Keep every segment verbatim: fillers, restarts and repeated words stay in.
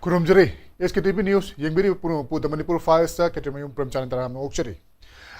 ꯈꯨꯔꯨꯝꯖꯔꯤ꯫ ꯑꯦꯁ ꯀꯦ T V news ꯌꯦꯡꯕꯤꯔꯤꯕ ꯄꯨꯝꯅꯃꯛꯄꯨ ꯗ ꯃꯅꯤꯄꯨꯔ ꯐꯥꯏꯜꯁꯇ ꯀꯦꯇ꯭ꯔꯤꯃꯌꯨꯝ ꯄ꯭ꯔꯦꯝꯆꯥꯟꯗ ꯇꯔꯥꯝꯅ ꯑꯣꯛꯆꯔꯤ꯫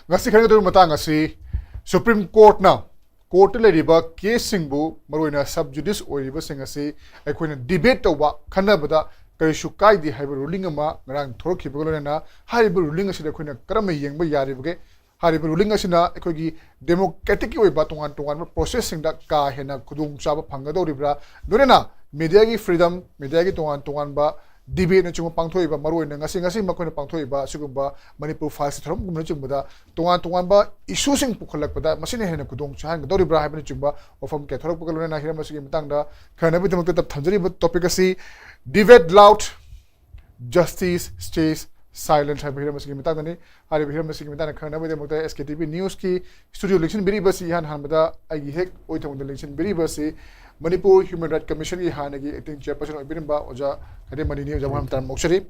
ꯉꯁꯤ ꯈꯪꯒꯗꯧꯔꯤꯕ ꯃꯇꯥꯡ ꯑꯁꯤ ꯁꯨꯄ꯭ꯔꯤꯝ ꯀꯣꯔꯠꯅ ꯀꯣꯔꯠꯇ ꯂꯩꯔꯤꯕ ꯀꯦꯁꯁꯤꯡꯕꯨ, ꯃꯔꯨꯑꯣꯏꯅ ꯁꯕ ꯖꯨꯗꯤꯁ ꯑꯣꯏꯔꯤꯕꯁꯤꯡ ꯑꯁꯤ ꯑꯩꯈꯣꯏꯅ ꯗꯤꯕꯦꯠ ꯇꯧꯕ, ꯈꯟꯅꯕꯗ ꯀꯔꯤꯁꯨ ꯀꯥꯏꯗꯦ ꯍꯥꯏꯕ ꯔꯨꯂꯤꯡ ꯑꯃ ꯉꯔꯥꯡ ꯊꯣꯔꯛꯈꯤꯕꯒ ꯂꯣꯏꯅꯅ ꯍꯥꯏꯔꯤꯕ ꯔꯨꯂꯤꯡ ꯑꯁꯤꯗ ꯑꯩꯈꯣꯏꯅ ꯀꯔꯝꯅ ꯌꯦꯡꯕ ꯌꯥꯔꯤꯕꯒꯦ? ꯍꯥꯏꯔꯤꯕ ꯔꯨꯂꯤꯡ ꯑꯁꯤꯅ ꯑꯩꯈꯣꯏꯒꯤ ꯗꯦꯃꯣꯀ꯭ꯔꯦꯇꯤꯛꯀꯤ ꯑꯣꯏꯕ ꯇꯣꯉꯥꯟ ꯇꯣꯉꯥꯟꯕ ꯄ꯭ꯔꯣꯁꯦꯁꯁꯤꯡꯗ ꯀꯥ ꯍꯦꯟꯅ ꯈꯨꯗꯣꯡꯆꯥꯕ ꯐꯪꯒꯗꯧꯔꯤꯕ꯭ꯔꯥ? ꯂꯣꯏꯅꯅ ꯃꯦꯗꯤꯌꯥꯒꯤ ꯐ꯭ꯔꯤꯗꯝ, ꯃꯦꯗꯤꯌꯥꯒꯤ ꯇꯣꯉꯥꯟ ꯇꯣꯉꯥꯟꯕ ꯗꯤꯕꯦꯠꯅꯆꯤꯡꯕ ꯄꯥꯡꯊꯣꯛꯏꯕ, ꯃꯔꯨꯑꯣꯏꯅ ꯉꯁꯤ, ꯉꯁꯤ ꯃꯈꯣꯏꯅ ꯄꯥꯡꯊꯣꯛꯏꯕ ꯑꯁꯤꯒꯨꯝꯕ ꯃꯅꯤꯄꯨꯔ ꯐꯥꯏꯜꯁ ꯊꯧꯔꯝꯒꯨꯝꯕꯅꯆꯤꯡꯕꯗ ꯇꯣꯉꯥꯟ ꯇꯣꯉꯥꯟꯕ ꯏꯁꯨꯁꯤꯡ ꯄꯨꯈꯠꯂꯛꯄꯗ ꯃꯁꯤꯅ ꯍꯦꯟꯅ ꯈꯨꯗꯣꯡ ꯆꯥꯍꯟꯒꯗꯧꯔꯤꯕ꯭ꯔꯥ ꯍꯥꯏꯕꯅꯆꯤꯡꯕ ꯋꯥꯐꯝ ꯀꯌꯥ ꯊꯣꯛꯂꯛꯄꯒ ꯂꯣꯏꯅꯅ ꯍꯤꯔꯝ ꯑꯁꯤꯒꯤ ꯃꯇꯥꯡꯗ ꯈꯟꯅꯅꯕꯒꯤꯗꯃꯛꯇ ꯊꯝꯖꯔꯤꯕ ꯇꯣꯄꯤꯛ ꯑꯁꯤ Debate loud, justice stays silent ꯍꯥꯏꯕ ꯍꯤꯔꯝ ꯑꯁꯤꯒꯤ ꯃꯇꯥꯡꯗꯅꯤ꯫ ꯍꯥꯏꯔꯤꯕ ꯍꯤꯔꯝ ꯑꯁꯤꯒꯤ ꯃꯇꯥꯡꯗ ꯈꯪꯅꯕꯒꯤꯗꯃꯛꯇ ꯑꯦꯁ ꯀꯦ ꯇꯤ ꯚꯤ ꯅ꯭ꯌꯨꯁꯀꯤ ꯁ꯭ꯇꯨꯗꯤꯑꯣ ꯂꯦꯡꯁꯤꯟꯕꯤꯔꯤꯕ ꯑꯁꯤ ꯏꯍꯥꯟ ꯍꯥꯟꯕꯗ ꯑꯩꯒꯤ ꯍꯦꯛ ꯑꯣꯏ ꯊꯪꯕꯗ ꯂꯦꯡꯁꯤꯟꯕꯤꯔꯤꯕ ꯑꯁꯤ ꯃꯅꯤꯄꯨꯔ ꯍ꯭ꯌꯨꯃꯦꯟ ꯔꯥꯏꯠ ꯀꯃꯤꯁꯟꯒꯤ ꯍꯥꯟꯅꯒꯤ ꯑꯦꯛꯇꯤꯡ ꯆꯤꯌꯔꯄꯔꯁꯟ ꯑꯣꯏꯕꯤꯔꯝꯕ ꯑꯣꯖꯥ ꯈꯥꯏꯗꯦꯝ ꯃꯅꯤꯅꯤ꯫ ꯑꯣꯖꯥꯕꯨ ꯌꯥꯝ ꯇꯔꯥꯝꯅ ꯑꯣꯛꯆꯔꯤ꯫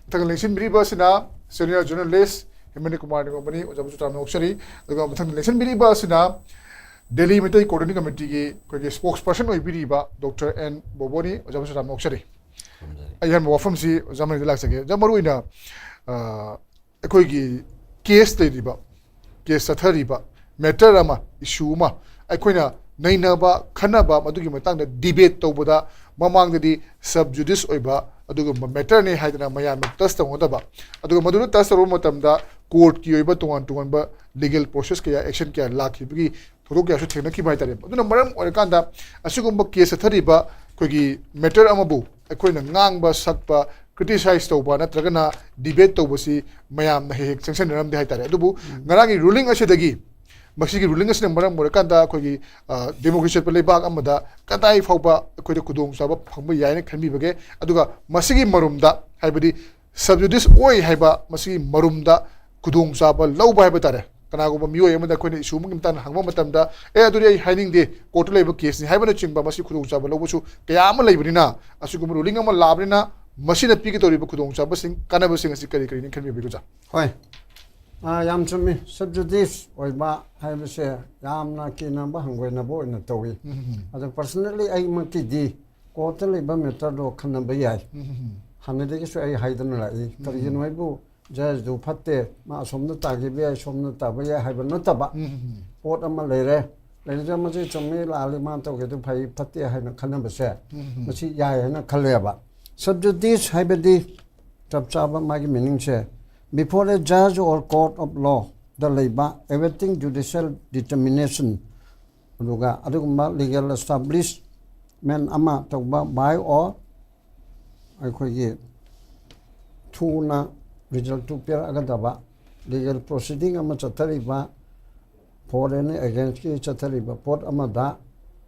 ꯃꯊꯪ ꯂꯦꯡꯁꯤꯟꯕꯤꯔꯤꯕ ꯑꯁꯤꯅ ꯁꯦꯅꯤꯌꯔ ꯖꯔꯅꯦꯂꯤꯁ ꯍꯦꯃꯟ ꯀꯨꯃꯥꯔ ꯅꯤꯉꯣꯝꯕꯅꯤ꯫ ꯑꯣꯖꯥꯕꯨꯁꯨ ꯇꯔꯥꯝꯅ ꯑꯣꯛꯆꯔꯤ꯫ ꯑꯗꯨꯒ ꯃꯊꯪ ꯂꯦꯡꯁꯤꯟꯕꯤꯔꯤꯕ ꯑꯁꯤꯅ ꯗꯦꯜꯂꯤ ꯃꯩꯇꯩ ꯀꯣꯑꯣꯔꯗꯤꯅꯦꯁꯟ ꯀꯃꯤꯇꯤꯒꯤ ꯑꯩꯈꯣꯏꯒꯤ ꯁ꯭ꯄꯣꯛꯁ ꯄꯔꯁꯟ ꯑꯣꯏꯕꯤꯔꯤꯕ ꯗꯣꯛꯇꯔ ꯑꯦꯟ ꯕꯣꯕꯣꯅꯤ꯫ ꯑꯣꯖꯥꯕꯨꯁꯨ ꯇꯔꯥꯝꯅ ꯑꯣꯛꯆꯔꯤ꯫ ꯑꯩ ꯑꯍꯥꯟꯕ ꯋꯥꯐꯝꯁꯤ ꯑꯣꯖꯥ ꯃꯅꯤꯗ ꯂꯥꯛꯆꯒꯦ꯫ ꯑꯣꯖꯥ, ꯃꯔꯨꯑꯣꯏꯅ, ꯑ, ꯑꯩꯈꯣꯏꯒꯤ ꯀꯦꯁ ꯂꯩꯔꯤꯕ, ꯀꯦꯁ ꯆꯠꯊꯔꯤꯕ ꯃꯦꯇꯔ ꯑꯃ, ꯏꯁꯨ ꯑꯃ ꯑꯩꯈꯣꯏꯅ ꯅꯩꯅꯕ, ꯈꯟꯅꯕ, ꯃꯗꯨꯒꯤ ꯃꯇꯥꯡꯗ ꯗꯤꯕꯦꯠ ꯇꯧꯕꯗ ꯃꯃꯥꯡꯗꯗꯤ ꯁꯕ ꯖꯨꯗꯤꯁ ꯑꯣꯏꯕ ꯑꯗꯨꯒꯨꯝꯕ ꯃꯦꯇꯔꯅꯤ ꯍꯥꯏꯗꯅ ꯃꯌꯥꯝꯅ ꯇꯁ ꯇꯧꯅꯗꯕ, ꯑꯗꯨꯒ ꯃꯗꯨꯗ ꯇꯁ ꯇꯧꯔꯨꯕ ꯃꯇꯝꯗ ꯀꯣꯔꯠꯀꯤ ꯑꯣꯏꯕ ꯇꯣꯉꯥꯟ ꯇꯣꯉꯥꯟꯕ ꯂꯤꯒꯦꯜ ꯄ꯭ꯔꯣꯁꯦꯁ ꯀꯌꯥ, ꯑꯦꯛꯁꯟ ꯀꯌꯥ ꯂꯥꯛꯈꯤꯕꯒꯤ ꯊꯧꯗꯣꯛ ꯀꯌꯥꯁꯨ ꯊꯦꯡꯅꯈꯤꯕ ꯍꯥꯏꯇꯥꯔꯦ꯫ ꯑꯗꯨꯅ ꯃꯔꯝ ꯑꯣꯏꯔꯀꯥꯟꯗ ꯑꯁꯤꯒꯨꯝꯕ ꯀꯦꯁ ꯆꯠꯊꯔꯤꯕ ꯑꯩꯈꯣꯏꯒꯤ ꯃꯦꯇꯔ ꯑꯃꯕꯨ ꯑꯩꯈꯣꯏꯅ ꯉꯥꯡꯕ, ꯁꯛꯄ, ꯀ꯭ꯔꯤꯇꯤꯁꯥꯏꯖ ꯇꯧꯕ ꯅꯠꯇ꯭ꯔꯒꯅ ꯗꯤꯕꯦꯠ ꯇꯧꯕꯁꯤ ꯃꯌꯥꯝꯅ ꯍꯦꯛ ꯍꯦꯛ ꯆꯪꯁꯤꯟꯅꯔꯝꯗꯦ ꯍꯥꯏꯇꯥꯔꯦ꯫ ꯑꯗꯨꯕꯨ ꯉꯔꯥꯡꯒꯤ ꯔꯨꯂꯤꯡ ꯑꯁꯤꯗꯒꯤ, ꯃꯁꯤꯒꯤ ꯔꯨꯂꯤꯡ ꯑꯁꯤꯅ ꯃꯔꯝ ꯑꯣꯏꯔꯀꯥꯟꯗ ꯑꯩꯈꯣꯏꯒꯤ, ꯑ, ꯗꯦꯃꯣꯀ꯭ꯔꯦꯁꯤ ꯆꯠꯄ ꯂꯩꯕꯥꯛ ꯑꯃꯗ ꯀꯗꯥꯏ ꯐꯥꯎꯕ ꯑꯩꯈꯣꯏꯗ ꯈꯨꯗꯣꯡꯆꯥꯕ ꯐꯪꯕ ꯌꯥꯏꯅ ꯈꯟꯕꯤꯕꯒꯦ? ꯑꯗꯨꯒ ꯃꯁꯤꯒꯤ ꯃꯔꯨꯝꯗ, ꯍꯥꯏꯕꯗꯤ ꯁꯕ ꯖꯨꯗꯤꯁ ꯑꯣꯏ ꯍꯥꯏꯕ ꯃꯁꯤꯒꯤ ꯃꯔꯨꯝꯗ ꯈꯨꯗꯣꯡꯆꯥꯕ ꯂꯧꯕ ꯍꯥꯏꯕ ꯇꯥꯔꯦ꯫ ꯀꯅꯥꯒꯨꯝꯕ ꯃꯤꯑꯣꯏ ꯑꯃꯗ ꯑꯩꯈꯣꯏꯅ ꯏꯁꯨ ꯑꯃꯒꯤ ꯃꯇꯥꯡꯗ ꯍꯪꯕ ꯃꯇꯝꯗ, "ꯑꯦ, ꯑꯗꯨꯗꯤ ꯑꯩ ꯍꯥꯏꯅꯤꯡꯗꯦ, ꯀꯣꯔꯠꯇ ꯂꯩꯕ ꯀꯦꯁꯅꯤ" ꯍꯥꯏꯕꯅꯆꯤꯡꯕ, ꯃꯁꯤ ꯈꯨꯗꯣꯡꯆꯥꯕ ꯂꯧꯕꯁꯨ ꯀꯌꯥ ꯑꯃ ꯂꯩꯕꯅꯤꯅ, ꯑꯁꯤꯒꯨꯝꯕ ꯔꯨꯂꯤꯡ ꯑꯃ ꯂꯥꯛꯑꯕꯅꯤꯅ ꯃꯁꯤꯅ ꯄꯤꯒꯗꯧꯔꯤꯕ ꯈꯨꯗꯣꯡꯆꯥꯕꯁꯤꯡ, ꯀꯥꯟꯅꯕꯁꯤꯡ ꯑꯁꯤ ꯀꯔꯤ ꯀꯔꯤꯅꯤ ꯈꯟꯕꯤꯕꯒꯦ, ꯑꯣꯖꯥ? ꯍꯣꯏ꯫ ꯑꯥ, ꯌꯥꯝ ꯆꯨꯝꯃꯤ꯫ ꯁꯕ ꯖꯨꯗꯤꯁ ꯑꯣꯏꯕ ꯍꯥꯏꯕꯁꯦ ꯌꯥꯝꯅ ꯀꯤꯅꯕ, ꯍꯪꯒꯣꯏꯅꯕ ꯑꯣꯏꯅ ꯇꯧꯏ꯫ ꯎꯝ, ꯎꯝ, ꯎꯝ꯫ ꯑꯗꯣ ꯄꯔꯁꯅꯦꯜꯂꯤ ꯑꯩꯃꯛꯀꯤꯗꯤ ꯀꯣꯔꯠꯇ ꯂꯩꯕ ꯃꯦꯇꯔꯗꯣ ꯈꯟꯅꯕ ꯌꯥꯏ꯫ ꯎꯝ, ꯎꯝ, ꯎꯝ꯫ ꯍꯥꯟꯅꯗꯒꯤꯁꯨ ꯑꯩ ꯍꯥꯏꯗꯨꯅ ꯂꯥꯛꯏ꯫ ꯀꯔꯤꯒꯤꯅꯣ ꯍꯥꯏꯕꯨ ꯖꯁꯇꯨ ꯐꯠꯇꯦ, ꯃꯥ ꯑꯁꯣꯝꯗ ꯇꯥꯈꯤꯕ ꯌꯥꯏ, ꯁꯣꯝꯗ ꯇꯥꯕ ꯌꯥꯏ ꯍꯥꯏꯕ ꯅꯠꯇꯕ꯫ ꯄꯣꯠ ꯑꯃ ꯂꯩꯔꯦ, ꯂꯩꯔꯤꯁꯦ ꯃꯁꯤ ꯆꯨꯝꯃꯤ ꯂꯥꯜꯂꯤ, ꯃꯥꯅ ꯇꯧꯒꯦꯗꯨ ꯐꯩ ꯐꯠꯇꯦ ꯍꯥꯏꯅ ꯈꯟꯅꯕꯁꯦ, ꯃꯁꯤ ꯌꯥꯏ ꯍꯥꯏꯅ ꯈꯜꯂꯦꯕ꯫ Sub judice ꯍꯥꯏꯕꯗꯤ ꯆꯞ ꯆꯥꯕ ꯃꯥꯒꯤ meaningꯁꯦ, before a judge or court of lawꯗ ꯂꯩꯕ awaiting judicial determination, ꯑꯗꯨꯒ ꯑꯗꯨꯒꯨꯝꯕ legal establishment ꯑꯃ ꯇꯧꯕ by or ꯑꯩꯈꯣꯏꯒꯤ ꯊꯨꯅ resultꯇꯨ ꯄꯤꯔꯛꯑꯒꯗꯕ legal proceeding ꯑꯃ ꯆꯠꯊꯔꯤꯕ, for and againstꯀꯤ ꯆꯠꯊꯔꯤꯕ ꯄꯣꯠ ꯑꯃꯗ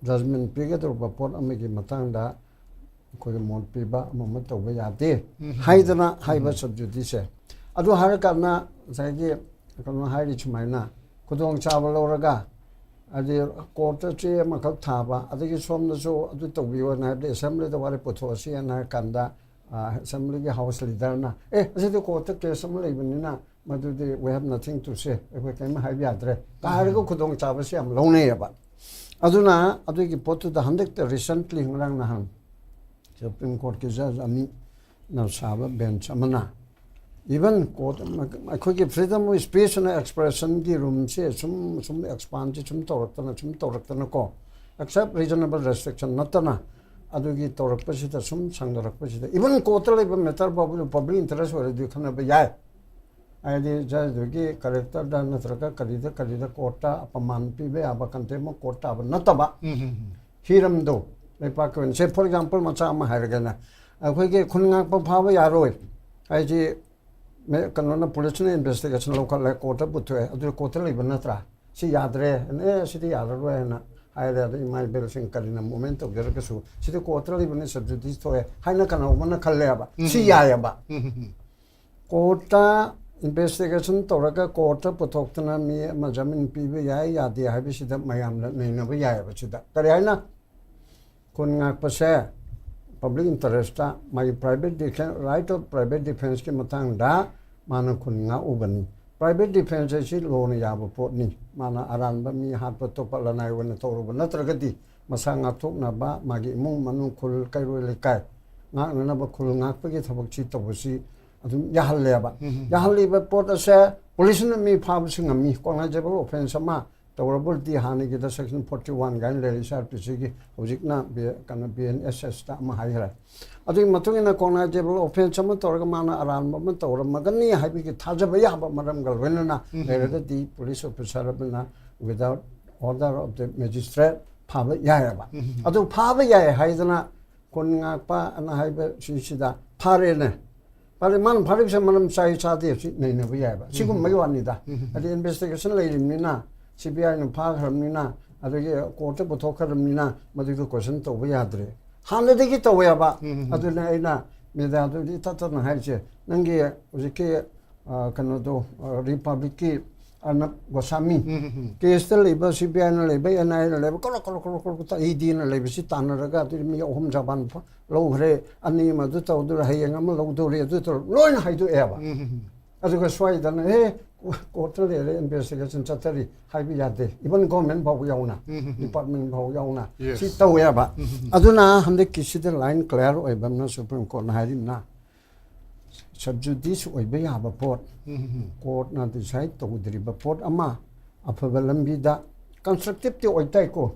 judgment ꯄꯤꯒꯗꯧꯔꯤꯕ ꯄꯣꯠ ꯑꯃꯒꯤ ꯃꯇꯥꯡꯗ ꯑꯩꯈꯣꯏꯒꯤ ꯃꯣꯠ ꯄꯤꯕ ꯑꯃ ꯑꯃ ꯇꯧꯕ ꯌꯥꯗꯦ ꯍꯥꯏꯗꯅ ꯍꯥꯏꯕ sub judiceꯁꯦ꯫ ꯑꯗꯨ ꯍꯥꯏꯔꯀꯥꯟꯗ ꯉꯁꯥꯏꯒꯤ ꯀꯩꯅꯣ ꯍꯥꯏꯔꯤ ꯁꯨꯃꯥꯏꯅ ꯈꯨꯗꯣꯡꯆꯥꯕ ꯂꯧꯔꯒ, ꯍꯥꯏꯗꯤ courtꯇ ꯆꯦ ꯑꯃꯈꯛ ꯊꯥꯕ, ꯑꯗꯒꯤ ꯁꯣꯝꯗꯁꯨ ꯑꯗꯨ ꯇꯧꯕꯤꯌꯣꯅ ꯍꯥꯏꯕꯗꯤ assemblyꯗ ꯋꯥꯔꯦꯞ ꯄꯨꯊꯣꯛꯑꯁꯤꯅ ꯍꯥꯏꯔ ꯀꯥꯟꯗ, ꯑ, assemblyꯒꯤ house leaderꯅ, "ꯑꯦ, ꯑꯁꯤꯗꯤ courtꯇ case ꯑꯃ ꯂꯩꯕꯅꯤꯅ ꯃꯗꯨꯗꯤ we have nothing to say, ꯑꯩꯈꯣꯏ ꯀꯔꯤꯝ ꯍꯥꯏꯕ ꯌꯥꯗ꯭ꯔꯦ" ꯀꯥꯏꯔꯒ ꯈꯨꯗꯣꯡꯆꯥꯕꯁꯤ ꯌꯥꯝ ꯂꯧꯅꯩꯌꯦꯕ꯫ ꯑꯗꯨꯅ ꯑꯗꯨꯒꯤ ꯄꯣꯠꯇꯨꯗ ꯍꯟꯗꯛꯇ recently ꯉꯔꯥꯡ ꯅꯍꯥꯟ Supreme Courtꯀꯤ judge ꯑꯅꯤꯅ ꯁꯥꯕ bench ꯑꯃꯅ even court ꯑꯃ, ꯑꯩꯈꯣꯏꯒꯤ freedom of speech and expressionꯒꯤ roomꯁꯦ ꯁꯨꯝ ꯁꯨꯝ expandꯁꯦ ꯁꯨꯝ ꯇꯧꯔꯛꯇꯅ ꯁꯨꯝ ꯇꯧꯔꯛꯇꯅꯀꯣ, except reasonable restriction ꯅꯠꯇꯅ ꯑꯗꯨꯒꯤ ꯇꯧꯔꯛꯄꯁꯤꯗ ꯁꯨꯝ ꯁꯥꯡꯗꯣꯔꯛꯄꯁꯤꯗ even courtꯇ ꯂꯩꯕ matter ꯐꯥꯎꯕꯗ public interest ꯑꯣꯏꯔꯗꯤ ꯈꯟꯅꯕ ꯌꯥꯏ꯫ ꯍꯥꯏꯗꯤ judgeꯗꯨꯒꯤ characterꯗ ꯅꯠꯇ꯭ꯔꯒ ꯀꯔꯤꯗ ꯀꯔꯤꯗ courtꯇ ꯑꯄꯃꯥꯟ ꯄꯤꯕ ꯌꯥꯕ contempt of court ꯇꯥꯕ ꯅꯠꯇꯕ, ꯍꯤꯔꯝꯗꯣ ꯂꯩꯄꯥꯛꯀꯤ ꯑꯣꯏꯅ, say for example ꯃꯆꯥ ꯑꯃ ꯍꯥꯏꯔꯒꯅ, ꯑꯩꯈꯣꯏꯒꯤ ꯈꯨꯟ ꯉꯥꯛꯄ ꯐꯥꯕ ꯌꯥꯔꯣꯏ ꯍꯥꯏꯗꯤ ꯃꯦ-, ꯀꯩꯅꯣꯅ, policeꯅ investigation ꯂꯧꯈꯠꯂꯦ, courtꯇ ꯄꯨꯊꯣꯛꯑꯦ, ꯑꯗꯨ courtꯇ ꯂꯩꯕ ꯅꯠꯇ꯭ꯔꯥ? ꯁꯤ ꯌꯥꯗ꯭ꯔꯦ, ꯑꯦ, ꯁꯤꯗꯤ ꯌꯥꯔꯔꯣꯏ ꯍꯥꯏꯅ ꯍꯥꯏꯔꯦ꯫ ꯑꯗ ꯏꯃꯥ ꯏꯕꯦꯜꯁꯤꯡ ꯀꯔꯤꯅ movement ꯇꯧꯖꯔꯒꯁꯨ ꯁꯤꯗꯤ courtꯇ ꯂꯩꯕꯅꯤ, sub judice ꯊꯣꯛꯑꯦ ꯍꯥꯏꯅ ꯀꯅꯥꯒꯨꯝꯕꯅ ꯈꯜꯂꯦꯕ꯫ ꯁꯤ ꯌꯥꯏꯑꯕ꯫ Courtꯇ investigation ꯇꯧꯔꯒ courtꯇ ꯄꯨꯊꯣꯛꯇꯅ ꯃꯤ ꯑꯃ ꯖꯥꯃꯤꯟ ꯄꯤꯕ ꯌꯥꯏ ꯌꯥꯗꯦ ꯍꯥꯏꯕꯁꯤꯗ ꯃꯌꯥꯝꯅ ꯅꯩꯅꯕ ꯌꯥꯏꯑꯕ꯫ ꯁꯤꯗ ꯀꯔꯤ ꯍꯥꯏꯅ? ꯈꯨꯟ ꯉꯥꯛꯄꯁꯦ public interestꯇ ꯃꯥꯒꯤ private defense, right of private defenseꯀꯤ ꯃꯇꯥꯡꯗ ꯃꯥꯅ ꯈꯨꯟ ꯉꯥꯛꯎꯕꯅꯤ꯫ Private defense ꯍꯥꯏꯁꯤ lawꯅ ꯌꯥꯕ ꯄꯣꯠꯅꯤ꯫ ꯃꯥꯅ ꯑꯔꯥꯟꯕ ꯃꯤ ꯍꯥꯠꯄ ꯇꯣꯞꯄ ꯂꯅꯥꯏ ꯑꯣꯏꯅ ꯇꯧꯔꯨꯕ ꯅꯠꯇ꯭ꯔꯒꯗꯤ ꯃꯁꯥ ꯉꯥꯛꯊꯣꯛꯅꯕ ꯃꯥꯒꯤ ꯏꯃꯨꯡ ꯃꯅꯨꯡ ꯈꯨꯜ ꯀꯩꯔꯣꯏ ꯂꯩꯀꯥꯏ ꯉꯥꯛꯅꯅꯕ, ꯈꯨꯜ ꯉꯥꯛꯄꯒꯤ ꯊꯕꯛꯁꯤ ꯇꯧꯕꯁꯤ ꯑꯗꯨꯝ ꯌꯥꯍꯜꯂꯦꯕ꯫ ꯌꯥꯍꯜꯂꯤꯕ ꯄꯣꯠ ꯑꯁꯦ ꯄꯨꯂꯤꯁꯅ ꯃꯤ ꯐꯥꯕꯁꯨ ꯉꯝꯃꯤ, ꯀꯣꯒꯅꯥꯏꯖꯦꯕꯜ ꯑꯣꯐꯦꯟꯁ ꯑꯃ ꯇꯧꯔꯕꯗꯤ ꯍꯥꯟꯅꯒꯤꯗ ꯁꯦꯛꯁꯟ ꯐꯣꯔꯇꯤ ꯋꯥꯟ ꯀꯥꯏꯅ ꯂꯩꯔꯤ ꯁꯤ ꯑꯥꯔ ꯄꯤ ꯁꯤꯒꯤ, ꯍꯧꯖꯤꯛꯅ ꯕꯤ-, ꯀꯩꯅꯣ ꯕꯤ ꯑꯦꯟ ꯑꯦꯁ ꯑꯦꯁꯇ ꯑꯃ ꯍꯥꯏꯈ꯭ꯔꯦ꯫ ꯑꯗꯨꯒꯤ ꯃꯇꯨꯡ ꯏꯟꯅ ꯀꯣꯒꯅꯥꯏꯖꯦꯕꯜ ꯑꯣꯐꯦꯟꯁ ꯑꯃ ꯇꯧꯔꯒ ꯃꯥꯅ ꯑꯔꯥꯟꯕ ꯑꯃ ꯇꯧꯔꯝꯃꯒꯅꯤ ꯍꯥꯏꯕꯒꯤ ꯊꯥꯖꯕ ꯌꯥꯕ ꯃꯔꯝꯒ ꯂꯣꯏꯅꯅ ꯂꯩꯔꯒꯗꯤ ꯄꯨꯂꯤꯁ ꯑꯣꯐꯤꯁꯥꯔ ꯑꯃꯅ without order of the magistrate ꯐꯥꯕ ꯌꯥꯏꯑꯕ꯫ ꯑꯗꯨ ꯐꯥꯕ ꯌꯥꯏ ꯍꯥꯏꯗꯅ ꯈꯨꯟ ꯉꯥꯛꯄ ꯑꯅ ꯍꯥꯏꯕ ꯁꯤꯁꯤꯗ ꯐꯥꯔꯦꯅꯦ꯫ ꯐꯥꯔꯦ, ꯃꯥꯅ ꯐꯥꯔꯤꯕꯁꯦ ꯃꯔꯝ ꯆꯥꯏ ꯆꯥꯗꯦ ꯁꯤ ꯅꯩꯅꯕ ꯌꯥꯏꯑꯕ꯫ ꯁꯤꯒꯨꯝꯕꯒꯤ ꯋꯥꯅꯤꯗ꯫ ꯍꯥꯏꯗꯤ ꯏꯟꯚꯦꯁꯇꯤꯒꯦꯁꯟ ꯂꯩꯔꯤꯕꯅꯤꯅ, ꯁꯤ ꯕꯤ ꯑꯥꯏꯅ ꯐꯥꯈ꯭ꯔꯕꯅꯤꯅ, ꯑꯗꯒꯤ ꯀꯣꯔꯠꯇ ꯄꯨꯊꯣꯛꯈ꯭ꯔꯕꯅꯤꯅ ꯃꯗꯨꯒꯤ ꯀꯣꯏꯁꯟ ꯇꯧꯕ ꯌꯥꯗ꯭ꯔꯦ꯫ ꯍꯥꯟꯅꯗꯒꯤ ꯇꯧꯋꯦꯕ꯫ ꯑꯗꯨꯅ ꯑꯩꯅ ꯃꯦꯗꯤꯌꯥꯗꯨꯗꯤ ꯏꯇꯠ ꯇꯠꯅ ꯍꯥꯏꯔꯤꯁꯦ, ꯅꯪꯒꯤ ꯍꯧꯖꯤꯛꯀꯤ, ꯑ, ꯀꯩꯅꯣꯗꯣ, ꯑ, ꯔꯤꯄꯕ꯭ꯂꯤꯛꯀꯤ ꯑꯔꯅꯕ ꯒꯣꯁꯥꯃꯤ ꯀꯦꯁꯇ ꯂꯩꯕ, ꯁꯤ ꯕꯤ ꯑꯥꯏꯅ ꯂꯩꯕ, ꯑꯦꯟ ꯑꯥꯏ ꯑꯦꯅ ꯂꯩꯕ, ꯀꯔꯣ ꯀꯔꯣ ꯀꯔꯣ ꯀꯔꯣ ꯏ ꯗꯤꯅ ꯂꯩꯕꯁꯤ ꯇꯥꯟꯅꯔꯒ ꯑꯗꯨꯗꯤ ꯃꯤ ꯑꯍꯨꯝ ꯆꯥꯄꯥꯟ ꯂꯧꯈ꯭ꯔꯦ, ꯑꯅꯤ ꯑꯃ ꯑꯗꯨ ꯇꯧꯗꯣꯔꯦ, ꯍꯌꯦꯡ ꯑꯃ ꯂꯧꯗꯣꯔꯦ, ꯑꯗꯨ ꯇꯧꯔꯦ, ꯂꯣꯏꯅ ꯍꯥꯏꯗꯣꯛꯑꯦꯕ꯫ ꯑꯗꯨꯒ ꯁ꯭ꯋꯥꯏꯗꯅ, "ꯑꯦ, ꯀꯣꯔꯠꯇ ꯂꯩꯔꯦ, ꯏꯟꯚꯦꯁꯇꯤꯒꯦꯁꯟ ꯆꯠꯊꯔꯤ" ꯍꯥꯏꯕ ꯌꯥꯗꯦ꯫ ꯏꯚꯟ ꯒꯣꯔꯃꯦꯟ ꯐꯥꯎꯕ ꯌꯥꯎꯅ, ꯗꯤꯄꯥꯔꯠꯃꯦꯟ ꯐꯥꯎ ꯌꯥꯎꯅ ꯁꯤ ꯇꯧꯋꯦꯕ꯫ ꯑꯗꯨꯅ ꯍꯟꯗꯛꯀꯤꯁꯤꯗ ꯂꯥꯏꯟ ꯀ꯭ꯂꯤꯌꯥꯔ ꯑꯣꯏꯕ ꯑꯃꯅ ꯁꯨꯄ꯭ꯔꯤꯝ ꯀꯣꯔꯠꯅ ꯍꯥꯏꯔꯤꯕꯅ, ꯁꯕꯖꯨꯗꯤꯁ ꯑꯣꯏꯕ ꯌꯥꯕ ꯄꯣꯠ, ꯀꯣꯔꯠꯅ ꯗꯤꯁꯥꯏꯠ ꯇꯧꯗ꯭ꯔꯤꯕ ꯄꯣꯠ ꯑꯃ ꯑꯐꯕ ꯂꯝꯕꯤꯗ, ꯀꯟꯁꯇ꯭ꯔꯛꯇꯤꯞꯇꯤ ꯑꯣꯏꯇꯥꯏꯀꯣ꯫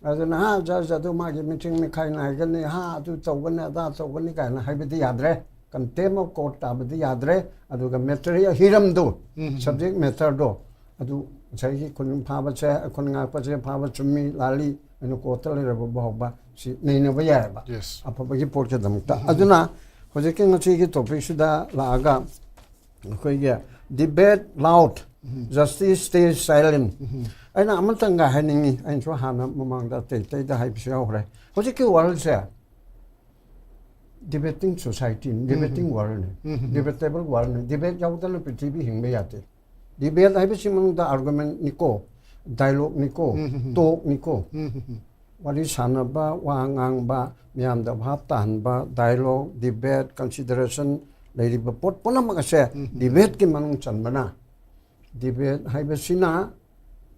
ꯑꯗꯨꯅ, "ꯍꯥ, ꯖꯖ ꯑꯗꯨ ꯃꯥꯒꯤ ꯃꯤꯇꯤꯡ ꯃꯤꯈꯥꯏ ꯅꯥꯏꯒꯅꯤ, ꯍꯥ, ꯑꯗꯨ ꯇꯧꯒꯅꯤ, ꯑꯗꯥ ꯇꯧꯒꯅꯤ" ꯀꯥꯏꯅ ꯍꯥꯏꯕꯗꯤ ꯌꯥꯗ꯭ꯔꯦ꯫ ꯀꯟꯇꯦꯝ ꯑꯣꯐ ꯀꯣꯔꯠ ꯇꯥꯕꯗꯤ ꯌꯥꯗ꯭ꯔꯦ꯫ ꯑꯗꯨꯒ ꯃꯦꯇꯔ, ꯍꯤꯔꯝꯗꯣ, ꯁꯕꯖꯦꯛ ꯃꯦꯇꯔꯗꯣ, ꯑꯗꯨ ꯉꯁꯥꯏꯒꯤ ꯈꯨꯟ ꯐꯥꯕꯁꯦ, ꯈꯨꯟ ꯉꯥꯛꯄꯁꯦ ꯐꯥꯕ ꯆꯨꯝꯃꯤ, ꯂꯥꯜꯂꯤ, ꯑꯩꯅ ꯀꯣꯔꯠꯇ ꯂꯩꯔꯕ ꯐꯥꯎꯕ ꯁꯤ ꯅꯩꯅꯕ ꯌꯥꯏꯑꯕ, ꯑꯐꯕꯒꯤ ꯄꯣꯠꯀꯤꯗꯃꯛꯇ꯫ ꯑꯗꯨꯅ ꯍꯧꯖꯤꯛꯀꯤ ꯉꯁꯤꯒꯤ ꯇꯣꯄꯤꯛꯁꯤꯗ ꯂꯥꯛꯑꯒ ꯑꯩꯈꯣꯏꯒꯤ debate loud, justice stay silent꯫ ꯑꯩꯅ ꯑꯃꯇꯪꯒ ꯍꯥꯏꯅꯤꯡꯉꯤ, ꯑꯩꯅꯁꯨ ꯍꯥꯟꯅ ꯃꯃꯥꯡꯗ ꯑꯇꯩ ꯑꯇꯩꯗ ꯍꯥꯏꯕꯁꯨ ꯌꯥꯎꯈ꯭ꯔꯦ꯫ ꯍꯧꯖꯤꯛꯀꯤ ꯋꯥꯔꯜꯁꯦ debating society, debating worldꯅꯤ, debatable worldꯅꯤ꯫ Debate ꯌꯥꯎꯗꯅ ꯄ꯭ꯔꯤꯊꯤꯕꯤ ꯍꯤꯡꯕ ꯌꯥꯗꯦ꯫ Debate ꯍꯥꯏꯕꯁꯤ ꯃꯅꯨꯡꯗ argumentꯅꯤꯀꯣ, dialogueꯅꯤꯀꯣ, talkꯅꯤꯀꯣ꯫ ꯋꯥꯔꯤ ꯁꯥꯟꯅꯕ, ꯋꯥ ꯉꯥꯡꯕ, ꯃꯤꯌꯥꯝꯗ ꯚꯥꯞ ꯇꯥꯍꯟꯕ, dialogue, debate, consideration ꯂꯩꯔꯤꯕ ꯄꯣꯠ ꯄꯨꯝꯅꯃꯛ ꯑꯁꯦ debateꯀꯤ ꯃꯅꯨꯡ ꯆꯟꯕꯅ, debate ꯍꯥꯏꯕꯁꯤꯅ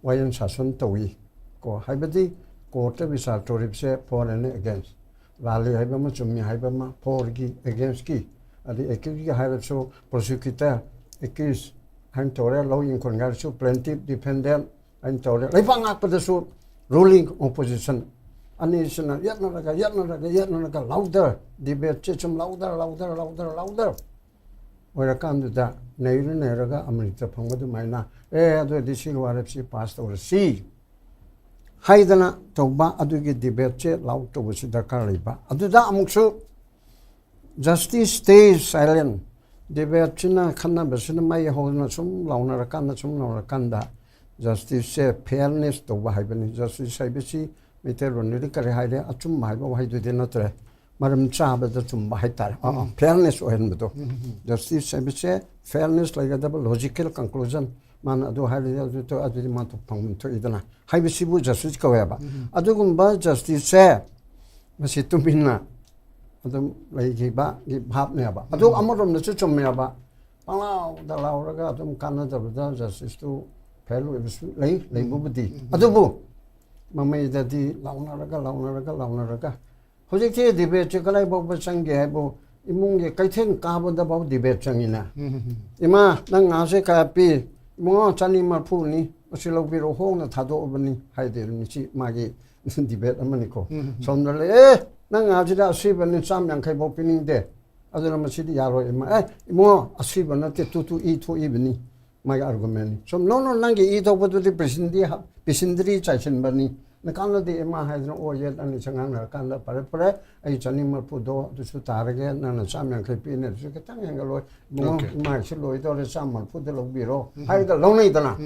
ꯋꯥꯌꯦꯜ ꯁꯥꯁꯟ ꯇꯧꯏ ꯀꯣ, ꯍꯥꯏꯕꯗꯤ ꯀꯣꯔꯠꯇ ꯕꯤꯆꯥꯔ ꯇꯧꯔꯤꯕꯁꯦ for and against꯫ ꯂꯥꯜꯂꯤ ꯍꯥꯏꯕ ꯑꯃ, ꯆꯨꯝꯃꯤ ꯍꯥꯏꯕ ꯑꯃ, for ꯒꯤ, against ꯀꯤ, ꯑꯗꯩ accused ꯀꯤ ꯍꯥꯏꯔꯁꯨ prosecutor, accused ꯍꯥꯏꯅ ꯇꯧꯔꯦ, ꯂꯧ ꯏꯪꯈꯣꯜꯒꯤ ꯍꯥꯏꯔꯁꯨ plaintiff, defendant ꯍꯥꯏꯅ ꯇꯧꯔꯦ꯫ ꯂꯩꯕꯥꯛ ꯉꯥꯛꯄꯗꯁꯨ ruling opposition ꯑꯅꯤꯁꯤꯅ ꯌꯦꯠꯅꯔꯒ, ꯌꯦꯠꯅꯔꯒ, ꯌꯦꯠꯅꯔꯒ louder, debate ꯁꯦ ꯁꯨꯝ louder, louder, louder, louder ꯑꯣꯏꯔꯀꯥꯟꯗꯨꯗ ꯅꯩꯔ ꯅꯩꯔꯒ ꯑꯃꯔꯤꯇ ꯐꯪꯕ ꯑꯗꯨꯃꯥꯏꯅ, "ꯑꯦ, ꯑꯗꯨ ꯑꯣꯏꯔꯗꯤ ꯁꯤꯒꯤ ꯋꯥꯔꯦꯞꯁꯤ pass ꯇꯧꯔꯁꯤ" ꯍꯥꯏꯗꯅ ꯇꯧꯕ, ꯑꯗꯨꯒꯤ debate ꯁꯦ loud ꯇꯧꯕꯁꯤ ꯗꯔꯀꯥꯔ ꯂꯩꯕ꯫ ꯑꯗꯨꯗ ꯑꯃꯨꯛꯁꯨ justice stays silent, debate ꯁꯤꯅ, ꯈꯟꯅꯕꯁꯤꯅ ꯃꯩ ꯍꯧꯗꯅ ꯁꯨꯝ ꯂꯥꯎꯅꯔꯀꯥꯟꯗ, ꯁꯨꯝ ꯂꯥꯎꯅꯔꯀꯥꯟꯗ justice ꯁꯦ fairness ꯇꯧꯕ ꯍꯥꯏꯕꯅꯤ꯫ Justice ꯍꯥꯏꯕꯁꯤ ꯃꯩꯇꯩꯂꯣꯟꯗꯗꯤ ꯀꯔꯤ ꯍꯥꯏꯔꯦ? ꯑꯆꯨꯝꯕ ꯍꯥꯏꯕ ꯋꯥꯍꯩꯗꯨꯗꯤ ꯅꯠꯇ꯭ꯔꯦ, ꯃꯔꯝ ꯆꯥꯕꯗ ꯆꯨꯝꯕ ꯍꯥꯏꯇꯥꯔꯦ꯫ ꯑ, ꯑ, fairness ꯑꯣꯏꯍꯟꯕꯗꯣ꯫ Justice ꯍꯥꯏꯕꯁꯦ fairness ꯂꯩꯒꯗꯕ, logical conclusion, ꯃꯥꯅ ꯑꯗꯨ ꯍꯥꯏꯔꯗꯤ ꯑꯗꯨ ꯇꯧ-, ꯑꯗꯨꯗꯤ ꯃꯥ ꯐꯪꯐꯝ ꯊꯣꯛꯏꯗꯅ ꯍꯥꯏꯕꯁꯤꯕꯨ justice ꯀꯧꯋꯦꯕ꯫ ꯑꯗꯨꯒꯨꯝꯕ justice ꯁꯦ ꯃꯁꯤ ꯇꯨꯃꯤꯟꯅ ꯑꯗꯨꯝ ꯂꯩꯈꯤꯕꯒꯤ ꯚꯥꯞꯅꯦꯕ꯫ ꯑꯗꯨ ꯑꯃꯔꯣꯝꯗꯁꯨ ꯆꯨꯝꯃꯦꯕ꯫ ꯄꯪꯂꯥꯎꯗ ꯂꯥꯎꯔꯒ ꯑꯗꯨꯝ ꯀꯥꯟꯅꯗꯕꯗ justice ꯇꯨ fail ꯑꯣꯏꯕꯁꯨ ꯂꯩ, ꯂꯩꯕꯕꯨꯗꯤ꯫ ꯑꯗꯨꯕꯨ ꯃꯃꯩꯗꯗꯤ ꯂꯥꯎꯅꯔꯒ, ꯂꯥꯎꯅꯔꯒ, ꯂꯥꯎꯅꯔꯒ, ꯍꯧꯖꯤꯛꯇꯤ debate ꯁꯦ ꯀꯗꯥꯏ ꯐꯥꯎꯕ ꯆꯪꯒꯦ ꯍꯥꯏꯕꯨ, ꯏꯃꯨꯡꯒꯤ ꯀꯩꯊꯦꯜ ꯀꯥꯕꯗ ꯐꯥꯎ debate ꯆꯪꯉꯤꯅ꯫ "ꯏꯃꯥ, ꯅꯪ ꯉꯥꯁꯦ ꯀꯌꯥ ꯄꯤ?" "ꯏꯕꯨꯡꯉꯣ, ꯆꯅꯤ ꯃꯔꯐꯨꯅꯤ, ꯃꯁꯤ ꯂꯧꯕꯤꯔꯣ, ꯍꯣꯡꯅ ꯊꯥꯗꯣꯛꯑꯕꯅꯤ" ꯍꯥꯏꯗꯣꯏꯅꯤ꯫ ꯁꯤ ꯃꯥꯒꯤ debate ꯑꯃꯅꯤꯀꯣ꯫ ꯁꯣꯝꯗ ꯂꯩ, "ꯑꯦ, ꯅꯪ ꯉꯥꯁꯤꯗ ꯑꯁꯤꯕꯅꯤ, ꯆꯥꯝ ꯌꯥꯡꯈꯩ ꯐꯥꯎ ꯄꯤꯅꯤꯡꯗꯦ, ꯑꯗꯨꯅ ꯃꯁꯤꯗꯤ ꯌꯥꯔꯣꯏ ꯏꯃꯥ"꯫ "ꯑꯦ, ꯏꯕꯨꯡꯉꯣ, ꯑꯁꯤꯕ ꯅꯠꯇꯦ, ꯇꯨ ꯇꯨ ꯏ ꯊꯣꯛꯏꯕꯅꯤ"꯫ ꯃꯥꯒꯤ argument ꯅꯤ꯫ ꯁꯨꯝ, "No, no, ꯅꯪꯒꯤ ꯏ ꯊꯣꯛꯄꯗꯨꯗꯤ ꯄꯤꯁꯤꯟꯗꯤ ꯍꯥ-, ꯄꯤꯁꯤꯟꯗ꯭ꯔꯤ ꯆꯥꯏꯁꯤꯟꯕꯅꯤ"꯫ ꯅꯀꯥꯟꯗꯗꯤ ꯏꯃꯥ ꯍꯥꯏꯗꯅ ꯑꯣ ꯌꯦꯠ ꯑꯅꯤ ꯁꯪꯉꯥꯡꯅꯔꯀꯥꯟꯗ, "ꯐꯔꯦ, ꯐꯔꯦ, ꯑꯩ ꯆꯅꯤ ꯃꯔꯐꯨꯗꯣ ꯑꯗꯨꯁꯨ ꯇꯥꯔꯒꯦ, ꯅꯪꯅ ꯆꯥꯝ ꯌꯥꯡꯈꯩ ꯄꯤꯅꯦ, ꯑꯗꯨꯁꯨ ꯈꯤꯇꯪ ꯍꯦꯟꯒꯠꯂꯣꯏ, ꯏꯕꯨꯡꯉꯣ, ꯏꯃꯥꯒꯤꯁꯨ ꯂꯣꯏꯗꯧꯔꯦ, ꯆꯥꯝ ꯃꯔꯐꯨꯗ ꯂꯧꯕꯤꯔꯣ" ꯍꯥꯏꯔꯒ ꯂꯧꯅꯩꯗꯅ꯫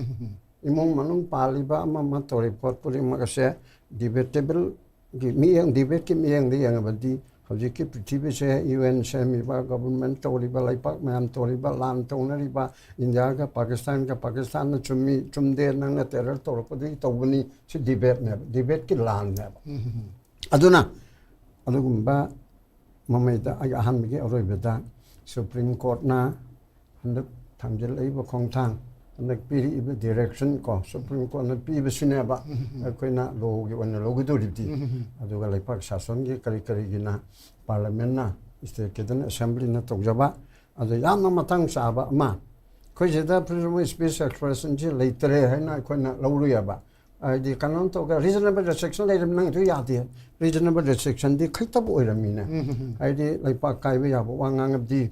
ꯏꯃꯨꯡ ꯃꯅꯨꯡ ꯄꯥꯜꯂꯤꯕ ꯑꯃ ꯑꯃ ꯇꯧꯔꯤꯕ ꯄꯣꯠ ꯈꯨꯗꯤꯡꯃꯛ ꯑꯁꯦ debatable ꯒꯤ ꯃꯤꯠꯌꯦꯡ, debate ꯀꯤ ꯃꯤꯠꯌꯦꯡꯗ ꯌꯦꯡꯉꯕꯗꯤ, ꯍꯧꯖꯤꯛꯀꯤ ꯄ꯭ꯔꯤꯊꯤꯕꯤꯁꯦ, U N ꯁꯦꯝꯃꯤꯕ, government ꯇꯧꯔꯤꯕ, ꯂꯩꯄꯥꯛ ꯃꯌꯥꯝ ꯇꯧꯔꯤꯕ, ꯂꯥꯟ ꯇꯧꯅꯔꯤꯕ, ꯏꯟꯗꯤꯌꯥꯒ ꯄꯥꯀꯤꯁꯇꯥꯟꯒ, ꯄꯥꯀꯤꯁꯇꯥꯟꯅ ꯆꯨꯝꯃꯤ, ꯆꯨꯝꯗꯦ, ꯅꯪꯅ terror ꯇꯧꯔꯛꯄꯗꯒꯤ ꯇꯧꯕꯅꯤ, ꯁꯤ debate ꯅꯦꯕ, debate ꯀꯤ ꯂꯥꯟꯅꯦꯕ꯫ ꯑꯗꯨꯅ ꯑꯗꯨꯒꯨꯝꯕ ꯃꯃꯩꯗ ꯑꯩ ꯑꯍꯥꯟꯕꯒꯤ ꯑꯔꯣꯏꯕꯗ Supreme Court ꯅ ꯍꯟꯗꯛ ꯊꯝꯖꯤꯜꯂꯛꯏꯕ ꯈꯣꯡꯊꯥꯡ ꯍꯟꯗꯛ ꯄꯤꯔꯛꯏꯕ ꯗꯤꯔꯦꯛꯁꯟ ꯀꯣ, ꯁꯨꯄ꯭ꯔꯤꯝ ꯀꯣꯔꯠꯅ ꯄꯤꯕꯁꯤꯅꯦꯕ ꯑꯩꯈꯣꯏꯅ ꯂꯣꯒꯤ ꯑꯣꯏꯅ ꯂꯧꯒꯗꯧꯔꯤꯕꯗꯤ꯫ ꯑꯗꯨꯒ ꯂꯩꯄꯥꯛ ꯁꯥꯁꯟꯒꯤ ꯀꯔꯤ ꯀꯔꯤꯒꯤꯅ ꯄꯥꯔꯂꯤꯌꯥꯃꯦꯟꯅ ꯁ꯭ꯇꯦꯠꯀꯤꯗꯅ ꯑꯦꯁꯦꯝꯕ꯭ꯂꯤꯅ ꯇꯧꯖꯕ꯫ ꯑꯗꯣ ꯌꯥꯝꯅ ꯃꯇꯥꯡ ꯆꯥꯕ ꯑꯃ, ꯑꯩꯈꯣꯏ ꯁꯤꯗ freedom of speech expressionꯁꯤ ꯂꯩꯇ꯭ꯔꯦ ꯍꯥꯏꯅ ꯑꯩꯈꯣꯏꯅ ꯂꯧꯔꯨꯌꯦꯕ꯫ ꯍꯥꯏꯗꯤ ꯀꯩꯅꯣꯝ ꯇꯧꯒ reasonable restriction ꯂꯩꯔꯝ ꯅꯪ ꯑꯗꯨ ꯌꯥꯗꯦ꯫ Reasonable restrictionꯗꯤ ꯈꯩꯇꯕ ꯑꯣꯏꯔꯝꯃꯤꯅꯦ꯫ ꯍꯥꯏꯗꯤ ꯂꯩꯄꯥꯛ ꯀꯥꯏꯕ ꯌꯥꯕ ꯋꯥ ꯉꯥꯡꯉꯕꯗꯤ,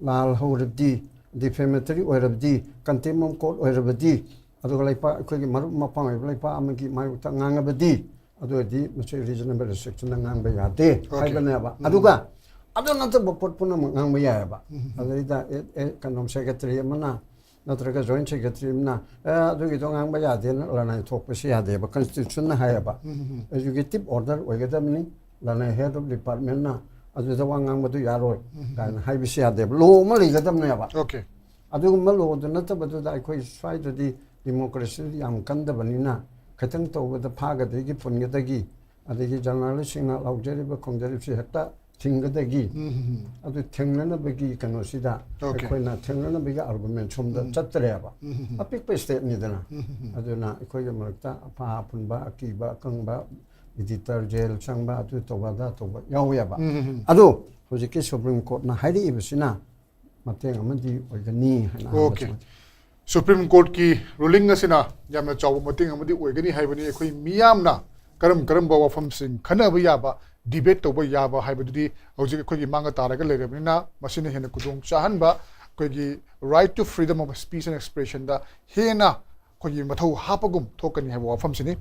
ꯂꯥꯜ ꯍꯧꯔꯕꯗꯤ, defamatory ꯑꯣꯏꯔꯕꯗꯤ, contempt of court ꯑꯣꯏꯔꯕꯗꯤ, ꯑꯗꯨꯒ ꯂꯩꯄꯥꯛ ꯑꯩꯈꯣꯏꯒꯤ ꯃꯔꯨꯞ ꯃꯄꯥꯡ ꯑꯣꯏꯕ ꯂꯩꯄꯥꯛ ꯑꯃꯒꯤ ꯃꯥꯌꯣꯛꯇ ꯉꯥꯡꯉꯕꯗꯤ, ꯑꯗꯨ ꯑꯣꯏꯔꯗꯤ ꯃꯁꯤ reasonable restrictionꯗ ꯉꯥꯡꯕ ꯌꯥꯗꯦ Okay. ꯍꯥꯏꯕꯅꯦꯕ꯫ ꯑꯗꯨꯒ ꯑꯗꯨ ꯅꯠꯇꯕ ꯄꯣꯠ ꯄꯨꯝꯅꯃꯛ ꯉꯥꯡꯕ ꯌꯥꯏꯑꯕ꯫ ꯑꯗꯩꯗ ꯑꯦ, ꯑꯦ, ꯀꯩꯅꯣ, ꯁꯦꯀ꯭ꯔꯦꯇꯔꯤ ꯑꯃꯅ ꯅꯠꯇ꯭ꯔꯒ ꯖꯣꯏꯟ ꯁꯦꯀ꯭ꯔꯦꯇꯔꯤ ꯑꯃꯅ "ꯑꯦ, ꯑꯗꯨꯒꯤꯗꯣ ꯉꯥꯡꯕ ꯌꯥꯗꯦꯅ ꯂꯅꯥꯏ ꯊꯣꯛꯄꯁꯤ ꯌꯥꯗꯦꯕ, ꯀꯟꯁꯇꯤꯇ꯭ꯌꯨꯁꯟꯅ ꯍꯥꯏꯌꯦꯕ꯫ ꯑꯦꯛꯖꯤꯀ꯭ꯌꯨꯇꯤꯞ ꯑꯣꯔꯗꯔ ꯑꯣꯏꯒꯗꯕꯅꯤ, ꯂꯅꯥꯏ head of departmentꯅ ꯑꯗꯨꯗ ꯋꯥ ꯉꯥꯡꯕꯗꯨ ꯌꯥꯔꯣꯏ ꯀꯥꯏꯅ ꯍꯥꯏꯕꯁꯤ ꯌꯥꯗꯦꯕ꯫ ꯂꯣ ꯑꯃ ꯂꯩꯒꯗꯕꯅꯦꯕ꯫ Okay. ꯑꯗꯨꯒꯨꯝꯕ ꯂꯣꯗꯨ ꯅꯠꯇꯕꯗꯨꯗ ꯑꯩꯈꯣꯏ ꯁ꯭ꯋꯥꯏꯗꯗꯤ ꯗꯤꯃꯣꯀ꯭ꯔꯦꯁꯤꯗꯤ ꯌꯥꯝ ꯀꯟꯗꯕꯅꯤꯅ ꯈꯤꯇꯪ ꯇꯧꯕꯗ ꯐꯥꯒꯗꯒꯤ ꯄꯨꯟꯒꯗꯒꯤ, ꯑꯗꯒꯤ ꯖꯔꯅꯥꯂꯤꯁꯁꯤꯡꯅ ꯂꯥꯎꯖꯔꯤꯕ ꯈꯣꯡꯖꯔꯤꯕꯁꯤ ꯍꯦꯛꯇ ꯊꯤꯡꯒꯗꯒꯤ, ꯑꯗꯨ ꯊꯦꯡꯅꯅꯕꯒꯤ ꯀꯩꯅꯣꯁꯤꯗ Okay. ꯑꯩꯈꯣꯏꯅ ꯊꯦꯡꯅꯅꯕꯒꯤ ꯑꯥꯔꯒꯨꯃꯦꯟ ꯁꯣꯝꯗ ꯆꯠꯇ꯭ꯔꯦꯕ꯫ ꯎꯝ. ꯑꯄꯤꯛꯄ ꯁ꯭ꯇꯦꯠꯅꯤꯗꯅ꯫ ꯑꯗꯨꯅ ꯑꯩꯈꯣꯏꯒꯤ ꯃꯔꯛꯇ ꯑꯐꯥ ꯑꯐꯨꯟꯕ, ꯑꯀꯤꯕ ꯑꯀꯪꯕ, ꯏꯗꯤꯇꯔ ꯖꯦꯜ ꯆꯪꯕ, ꯑꯗꯨ ꯇꯧꯕ ꯑꯗꯥ ꯇꯧꯕ ꯌꯥꯎꯋꯦꯕ꯫ ꯑꯗꯣ ꯍꯧꯖꯤꯛꯀꯤ ꯁꯨꯄ꯭ꯔꯤꯝ ꯀꯣꯔꯠꯅ ꯍꯥꯏꯔꯛꯏꯕꯁꯤꯅ ꯃꯇꯦꯡ ꯑꯃꯗꯤ ꯑꯣꯏꯒꯅꯤ ꯍꯥꯏꯅ ꯑꯍꯥꯟꯕ Okay. ꯊꯝꯖꯒꯦ꯫ ꯁꯨꯄ꯭ꯔꯤꯝ ꯀꯣꯔꯠꯀꯤ ꯔꯨꯂꯤꯡ ꯑꯁꯤꯅ ꯌꯥꯝꯅ ꯆꯥꯎꯕ ꯃꯇꯦꯡ ꯑꯃꯗꯤ ꯑꯣꯏꯒꯅꯤ ꯍꯥꯏꯕꯅꯤ꯫ ꯑꯩꯈꯣꯏ ꯃꯤꯌꯥꯝꯅ ꯀꯔꯝ ꯀꯔꯝꯕ ꯋꯥꯐꯝꯁꯤꯡ ꯈꯟꯅꯕ ꯌꯥꯕ, ꯗꯤꯕꯦꯠ ꯇꯧꯕ ꯌꯥꯕ ꯍꯥꯏꯕꯗꯨꯗꯤ ꯍꯧꯖꯤꯛ ꯑꯩꯈꯣꯏꯒꯤ ꯃꯥꯡꯗ ꯇꯥꯔꯒ ꯂꯩꯔꯕꯅꯤꯅ ꯃꯁꯤꯅ ꯍꯦꯟꯅ ꯈꯨꯗꯣꯡ ꯆꯥꯍꯟꯕ, ꯑꯩꯈꯣꯏꯒꯤ right to freedom of speech and expressionꯗ ꯍꯦꯟꯅ ꯑꯩꯈꯣꯏꯒꯤ ꯃꯊꯧ ꯍꯥꯞꯄꯒꯨꯝ ꯊꯣꯛꯀꯅꯤ ꯍꯥꯏꯕ ꯋꯥꯐꯝꯁꯤꯅꯤ꯫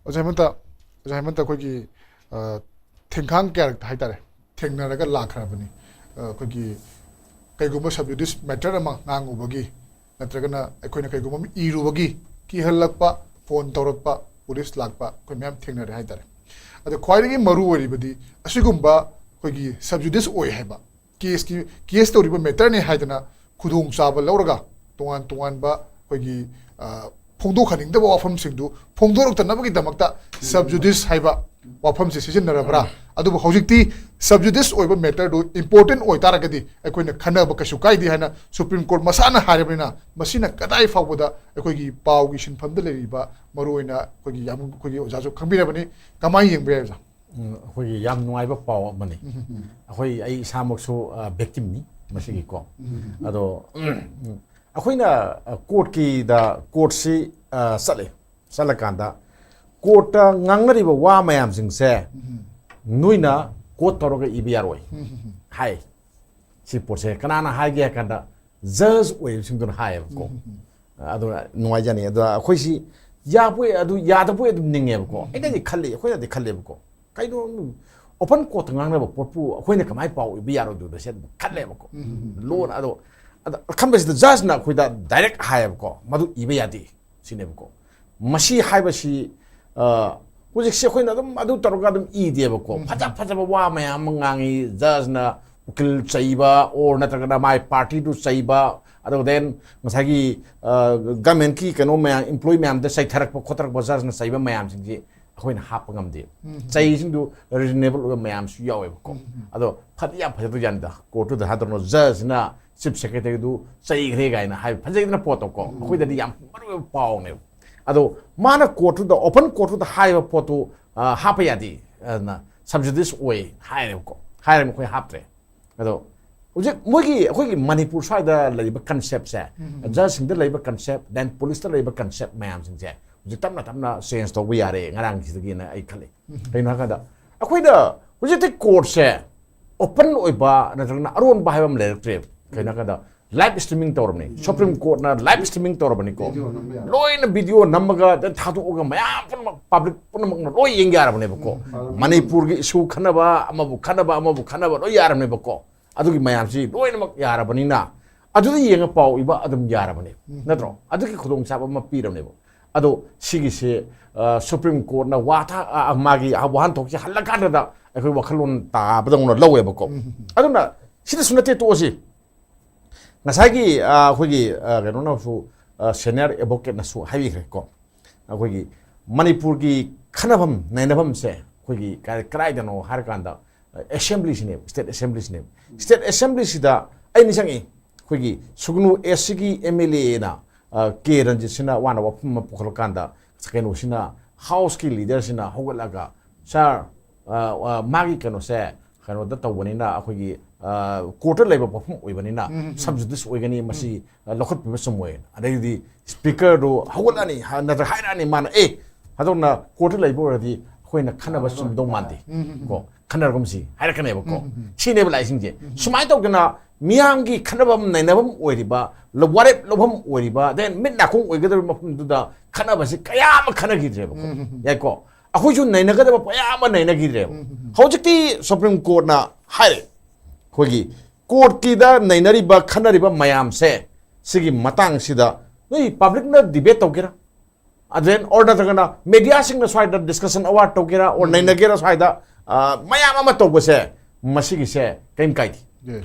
ꯑꯣꯖꯥ ꯍꯦꯃꯟꯇ, ꯑꯣꯖꯥ ꯍꯦꯃꯟꯇ, ꯑꯩꯈꯣꯏꯒꯤ, ꯑ, ꯊꯦꯡꯈꯥꯡ ꯀꯌꯥꯔꯛꯇ ꯍꯥꯏꯇꯥꯔꯦ, ꯊꯦꯡꯅꯔꯒ ꯂꯥꯛꯈ꯭ꯔꯕꯅꯤ꯫ ꯑ, ꯑꯩꯈꯣꯏꯒꯤ ꯀꯩꯒꯨꯝꯕ sub judice matter ꯑꯃ ꯉꯥꯡꯉꯨꯕꯒꯤ, ꯅꯠꯇ꯭ꯔꯒꯅ ꯑꯩꯈꯣꯏꯅ ꯀꯩꯒꯨꯝꯕ ꯑꯃ ꯏꯔꯨꯕꯒꯤ ꯀꯤꯍꯜꯂꯛꯄ, ꯐꯣꯟ ꯇꯧꯔꯛꯄ, ꯄꯨꯂꯤꯁ ꯂꯥꯛꯄ, ꯑꯩꯈꯣꯏ ꯃꯌꯥꯝ ꯊꯦꯡꯅꯔꯦ ꯍꯥꯏꯇꯥꯔꯦ꯫ ꯑꯗꯣ ꯈ꯭ꯋꯥꯏꯗꯒꯤ ꯃꯔꯨ ꯑꯣꯏꯔꯤꯕꯗꯤ ꯑꯁꯤꯒꯨꯝꯕ ꯑꯩꯈꯣꯏꯒꯤ sub judice ꯑꯣꯏ ꯍꯥꯏꯕ, ꯀꯦꯁꯀꯤ, ꯀꯦꯁ ꯇꯧꯔꯤꯕ ꯃꯦꯇꯔꯅꯤ ꯍꯥꯏꯗꯅ ꯈꯨꯗꯣꯡꯆꯥꯕ ꯂꯧꯔꯒ ꯇꯣꯉꯥꯟ ꯇꯣꯉꯥꯟꯕ ꯑꯩꯈꯣꯏꯒꯤ, ꯑ, ꯐꯣꯡꯗꯣꯛꯍꯟꯅꯤꯡꯗꯕ ꯋꯥꯐꯝꯁꯤꯡꯗꯨ ꯐꯣꯡꯗꯣꯔꯛꯇꯅꯕꯒꯤꯗꯃꯛꯇ sub judice ꯍꯥꯏꯕ ꯋꯥꯐꯝꯁꯦ ꯁꯤꯖꯤꯟꯅꯔꯕ꯭ꯔꯥ? ꯑꯗꯨꯕꯨ ꯍꯧꯖꯤꯛꯇꯤ sub judice ꯑꯣꯏꯕ matter ꯗꯨ important ꯑꯣꯏꯇꯥꯔꯒꯗꯤ ꯑꯩꯈꯣꯏꯅ ꯈꯟꯅꯕ ꯀꯩꯁꯨ ꯀꯥꯏꯗꯦ ꯍꯥꯏꯅ Supreme Court ꯃꯁꯥꯅ ꯍꯥꯏꯔꯕꯅꯤꯅ, ꯃꯁꯤꯅ ꯀꯗꯥꯏ ꯐꯥꯎꯕꯗ ꯑꯩꯈꯣꯏꯒꯤ ꯄꯥꯎꯒꯤ ꯁꯤꯟꯐꯝꯗ ꯂꯩꯔꯤꯕ, ꯃꯔꯨꯑꯣꯏꯅ ꯑꯩꯈꯣꯏꯒꯤ ꯌꯥꯝ, ꯑꯩꯈꯣꯏꯒꯤ ꯑꯣꯖꯥꯁꯨ ꯈꯪꯕꯤꯔꯕꯅꯤ, ꯀꯃꯥꯏꯅ ꯌꯦꯡꯕ ꯌꯥꯏ, ꯑꯣꯖꯥ? ꯎꯝ, ꯑꯩꯈꯣꯏꯒꯤ ꯌꯥꯝ ꯅꯨꯡꯉꯥꯏꯕ ꯄꯥꯎ ꯑꯃꯅꯤ꯫ ꯑꯩꯈꯣꯏ, ꯑꯩ ꯏꯁꯥꯃꯛꯁꯨ ꯚꯤꯛꯇꯤꯝꯅꯤ ꯃꯁꯤꯒꯤꯀꯣ꯫ ꯑꯗꯣ ꯎꯝ, ꯑꯩꯈꯣꯏꯅ ꯀꯣꯔꯠꯀꯤꯗ, ꯀꯣꯔꯠꯁꯤ ꯆꯠꯂꯦ꯫ ꯆꯠꯂꯀꯥꯟꯗ ꯀꯣꯔꯠꯇ ꯉꯥꯡꯅꯔꯤꯕ ꯋꯥ ꯃꯌꯥꯝꯁꯤꯡꯁꯦ ꯅꯣꯏꯅ ꯀꯣꯠ ꯇꯧꯔꯒ ꯏꯕ ꯌꯥꯔꯣꯏ ꯍꯥꯏ꯫ ꯁꯤ ꯄꯣꯠꯁꯦ ꯀꯅꯥꯅ ꯍꯥꯏꯒꯦ ꯍꯥꯏ ꯀꯥꯟꯗ, ꯖꯖ ꯑꯣꯏꯕꯁꯤꯡꯗꯨꯅ ꯍꯥꯏꯌꯦꯕꯀꯣ꯫ ꯑꯗꯨꯅ ꯅꯨꯡꯉꯥꯏꯖꯅꯤ꯫ ꯑꯗꯣ ꯑꯩꯈꯣꯏꯁꯤ ꯌꯥꯕꯣꯏ, ꯑꯗꯨ ꯌꯥꯗꯕꯣꯏ ꯑꯗꯨꯝ ꯅꯤꯡꯉꯦꯕꯀꯣ꯫ ꯑꯩꯅꯗꯤ ꯈꯜꯂꯤ, ꯑꯩꯈꯣꯏꯅꯗꯤ ꯈꯜꯂꯦꯕꯀꯣ, ꯀꯩꯅꯣ, ꯑꯣꯄꯟ ꯀꯣꯔꯠꯇ ꯉꯥꯡꯅꯕ ꯄꯣꯠꯄꯨ ꯑꯩꯈꯣꯏꯅ ꯀꯃꯥꯏꯅ ꯄꯥꯎ ꯏꯕ ꯌꯥꯔꯣꯏꯗꯣꯏꯅꯣ ꯁꯤ ꯑꯗꯨꯝ ꯈꯜꯂꯦꯕꯀꯣ꯫ ꯂꯣꯟ ꯑꯗꯣ, ꯑꯗ ꯈꯟꯕꯁꯤꯗ ꯖꯖꯅ ꯑꯩꯈꯣꯏꯗ ꯗꯥꯏꯔꯦꯛ ꯍꯥꯏꯌꯦꯕꯀꯣ, "ꯃꯗꯨ ꯏꯕ ꯌꯥꯗꯦ" ꯁꯤꯅꯦꯕꯀꯣ꯫ ꯃꯁꯤ ꯍꯥꯏꯕꯁꯤ, ꯑ, ꯍꯧꯖꯤꯛꯁꯦ ꯑꯩꯈꯣꯏꯅ ꯑꯗꯨꯝ ꯑꯗꯨ ꯇꯧꯔꯒ ꯑꯗꯨꯝ ꯏꯗꯦꯕꯀꯣ꯫ ꯐꯖ ꯐꯖꯕ ꯋꯥ ꯃꯌꯥꯝ ꯑꯃ ꯉꯥꯡꯉꯤ, ꯖꯖꯅ ꯎꯀꯤꯜ ꯆꯩꯕ, or ꯅꯠꯇ꯭ꯔꯒꯅ ꯃꯥꯏ ꯄꯥꯔꯇꯤꯗꯨ ꯆꯩꯕ, ꯑꯗꯨꯒ then ꯉꯁꯥꯏꯒꯤ, ꯑ, ꯒꯃꯦꯟꯀꯤ ꯀꯩꯅꯣ ꯃꯌꯥꯝ, ꯏꯝꯄ꯭ꯂꯣꯌꯤ ꯃꯌꯥꯝꯗ ꯆꯩꯊꯔꯛꯄ ꯈꯣꯠꯊꯔꯛꯄ, ꯖꯖꯅ ꯆꯩꯕ ꯃꯌꯥꯝꯁꯤꯡꯁꯤ ꯑꯩꯈꯣꯏꯅ ꯍꯥꯞꯄ ꯉꯝꯗꯦ꯫ ꯆꯩꯁꯤꯡꯗꯨ ꯔꯤꯖꯅꯦꯕꯜ ꯑꯣꯏꯕ ꯃꯌꯥꯝꯁꯨ ꯌꯥꯎꯋꯦꯕꯀꯣ꯫ ꯑꯗꯣ ꯐꯗꯤ ꯌꯥꯝ ꯐꯖꯗꯣꯏꯖꯥꯠꯅꯤꯗ, ꯀꯣꯔꯠꯇꯨꯗ ꯍꯥꯏꯗꯧꯅ ꯖꯖꯅ ꯆꯤꯐ ꯁꯦꯀ꯭ꯔꯦꯇꯔꯤꯗꯨ ꯆꯩꯈ꯭ꯔꯦ ꯀꯥꯏꯅ ꯍꯥꯏꯕ ꯐꯖꯩꯗꯅ ꯄꯣꯠꯇꯣꯀꯣ꯫ ꯑꯩꯈꯣꯏꯗꯗꯤ ꯌꯥꯝ ꯃꯔꯨꯑꯣꯏꯕ ꯄꯥꯎꯅꯦꯕ꯫ ꯑꯗꯣ ꯃꯥꯅ ꯀꯣꯔꯠꯇꯨꯗ, ꯑꯣꯄꯟ ꯀꯣꯔꯠꯇꯨꯗ ꯍꯥꯏꯕ ꯄꯣꯠꯇꯨ, ꯑ, ꯍꯥꯞꯄ ꯌꯥꯗꯦ, ꯑꯗꯨꯅ sub judice ꯑꯣꯏ ꯍꯥꯏꯔꯦꯕꯀꯣ꯫ ꯍꯥꯏꯔꯦ, ꯑꯩꯈꯣꯏ ꯍꯥꯞꯇ꯭ꯔꯦ꯫ ꯑꯗꯣ ꯍꯧꯖꯤꯛ ꯃꯣꯏꯒꯤ, ꯑꯩꯈꯣꯏꯒꯤ ꯃꯅꯤꯄꯨꯔ ꯁ꯭ꯋꯥꯏꯗ ꯂꯩꯔꯤꯕ ꯀꯟꯁꯦꯞꯁꯦ, ꯖꯖꯁꯤꯡꯗ ꯂꯩꯕ ꯀꯟꯁꯦꯞ, then ꯄꯨꯂꯤꯁꯇ ꯂꯩꯕ ꯀꯟꯁꯦꯞ ꯃꯌꯥꯝꯁꯤꯡꯁꯦ ꯍꯧꯖꯤꯛ ꯇꯞꯅ ꯇꯞꯅ ꯆꯦꯟꯖ ꯇꯧꯕ ꯌꯥꯔꯦ ꯉꯔꯥꯡꯁꯤꯗꯒꯤꯅ ꯑꯩ ꯈꯜꯂꯤ꯫ ꯀꯩꯒꯤꯅꯣ ꯍꯥꯏꯀꯥꯟꯗ ꯑꯩꯈꯣꯏꯗ ꯍꯧꯖꯤꯛꯇꯤ ꯀꯣꯔꯠꯁꯦ ꯑꯣꯄꯟ ꯑꯣꯏꯕ ꯅꯠꯇ꯭ꯔꯒꯅ ꯑꯔꯣꯟꯕ ꯍꯥꯏꯕ ꯑꯃ ꯂꯩꯔꯛꯇ꯭ꯔꯦꯕ꯫ ꯀꯩꯅꯣ ꯍꯥꯏꯀꯥꯟꯗ ꯂꯥꯏꯚ ꯁ꯭ꯇ꯭ꯔꯤꯃꯤꯡ ꯇꯧꯔꯕꯅꯤ꯫ ꯁꯨꯄ꯭ꯔꯤꯝ ꯀꯣꯔꯠꯅ ꯂꯥꯏꯚ ꯁ꯭ꯇ꯭ꯔꯤꯃꯤꯡ ꯇꯧꯔꯕꯅꯤꯀꯣ꯫ ꯂꯣꯏꯅ ꯚꯤꯗꯤꯑꯣ ꯅꯝꯃꯒ ꯊꯥꯗꯣꯛꯑꯒ ꯃꯌꯥꯝ ꯄꯨꯝꯅꯃꯛ, ꯄꯕ꯭ꯂꯤꯛ ꯄꯨꯝꯅꯃꯛꯅ ꯂꯣꯏ ꯌꯦꯡ ꯌꯥꯔꯕꯅꯦꯕꯀꯣ꯫ ꯃꯅꯤꯄꯨꯔꯒꯤ ꯏꯁꯨ ꯈꯟꯅꯕ, ꯑꯃꯕꯨ ꯈꯟꯅꯕ, ꯑꯃꯕꯨ ꯈꯟꯅꯕ ꯂꯣꯏ ꯌꯥꯔꯕꯅꯦꯕꯀꯣ꯫ ꯑꯗꯨꯒꯤ ꯃꯌꯥꯝꯁꯤ ꯂꯣꯏꯅꯃꯛ ꯌꯥꯔꯕꯅꯤꯅ ꯑꯗꯨꯗ ꯌꯦꯡꯉ ꯄꯥꯎ ꯏꯕ ꯑꯗꯨꯝ ꯌꯥꯔꯕꯅꯦ, ꯅꯠꯇ꯭ꯔꯣ? ꯑꯗꯨꯒꯤ ꯈꯨꯗꯣꯡꯆꯥꯕ ꯑꯃ ꯄꯤꯔꯕꯅꯦꯕ꯫ ꯑꯗꯣ ꯁꯤꯒꯤꯁꯦ, ꯑ, ꯁꯨꯄ꯭ꯔꯤꯝ ꯀꯣꯔꯠꯅ ꯋꯥꯊ-, ꯑ, ꯃꯥꯒꯤ ꯋꯥꯍꯟꯊꯣꯛꯁꯦ ꯍꯜꯂꯀꯥꯟꯗꯗ ꯑꯩꯈꯣꯏ ꯋꯥꯈꯜꯂꯣꯟ ꯇꯥꯕꯗꯧꯅ ꯂꯧꯋꯦꯕꯀꯣ꯫ ꯑꯗꯨꯅ ꯁꯤꯗꯁꯨ ꯅꯠꯇꯦ, ꯇꯣꯛꯑꯁꯤ꯫ ꯉꯁꯥꯏꯒꯤ, ꯑ, ꯑꯩꯈꯣꯏꯒꯤ, ꯑ, ꯀꯩꯅꯣꯅꯁꯨ, ꯑ, ꯁꯦꯅꯤꯌꯔ ꯑꯦꯗꯚꯣꯀꯦꯠꯅꯁꯨ ꯍꯥꯏꯕꯤꯈ꯭ꯔꯦꯀꯣ꯫ ꯑꯩꯈꯣꯏꯒꯤ ꯃꯅꯤꯄꯨꯔꯒꯤ ꯈꯟꯅꯐꯝ ꯅꯩꯅꯐꯝꯁꯦ ꯑꯩꯈꯣꯏꯒꯤ ꯀꯥꯏ- ꯀꯗꯥꯏꯗꯅꯣ ꯍꯥꯏꯔꯀꯥꯟꯗ ꯑꯦꯁꯦꯝꯕ꯭ꯂꯤꯁꯤꯅꯦꯕ, ꯁ꯭ꯇꯦꯠ ꯑꯦꯁꯦꯝꯕ꯭ꯂꯤꯁꯤꯅꯦꯕ꯫ ꯁ꯭ꯇꯦꯠ ꯑꯦꯁꯦꯝꯕ꯭ꯂꯤꯁꯤꯗ ꯑꯩ ꯅꯤꯡꯁꯤꯡꯉꯤ, ꯑꯩꯈꯣꯏꯒꯤ ꯁꯨꯒꯅꯨ ꯑꯦꯁ ꯁꯤꯒꯤ ꯑꯦꯝ ꯑꯦꯜ ꯑꯦꯅ ꯀꯦ ꯔꯟꯖꯤꯠꯁꯤꯅ ꯋꯥꯅ ꯋꯥꯐꯝ ꯑꯃ ꯄꯨꯈꯠꯂꯀꯥꯟꯗ ꯀꯩꯅꯣꯁꯤꯅ, ꯍꯥꯎꯁꯀꯤ ꯂꯤꯗꯔꯁꯤꯅ ꯍꯧꯒꯠꯂꯒ, "ꯁꯥꯔ, ꯑ, ꯑ, ꯃꯥꯒꯤ ꯀꯩꯅꯣꯁꯦ ꯀꯩꯅꯣꯗ ꯇꯧꯕꯅꯤꯅ, ꯑꯩꯈꯣꯏꯒꯤ ꯀꯣꯔꯠꯇ ꯂꯩꯕ ꯋꯥꯐꯝ ꯑꯣꯏꯕꯅꯤꯅ ꯁꯕꯖꯨꯗꯤꯁ ꯑꯣꯏꯒꯅꯤ, ꯃꯁꯤ ꯑ, ꯂꯧꯈꯠꯄꯤꯕ ꯆꯨꯝꯃꯣꯏ"꯫ ꯑꯗꯩꯗꯤ ꯁ꯭ꯄꯤꯀꯔꯗꯨ ꯍꯧꯒꯠꯂꯛꯑꯅꯤ, ꯍꯥ, ꯅꯠꯇ꯭ꯔꯒ ꯍꯥꯏꯔꯛꯑꯅꯤ, ꯃꯥꯅ, "ꯑꯦ, ꯍꯟꯗꯛꯅ ꯀꯣꯔꯠꯇ ꯂꯩꯕ ꯑꯣꯏꯔꯗꯤ ꯑꯩꯈꯣꯏꯅ ꯈꯟꯅꯕ ꯆꯨꯝꯗꯧ ꯃꯥꯟꯗꯦ, ꯀꯣ, ꯈꯟꯅꯔꯒꯨꯝꯁꯤ" ꯍꯥꯏꯔꯛꯀꯅꯦꯕꯀꯣ꯫ ꯁꯤꯅꯦꯕ ꯂꯥꯛꯏꯁꯤꯡꯁꯦ꯫ ꯁꯨꯃꯥꯏꯅ ꯇꯧꯗꯅ ꯃꯤꯌꯥꯝꯒꯤ ꯈꯟꯅꯐꯝ ꯅꯩꯅꯐꯝ ꯑꯣꯏꯔꯤꯕ, ꯂ-, ꯋꯥꯔꯦꯞ ꯂꯧꯐꯝ ꯑꯣꯏꯔꯤꯕ, then ꯃꯤꯠ ꯅꯥꯀꯣꯡ ꯑꯣꯏꯒꯗꯧꯔꯤꯕ ꯃꯐꯝꯗꯨꯗ ꯈꯟꯅꯕꯁꯤ ꯀꯌꯥ ꯑꯃ ꯈꯟꯅꯈꯤꯗ꯭ꯔꯦꯕꯀꯣ꯫ ꯌꯥꯏꯀꯣ? ꯑꯩꯈꯣꯏꯁꯨ ꯅꯩꯅꯒꯗꯕ ꯀꯌꯥ ꯑꯃ ꯅꯩꯅꯈꯤꯗ꯭ꯔꯦꯕ꯫ ꯍꯧꯖꯤꯛꯇꯤ ꯁꯨꯄ꯭ꯔꯤꯝ ꯀꯣꯔꯠꯅ ꯍꯥꯏꯔꯦ, ꯑꯩꯈꯣꯏꯒꯤ ꯀꯣꯔꯠꯀꯤꯗ ꯅꯩꯅꯔꯤꯕ, ꯈꯟꯅꯔꯤꯕ ꯃꯌꯥꯝꯁꯦ, ꯁꯤꯒꯤ ꯃꯇꯥꯡꯁꯤꯗ ꯅꯣꯏ ꯄꯕ꯭ꯂꯤꯛꯅ ꯗꯤꯕꯦꯠ ꯇꯧꯒꯦꯔꯥ, ꯑꯗꯨꯗꯩ or ꯅꯠꯇ꯭ꯔꯒꯅ ꯃꯦꯗꯤꯌꯥꯁꯤꯡꯅ ꯁ꯭ꯋꯥꯏꯗ ꯗꯤꯁꯀꯁꯟ ꯑꯋꯥꯔ ꯇꯧꯒꯦꯔꯥ, or ꯅꯩꯅꯒꯦꯔꯥ ꯁ꯭ꯋꯥꯏꯗ, ꯑ, ꯃꯌꯥꯝ ꯑꯃ ꯇꯧꯕꯁꯦ, ꯃꯁꯤꯒꯤꯁꯦ ꯀꯔꯤꯝ ꯀꯥꯏꯗꯦ꯫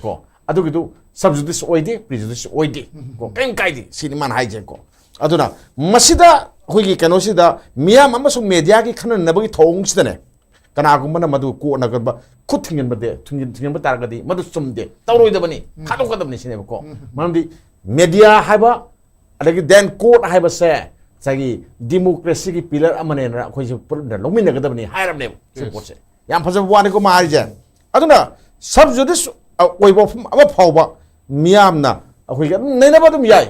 ꯀꯣ, ꯑꯗꯨꯒꯤꯗꯨ ꯁꯕꯖꯨꯗꯤꯁ ꯑꯣꯏꯗꯦ, ꯄ꯭ꯔꯤꯖꯨꯗꯤꯁ ꯑꯣꯏꯗꯦ꯫ ꯀꯣ, ꯀꯔꯤꯝ ꯀꯥꯏꯗꯦ, ꯁꯤꯅꯤ ꯃꯥꯅ ꯍꯥꯏꯁꯦ꯫ ꯀꯣ, ꯑꯗꯨꯅ ꯃꯁꯤꯗ ꯑꯩꯈꯣꯏꯒꯤ ꯀꯩꯅꯣꯁꯤꯗ ꯃꯤꯌꯥꯝ ꯑꯃꯁꯨꯡ ꯃꯦꯗꯤꯌꯥꯒꯤ ꯈꯟꯅꯅꯕꯒꯤ ꯊꯧꯑꯣꯡꯁꯤꯗꯅꯦ, ꯀꯅꯥꯒꯨꯝꯕꯅ ꯃꯗꯨ ꯀꯣꯔꯠꯅ ꯀꯔꯝꯕ ꯈꯨꯠ ꯊꯤꯡꯖꯤꯟꯕꯗꯤ, ꯊꯤꯡꯖꯤꯟ-, ꯊꯤꯡꯖꯤꯟꯕ ꯇꯥꯔꯒꯗꯤ ꯃꯗꯨ ꯆꯨꯝꯗꯦ, ꯇꯧꯔꯣꯏꯗꯕꯅꯤ, ꯊꯥꯗꯣꯛꯀꯗꯕꯅꯤ ꯁꯤꯅꯦꯕꯀꯣ꯫ ꯃꯔꯝꯗꯤ ꯃꯦꯗꯤꯌꯥ ꯍꯥꯏꯕ, ꯑꯗꯒꯤ then ꯀꯣꯔꯠ ꯍꯥꯏꯕꯁꯦ ꯉꯁꯥꯏꯒꯤ ꯗꯤꯃꯣꯀ꯭ꯔꯦꯁꯤꯒꯤ ꯄꯤꯂꯔ ꯑꯃꯅꯦꯅ ꯑꯩꯈꯣꯏꯁꯦ ꯄꯨꯟꯅ ꯂꯧꯃꯤꯟꯅꯒꯗꯕꯅꯤ ꯍꯥꯏꯔꯕꯅꯦꯕ ꯁꯤ ꯄꯣꯠꯁꯦ꯫ ꯌꯥꯝ ꯐꯖꯕ ꯋꯥꯅꯤꯀꯣ ꯃꯥ ꯍꯥꯏꯔꯤꯁꯦ꯫ ꯑꯗꯨꯅ ꯁꯕꯖꯨꯗꯤꯁ ꯑꯣꯏꯕ ꯋꯥꯐꯝ ꯑꯃ ꯐꯥꯎꯕ ꯃꯤꯌꯥꯝꯅ ꯑꯩꯈꯣꯏꯒꯤ ꯑꯗꯨꯝ ꯅꯩꯅꯕ ꯑꯗꯨꯝ ꯌꯥꯏ,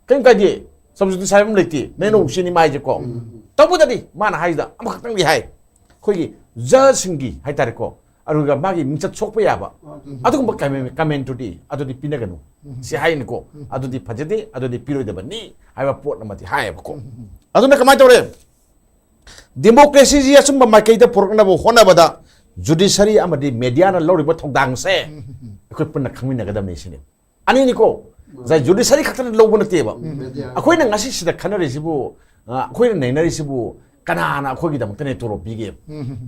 ꯀꯔꯤꯝ ꯀꯥꯏꯗꯦ꯫ ꯁꯕꯖꯨꯗꯤꯁ ꯍꯥꯏꯕ ꯑꯃ ꯂꯩꯇꯦ, ꯅꯩꯅꯧ ꯁꯤꯅꯤ ꯃꯥ ꯍꯥꯏꯁꯦꯀꯣ꯫ ꯇꯧꯕꯇꯗꯤ ꯃꯥꯅ ꯍꯥꯏꯁꯤꯗ ꯑꯃꯈꯛꯇꯪꯗꯤ ꯍꯥꯏ, ꯑꯩꯈꯣꯏꯒꯤ ꯖꯖꯁꯤꯡꯒꯤ ꯍꯥꯏꯇꯥꯔꯦꯀꯣ, ꯑꯗꯨꯒ ꯃꯥꯒꯤ ꯃꯤꯡꯆꯠ ꯁꯣꯛꯄ ꯌꯥꯕ ꯑꯗꯨꯝꯕ ꯀꯃꯦꯟ-, ꯀꯃꯦꯟꯇꯨꯗꯤ ꯑꯗꯨꯗꯤ ꯄꯤꯅꯒꯅꯨ ꯁꯤ ꯍꯥꯏꯅꯤꯀꯣ꯫ ꯑꯗꯨꯗꯤ ꯐꯖꯗꯦ, ꯑꯗꯨꯗꯤ ꯄꯤꯔꯣꯏꯗꯕꯅꯤ ꯍꯥꯏꯕ ꯄꯣꯠ ꯑꯃꯗꯤ ꯍꯥꯏꯌꯦꯕꯀꯣ꯫ ꯑꯗꯨꯅ ꯀꯃꯥꯏꯅ ꯇꯧꯔꯦ? ꯗꯦꯃꯣꯀ꯭ꯔꯦꯁꯤꯁꯤ ꯑꯆꯨꯝꯕ ꯃꯥꯏꯀꯩꯗ ꯄꯨꯔꯛꯅꯕ ꯍꯣꯠꯅꯕꯗ ꯖꯨꯗꯤꯁꯔꯤ ꯑꯃꯗꯤ ꯃꯦꯗꯤꯌꯥꯅ ꯂꯧꯔꯤꯕ ꯊꯧꯗꯥꯡꯁꯦ ꯑꯩꯈꯣꯏ ꯄꯨꯟꯅ ꯈꯪꯃꯤꯟꯅꯒꯗꯕꯅꯤ ꯁꯤꯅꯤ꯫ ꯑꯅꯤꯅꯤꯀꯣ, ꯉꯁꯥꯏ ꯖꯨꯗꯤꯁꯔꯤ ꯈꯛꯇꯅ ꯂꯧꯕ ꯅꯠꯇꯦꯕ꯫ ꯃꯦꯗꯤꯌꯥ꯫ ꯑꯩꯈꯣꯏꯅ ꯉꯁꯤ ꯁꯤꯗ ꯈꯟꯅꯔꯤꯁꯤꯕꯨ, ꯑ, ꯑꯩꯈꯣꯏꯅ ꯅꯩꯅꯔꯤꯁꯤꯕꯨ ꯀꯅꯥꯅ ꯑꯩꯈꯣꯏꯒꯤꯗꯃꯛꯇꯅꯦ ꯇꯣꯂꯣꯞ ꯄꯤꯒꯦ?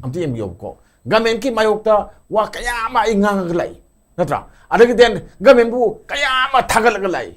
ꯑꯝꯇ ꯌꯦꯡꯕꯤꯌꯣꯕꯀꯣ꯫ ꯒꯃꯦꯟꯀꯤ ꯃꯥꯌꯣꯛꯇ ꯋꯥ ꯀꯌꯥ ꯑꯃ ꯑꯩ ꯉꯥꯡꯉꯒ ꯂꯥꯛꯏ, ꯅꯠꯇ꯭ꯔꯥ? ꯑꯗꯒꯤ then ꯒꯃꯦꯟꯕꯨ ꯀꯌꯥ ꯑꯃ ꯊꯥꯒꯠꯂꯒ ꯂꯥꯛꯏ꯫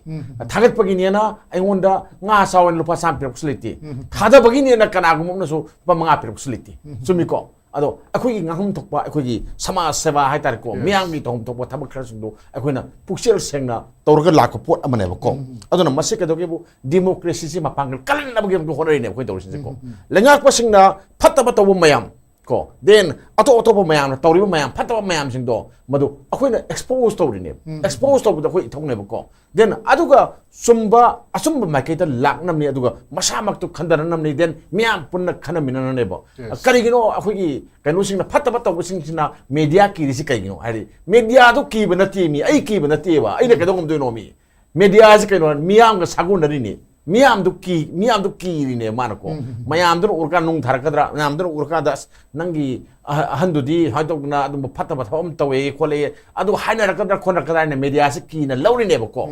ꯊꯥꯒꯠꯄꯒꯤꯅꯦꯅ ꯑꯩꯉꯣꯟꯗ ꯉꯥ ꯆꯥꯎꯅ ꯂꯨꯄꯥ ꯆꯥꯝꯃ ꯄꯤꯔꯛꯄꯁꯨ ꯂꯩꯇꯦ꯫ ꯊꯥꯗꯕꯒꯤꯅꯦꯅ ꯀꯅꯥꯒꯨꯝꯕ ꯑꯃꯅꯁꯨ ꯂꯨꯄꯥ ꯃꯉꯥ ꯄꯤꯔꯛꯄꯁꯨ ꯂꯩꯇꯦ꯫ ꯆꯨꯝꯃꯤꯀꯣ? ꯑꯗꯣ ꯑꯩꯈꯣꯏꯒꯤ ꯉꯥꯡꯐꯝ ꯊꯣꯛꯄ, ꯑꯩꯈꯣꯏꯒꯤ ꯁꯃꯥꯖ ꯁꯦꯕꯥ ꯍꯥꯏꯇꯥꯔꯦꯀꯣ, ꯃꯤꯌꯥꯝꯒꯤ ꯇꯧꯐꯝ ꯊꯣꯛꯄ ꯊꯕꯛ ꯈꯔꯁꯤꯡꯗꯣ ꯑꯩꯈꯣꯏꯅ ꯄꯨꯛꯆꯦꯜ ꯁꯦꯡꯅ ꯇꯧꯔꯒ ꯂꯥꯛꯄ ꯄꯣꯠ ꯑꯃꯅꯦꯕꯀꯣ꯫ ꯑꯗꯨꯅ ꯃꯁꯤ ꯀꯩꯗꯧꯒꯦꯕꯨ, ꯗꯤꯃꯣꯀ꯭ꯔꯦꯁꯤꯁꯤ ꯃꯄꯥꯡꯒꯜ ꯀꯜꯍꯟꯅꯕꯒꯤꯗꯃꯛꯇ ꯍꯣꯠꯅꯔꯤꯅꯦ ꯑꯩꯈꯣꯏ ꯇꯧꯔꯤꯁꯤꯡꯁꯦꯀꯣ꯫ ꯂꯩꯉꯥꯛꯄꯁꯤꯡꯅ ꯐꯠꯇꯕ ꯇꯧꯕ ꯃꯌꯥꯝ ꯀꯣ, then ꯑꯇꯣꯞ ꯑꯇꯣꯞꯄ ꯃꯌꯥꯝꯅ ꯇꯧꯔꯤꯕ ꯃꯌꯥꯝ, ꯐꯠꯇꯕ ꯃꯌꯥꯝꯁꯤꯡꯗꯣ, ꯃꯗꯨ ꯑꯩꯈꯣꯏꯅ ꯑꯦꯛꯁꯄꯣꯖ ꯇꯧꯔꯤꯅꯦꯕ꯫ ꯑꯦꯛꯁꯄꯣꯖ ꯇꯧꯕꯗ ꯑꯩꯈꯣꯏ ꯏꯊꯧꯅꯦꯕꯀꯣ꯫ Then ꯑꯗꯨꯒ ꯆꯨꯝꯕ, ꯑꯆꯨꯝꯕ ꯃꯥꯏꯀꯩꯗ ꯂꯥꯛꯅꯕꯅꯤ, ꯑꯗꯨꯒ ꯃꯁꯥꯃꯛꯇꯨ ꯈꯟꯊꯅꯅꯕꯅꯤ, then ꯃꯤꯌꯥꯝ ꯄꯨꯟꯅ ꯈꯟꯅꯃꯤꯟꯅꯅꯕꯅꯦꯕ꯫ ꯀꯔꯤꯒꯤꯅꯣ ꯑꯩꯈꯣꯏꯒꯤ ꯀꯩꯅꯣꯁꯤꯡꯅ, ꯐꯠꯇꯕ ꯇꯧꯕꯁꯤꯡꯁꯤꯅ ꯃꯦꯗꯤꯌꯥ ꯀꯤꯔꯤꯁꯤ ꯀꯩꯒꯤꯅꯣ ꯍꯥꯏꯗꯤ, ꯃꯦꯗꯤꯌꯥꯗꯣ ꯀꯤꯕ ꯅꯠꯇꯦ ꯃꯤ, ꯑꯩ ꯀꯤꯕ ꯅꯠꯇꯦꯕ, ꯑꯩꯅ ꯀꯩꯗꯧ ꯉꯝꯗꯣꯏꯅꯣ ꯃꯤ? ꯃꯦꯗꯤꯌꯥꯁꯤ ꯀꯩꯅꯣ, ꯃꯤꯌꯥꯝꯒ ꯁꯥꯒꯣꯟꯅꯔꯤꯅꯤ꯫ ꯃꯤꯌꯥꯝꯗꯨ ꯀꯤ-, ꯃꯤꯌꯥꯝꯗꯨ ꯀꯤꯔꯤꯅꯦ ꯃꯥꯅꯀꯣ꯫ ꯃꯌꯥꯝꯗꯨꯅ ꯎꯔꯀꯥꯟꯗ ꯅꯨꯡ ꯊꯥꯔꯛꯀꯗ꯭ꯔꯥ, ꯃꯌꯥꯝꯗꯨꯅ ꯎꯔꯀꯥꯟꯗ, "ꯑꯁ, ꯅꯪꯒꯤ ꯑꯍ-, ꯑꯍꯟꯗꯨꯗꯤ ꯁꯨꯃꯥꯏꯅ ꯇꯧꯗꯅ ꯑꯗꯨꯝꯕ ꯐꯠꯇꯕ ꯊꯕꯛ ꯑꯃ ꯇꯧꯋꯦ ꯈꯣꯠꯂꯦ", ꯑꯗꯨ ꯍꯥꯏꯅꯔꯛꯀꯗ꯭ꯔꯥ ꯈꯣꯠꯅꯔꯛꯀꯗ꯭ꯔꯥ ꯍꯥꯏꯅ ꯃꯦꯗꯤꯌꯥꯁꯤ ꯀꯤꯅ ꯂꯧꯔꯤꯅꯦꯕꯀꯣ꯫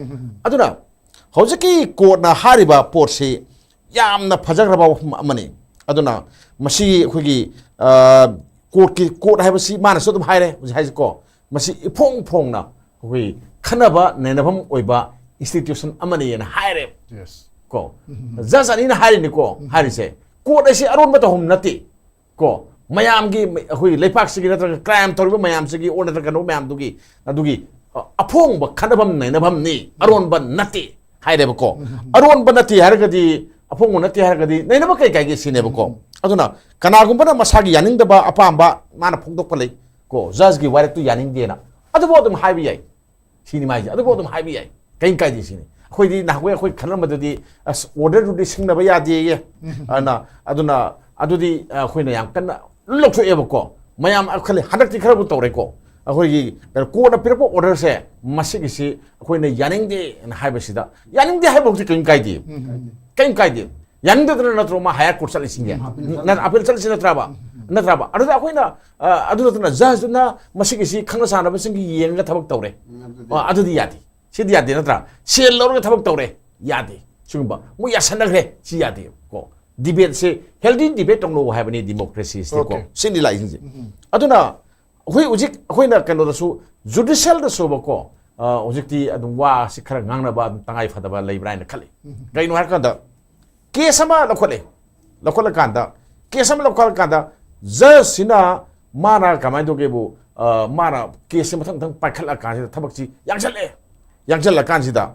ꯑꯗꯨꯅ ꯍꯧꯖꯤꯛꯀꯤ ꯀꯣꯔꯠꯅ ꯍꯥꯏꯔꯤꯕ ꯄꯣꯠꯁꯤ ꯌꯥꯝꯅ ꯐꯖꯈ꯭ꯔꯕ ꯋꯥꯐꯝ ꯑꯃꯅꯤ꯫ ꯑꯗꯨꯅ ꯃꯁꯤ ꯑꯩꯈꯣꯏꯒꯤ, ꯑ, ꯀꯣꯔꯠꯀꯤ, ꯀꯣꯔꯠ ꯍꯥꯏꯕꯁꯤ ꯃꯥꯅꯁꯨ ꯑꯗꯨꯝ ꯍꯥꯏꯔꯦ ꯍꯧꯖꯤꯛ ꯍꯥꯏꯁꯤꯀꯣ, ꯃꯁꯤ ꯏꯐꯣꯡ ꯐꯣꯡꯅ ꯑꯩꯈꯣꯏ ꯈꯟꯅꯕ ꯅꯩꯅꯐꯝ ꯑꯣꯏꯕ ꯏꯟꯁꯇꯤꯇ꯭ꯌꯨꯁꯟ ꯑꯃꯅꯤꯅ ꯍꯥꯏꯔꯦ꯫ Yes. ꯀꯣ, ꯖꯖ ꯑꯅꯤꯅ ꯍꯥꯏꯔꯤꯅꯤꯀꯣ, ꯍꯥꯏꯔꯤꯁꯦ, ꯀꯣꯔꯠ ꯑꯁꯤ ꯑꯔꯣꯟꯕ ꯇꯧꯐꯝ ꯅꯠꯇꯦ꯫ ꯀꯣ, ꯃꯌꯥꯝꯒꯤ, ꯑꯩꯈꯣꯏ ꯂꯩꯄꯥꯛꯁꯤꯒꯤ ꯅꯠꯇ꯭ꯔꯒ ꯀ꯭ꯔꯥꯏꯝ ꯇꯧꯔꯤꯕ ꯃꯌꯥꯝꯁꯤꯒꯤ ꯑꯣꯔ ꯅꯠꯇ꯭ꯔꯒ ꯀꯩꯅꯣ ꯃꯌꯥꯝꯗꯨꯒꯤ, ꯑꯗꯨꯒꯤ, ꯑ, ꯑꯐꯣꯡꯕ ꯈꯟꯅꯐꯝ ꯅꯩꯅꯐꯝꯅꯤ, ꯑꯔꯣꯟꯕ ꯅꯠꯇꯦ ꯍꯥꯏꯔꯦꯕꯀꯣ꯫ ꯑꯔꯣꯟꯕ ꯅꯠꯇꯦ ꯍꯥꯏꯔꯒꯗꯤ, ꯑꯐꯣꯡꯕ ꯅꯠꯇꯦ ꯍꯥꯏꯔꯒꯗꯤ ꯅꯩꯅꯕ ꯀꯩ ꯀꯥꯏꯒꯦ ꯁꯤꯅꯦꯕꯀꯣ꯫ ꯑꯗꯨꯅ ꯀꯅꯥꯒꯨꯝꯕꯅ ꯃꯁꯥꯒꯤ ꯌꯥꯅꯤꯡꯗꯕ ꯑꯄꯥꯝꯕ ꯃꯥꯅ ꯐꯣꯡꯗꯣꯛꯄ ꯂꯩ ꯀꯣ, ꯖꯖꯀꯤ ꯋꯥꯔꯦꯞꯇꯨ ꯌꯥꯅꯤꯡꯗꯦꯅ, ꯑꯗꯨꯕꯨ ꯑꯗꯨꯝ ꯍꯥꯏꯕ ꯌꯥꯏ꯫ ꯁꯤꯅꯤ ꯃꯥꯏꯁꯦ꯫ ꯑꯗꯨꯕꯨ ꯑꯗꯨꯝ ꯍꯥꯏꯕ ꯌꯥꯏ, ꯀꯔꯤꯝ ꯀꯥꯏꯗꯦ ꯁꯤꯅꯤ꯫ ꯑꯩꯈꯣꯏꯗꯤ ꯅꯍꯥꯟꯋꯥꯏ ꯑꯩꯈꯣꯏ ꯈꯜꯂꯝꯕꯗꯗꯤ, "ꯑꯁ, ꯑꯣꯔꯗꯔꯗꯨꯗꯤ ꯁꯤꯡꯅꯕ ꯌꯥꯗꯦꯌꯦ", ꯑꯗꯨꯅ, ꯑꯗꯨꯅ ꯑꯗꯨꯗꯤ ꯑꯩꯈꯣꯏꯅ ꯌꯥꯝ ꯀꯟꯅ ꯂꯣꯏ ꯂꯧꯊꯣꯛꯑꯦꯕꯀꯣ꯫ ꯃꯌꯥꯝ ꯈꯜꯂꯤ, ꯍꯟꯗꯛꯇꯤ ꯈꯔꯕꯨ ꯇꯧꯔꯦꯀꯣ꯫ ꯑꯩꯈꯣꯏꯒꯤ ꯀꯣꯔꯠꯅ ꯄꯤꯔꯛꯄ ꯑꯣꯔꯗꯔꯁꯦ, ꯃꯁꯤꯒꯤꯁꯤ ꯑꯩꯈꯣꯏꯅ ꯌꯥꯅꯤꯡꯗꯦꯅ ꯍꯥꯏꯕꯁꯤꯗ, ꯌꯥꯅꯤꯡꯗꯦ ꯍꯥꯏꯕ ꯍꯧꯖꯤꯛ ꯀꯔꯤꯝ ꯀꯥꯏꯗꯦ꯫ ꯀꯔꯤꯝ ꯀꯥꯏꯗꯦ꯫ ꯌꯥꯅꯤꯡꯗꯗꯅ ꯅꯠꯇ꯭ꯔꯣ ꯃꯥ ꯍꯥꯌꯔ ꯀꯣꯔꯠ ꯆꯠꯂꯤꯁꯤꯡꯁꯦ? ꯎꯝ, ꯑꯄꯤꯜ ꯅꯠ-, ꯑꯄꯤꯜ ꯆꯠꯂꯤꯁꯤ ꯅꯠꯇ꯭ꯔꯕ? ꯅꯠꯇ꯭ꯔꯕ? ꯑꯗꯨꯗ ꯑꯩꯈꯣꯏꯅ, ꯑ, ꯑꯗꯨ ꯅꯠꯇꯅ ꯖꯖꯇꯨꯅ ꯃꯁꯤꯒꯤꯁꯤ ꯈꯪꯅ ꯆꯥꯟꯅꯕꯁꯤꯡꯒꯤ ꯌꯦꯡꯉꯒ ꯊꯕꯛ ꯇꯧꯔꯦ꯫ ꯎꯝ, ꯑꯗꯨꯗꯤ ꯑ, ꯑꯗꯨꯗꯤ ꯌꯥꯗꯦ꯫ ꯁꯤꯗꯤ ꯌꯥꯗꯦ ꯅꯠꯇ꯭ꯔꯥ? ꯁꯦꯜ ꯂꯧꯔꯒ ꯊꯕꯛ ꯇꯧꯔꯦ꯫ ꯌꯥꯗꯦ꯫ ꯁꯤꯒꯨꯝꯕ ꯃꯣꯏ ꯌꯥꯁꯟꯅꯈ꯭ꯔꯦ꯫ ꯁꯤ ꯌꯥꯗꯦ ꯀꯣ꯫ ꯗꯤꯕꯦꯠꯁꯦ, ꯍꯦꯜꯗꯤ ꯗꯤꯕꯦꯠ ꯇꯧꯅꯧ ꯍꯥꯏꯕꯅꯤ ꯗꯤꯃꯣꯀ꯭ꯔꯦꯁꯤꯁꯤꯗꯤꯀꯣ꯫ Okay. ꯁꯤꯅꯤ ꯂꯥꯛꯏꯁꯤꯡꯁꯦ꯫ ꯑꯗꯨꯅ ꯑꯩꯈꯣꯏ ꯍꯧꯖꯤꯛ ꯑꯩꯈꯣꯏꯅ ꯀꯩꯅꯣꯗꯁꯨ, ꯖꯨꯗꯤꯁꯤꯌꯦꯜꯗꯁꯨꯕꯀꯣ, ꯑ, ꯍꯧꯖꯤꯛꯇꯤ ꯑꯗꯨꯝ ꯋꯥꯁꯤ ꯈꯔ ꯉꯥꯡꯅꯕ ꯑꯗꯨꯝ ꯇꯉꯥꯏ ꯐꯗꯕ ꯂꯩꯕ꯭ꯔꯥ ꯍꯥꯏꯅ ꯈꯜꯂꯤ꯫ ꯀꯩꯅꯣ ꯍꯥꯏꯔꯀꯥꯟꯗ, ꯀꯦꯁ ꯑꯃ ꯂꯧꯈꯠꯂꯦ, ꯂꯧꯈꯠꯂꯀꯥꯟꯗ, ꯀꯦꯁ ꯑꯃ ꯂꯧꯈꯠꯂꯀꯥꯟꯗ ꯖꯁꯁꯤꯅ ꯃꯥꯅ ꯀꯃꯥꯏꯅ ꯇꯧꯒꯦꯕꯨ, ꯑ, ꯃꯥꯅ ꯀꯦꯁꯁꯦ ꯃꯊꯪ ꯃꯊꯪ ꯄꯥꯏꯈꯠꯂꯛꯑꯀꯥꯟꯁꯤꯗ ꯊꯕꯛꯁꯤ ꯌꯥꯡꯁꯜꯂꯛꯑꯦ꯫ ꯌꯥꯡꯁꯜꯂꯀꯥꯟꯁꯤꯗ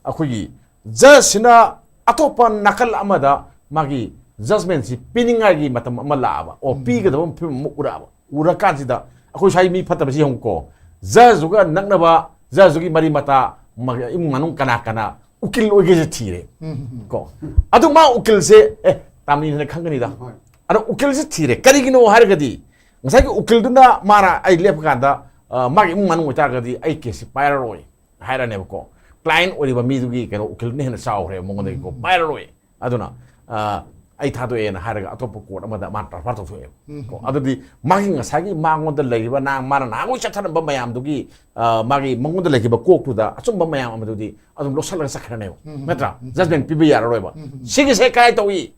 ꯑꯩꯈꯣꯏꯒꯤ ꯖꯁꯁꯤꯅ ꯑꯇꯣꯞꯄ ꯅꯥꯀꯜ ꯑꯃꯗ ꯃꯥꯒꯤ ꯖꯁꯃꯦꯟꯁꯤ ꯄꯤꯅꯤꯡꯉꯥꯏꯒꯤ ꯃꯇꯝ ꯑꯃ ꯂꯥꯛꯑꯕ, ꯑꯣ, ꯎꯝ꯫ ꯄꯤꯒꯗꯕ ꯐꯤꯕꯝ ꯑꯃ ꯎꯔꯛꯑꯕ꯫ ꯎꯔꯀꯥꯟꯁꯤꯗ ꯑꯩꯈꯣꯏ ꯁ꯭ꯋꯥꯏ ꯃꯤ ꯐꯠꯇꯕꯁꯤ ꯌꯦꯡꯉꯨꯀꯣ, ꯖꯁꯇꯨꯒ ꯅꯛꯅꯕ, ꯖꯁꯇꯨꯒꯤ ꯃꯔꯤ ꯃꯇꯥ, ꯃ-, ꯏꯃꯨꯡ ꯃꯅꯨꯡ ꯀꯅꯥ ꯀꯅꯥ ꯎꯀꯤꯜ ꯑꯣꯏꯒꯦꯁꯦ ꯊꯤꯔꯦ꯫ ꯎꯝ, ꯎꯝ, ꯎꯝ꯫ ꯀꯣ, ꯑꯗꯨ ꯃꯥ ꯎꯀꯤꯜꯁꯦ, ꯑꯦ, ꯇꯥꯃꯤꯅ ꯈꯪꯒꯅꯤꯗ꯫ ꯍꯣꯏ꯫ ꯑꯗꯣ ꯎꯀꯤꯜꯁꯦ ꯊꯤꯔꯦ꯫ ꯀꯔꯤꯒꯤꯅꯣ ꯍꯥꯏꯔꯒꯗꯤ ꯉꯁꯥꯏꯒꯤ ꯎꯀꯤꯜꯗꯨꯅ ꯃꯥꯅ ꯑꯩ ꯂꯦꯞꯄ ꯀꯥꯟꯗ, ꯑ, ꯃꯥꯒꯤ ꯏꯃꯨꯡ ꯃꯅꯨꯡ ꯑꯣꯏꯇꯥꯔꯒꯗꯤ ꯑꯩ ꯀꯦꯁꯁꯤ ꯄꯥꯏꯔꯔꯣꯏ ꯍꯥꯏꯔꯅꯦꯕꯀꯣ꯫ ꯀ꯭ꯂꯥꯏꯟ ꯑꯣꯏꯔꯤꯕ ꯃꯤꯗꯨꯒꯤ ꯀꯩꯅꯣ ꯎꯀꯤꯜꯗꯨꯅ ꯍꯦꯟꯅ ꯆꯥꯎꯈ꯭ꯔꯦꯕ ꯃꯉꯣꯟꯗꯒꯤꯀꯣ꯫ ꯎꯝ꯫ ꯄꯥꯏꯔꯔꯣꯏ꯫ ꯑꯗꯨꯅ, ꯑ, ꯑꯩ ꯊꯥꯗꯣꯛꯑꯦꯅ ꯍꯥꯏꯔꯒ ꯑꯇꯣꯞꯄ ꯀꯣꯔꯠ ꯑꯃꯗ ꯃꯥꯅ ꯇ꯭ꯔꯥꯟꯁꯐꯔ ꯇꯧꯊꯣꯛꯑꯦꯕ꯫ ꯎꯝ꯫ ꯀꯣ, ꯑꯗꯨꯗꯤ ꯃꯥꯒꯤ ꯉꯁꯥꯏꯒꯤ ꯃꯉꯣꯟꯗ ꯂꯩꯔꯤꯕ ꯅꯍꯥꯟ ꯃꯥꯅ ꯅꯍꯥꯟꯈꯣꯏ ꯆꯠꯊꯔꯝꯕ ꯃꯌꯥꯝꯗꯨꯒꯤ, ꯑ, ꯃꯥꯒꯤ ꯃꯉꯣꯟꯗ ꯂꯩꯈꯤꯕ ꯀꯣꯛꯇꯨꯗ ꯑꯆꯨꯝꯕ ꯃꯌꯥꯝ ꯑꯃꯗꯨꯗꯤ ꯑꯗꯨꯝ ꯂꯧꯁꯜꯂꯒ ꯆꯠꯈ꯭ꯔꯅꯦꯕ꯫ ꯎꯝ꯫ ꯅꯠꯇ꯭ꯔꯥ? ꯎꯝ꯫ ꯖꯖꯃꯦꯟ ꯄꯤꯕ ꯌꯥꯔꯔꯣꯏꯕ꯫ ꯎꯝ꯫ ꯁꯤꯒꯤꯁꯦ ꯀꯥꯏ ꯇꯧꯏ?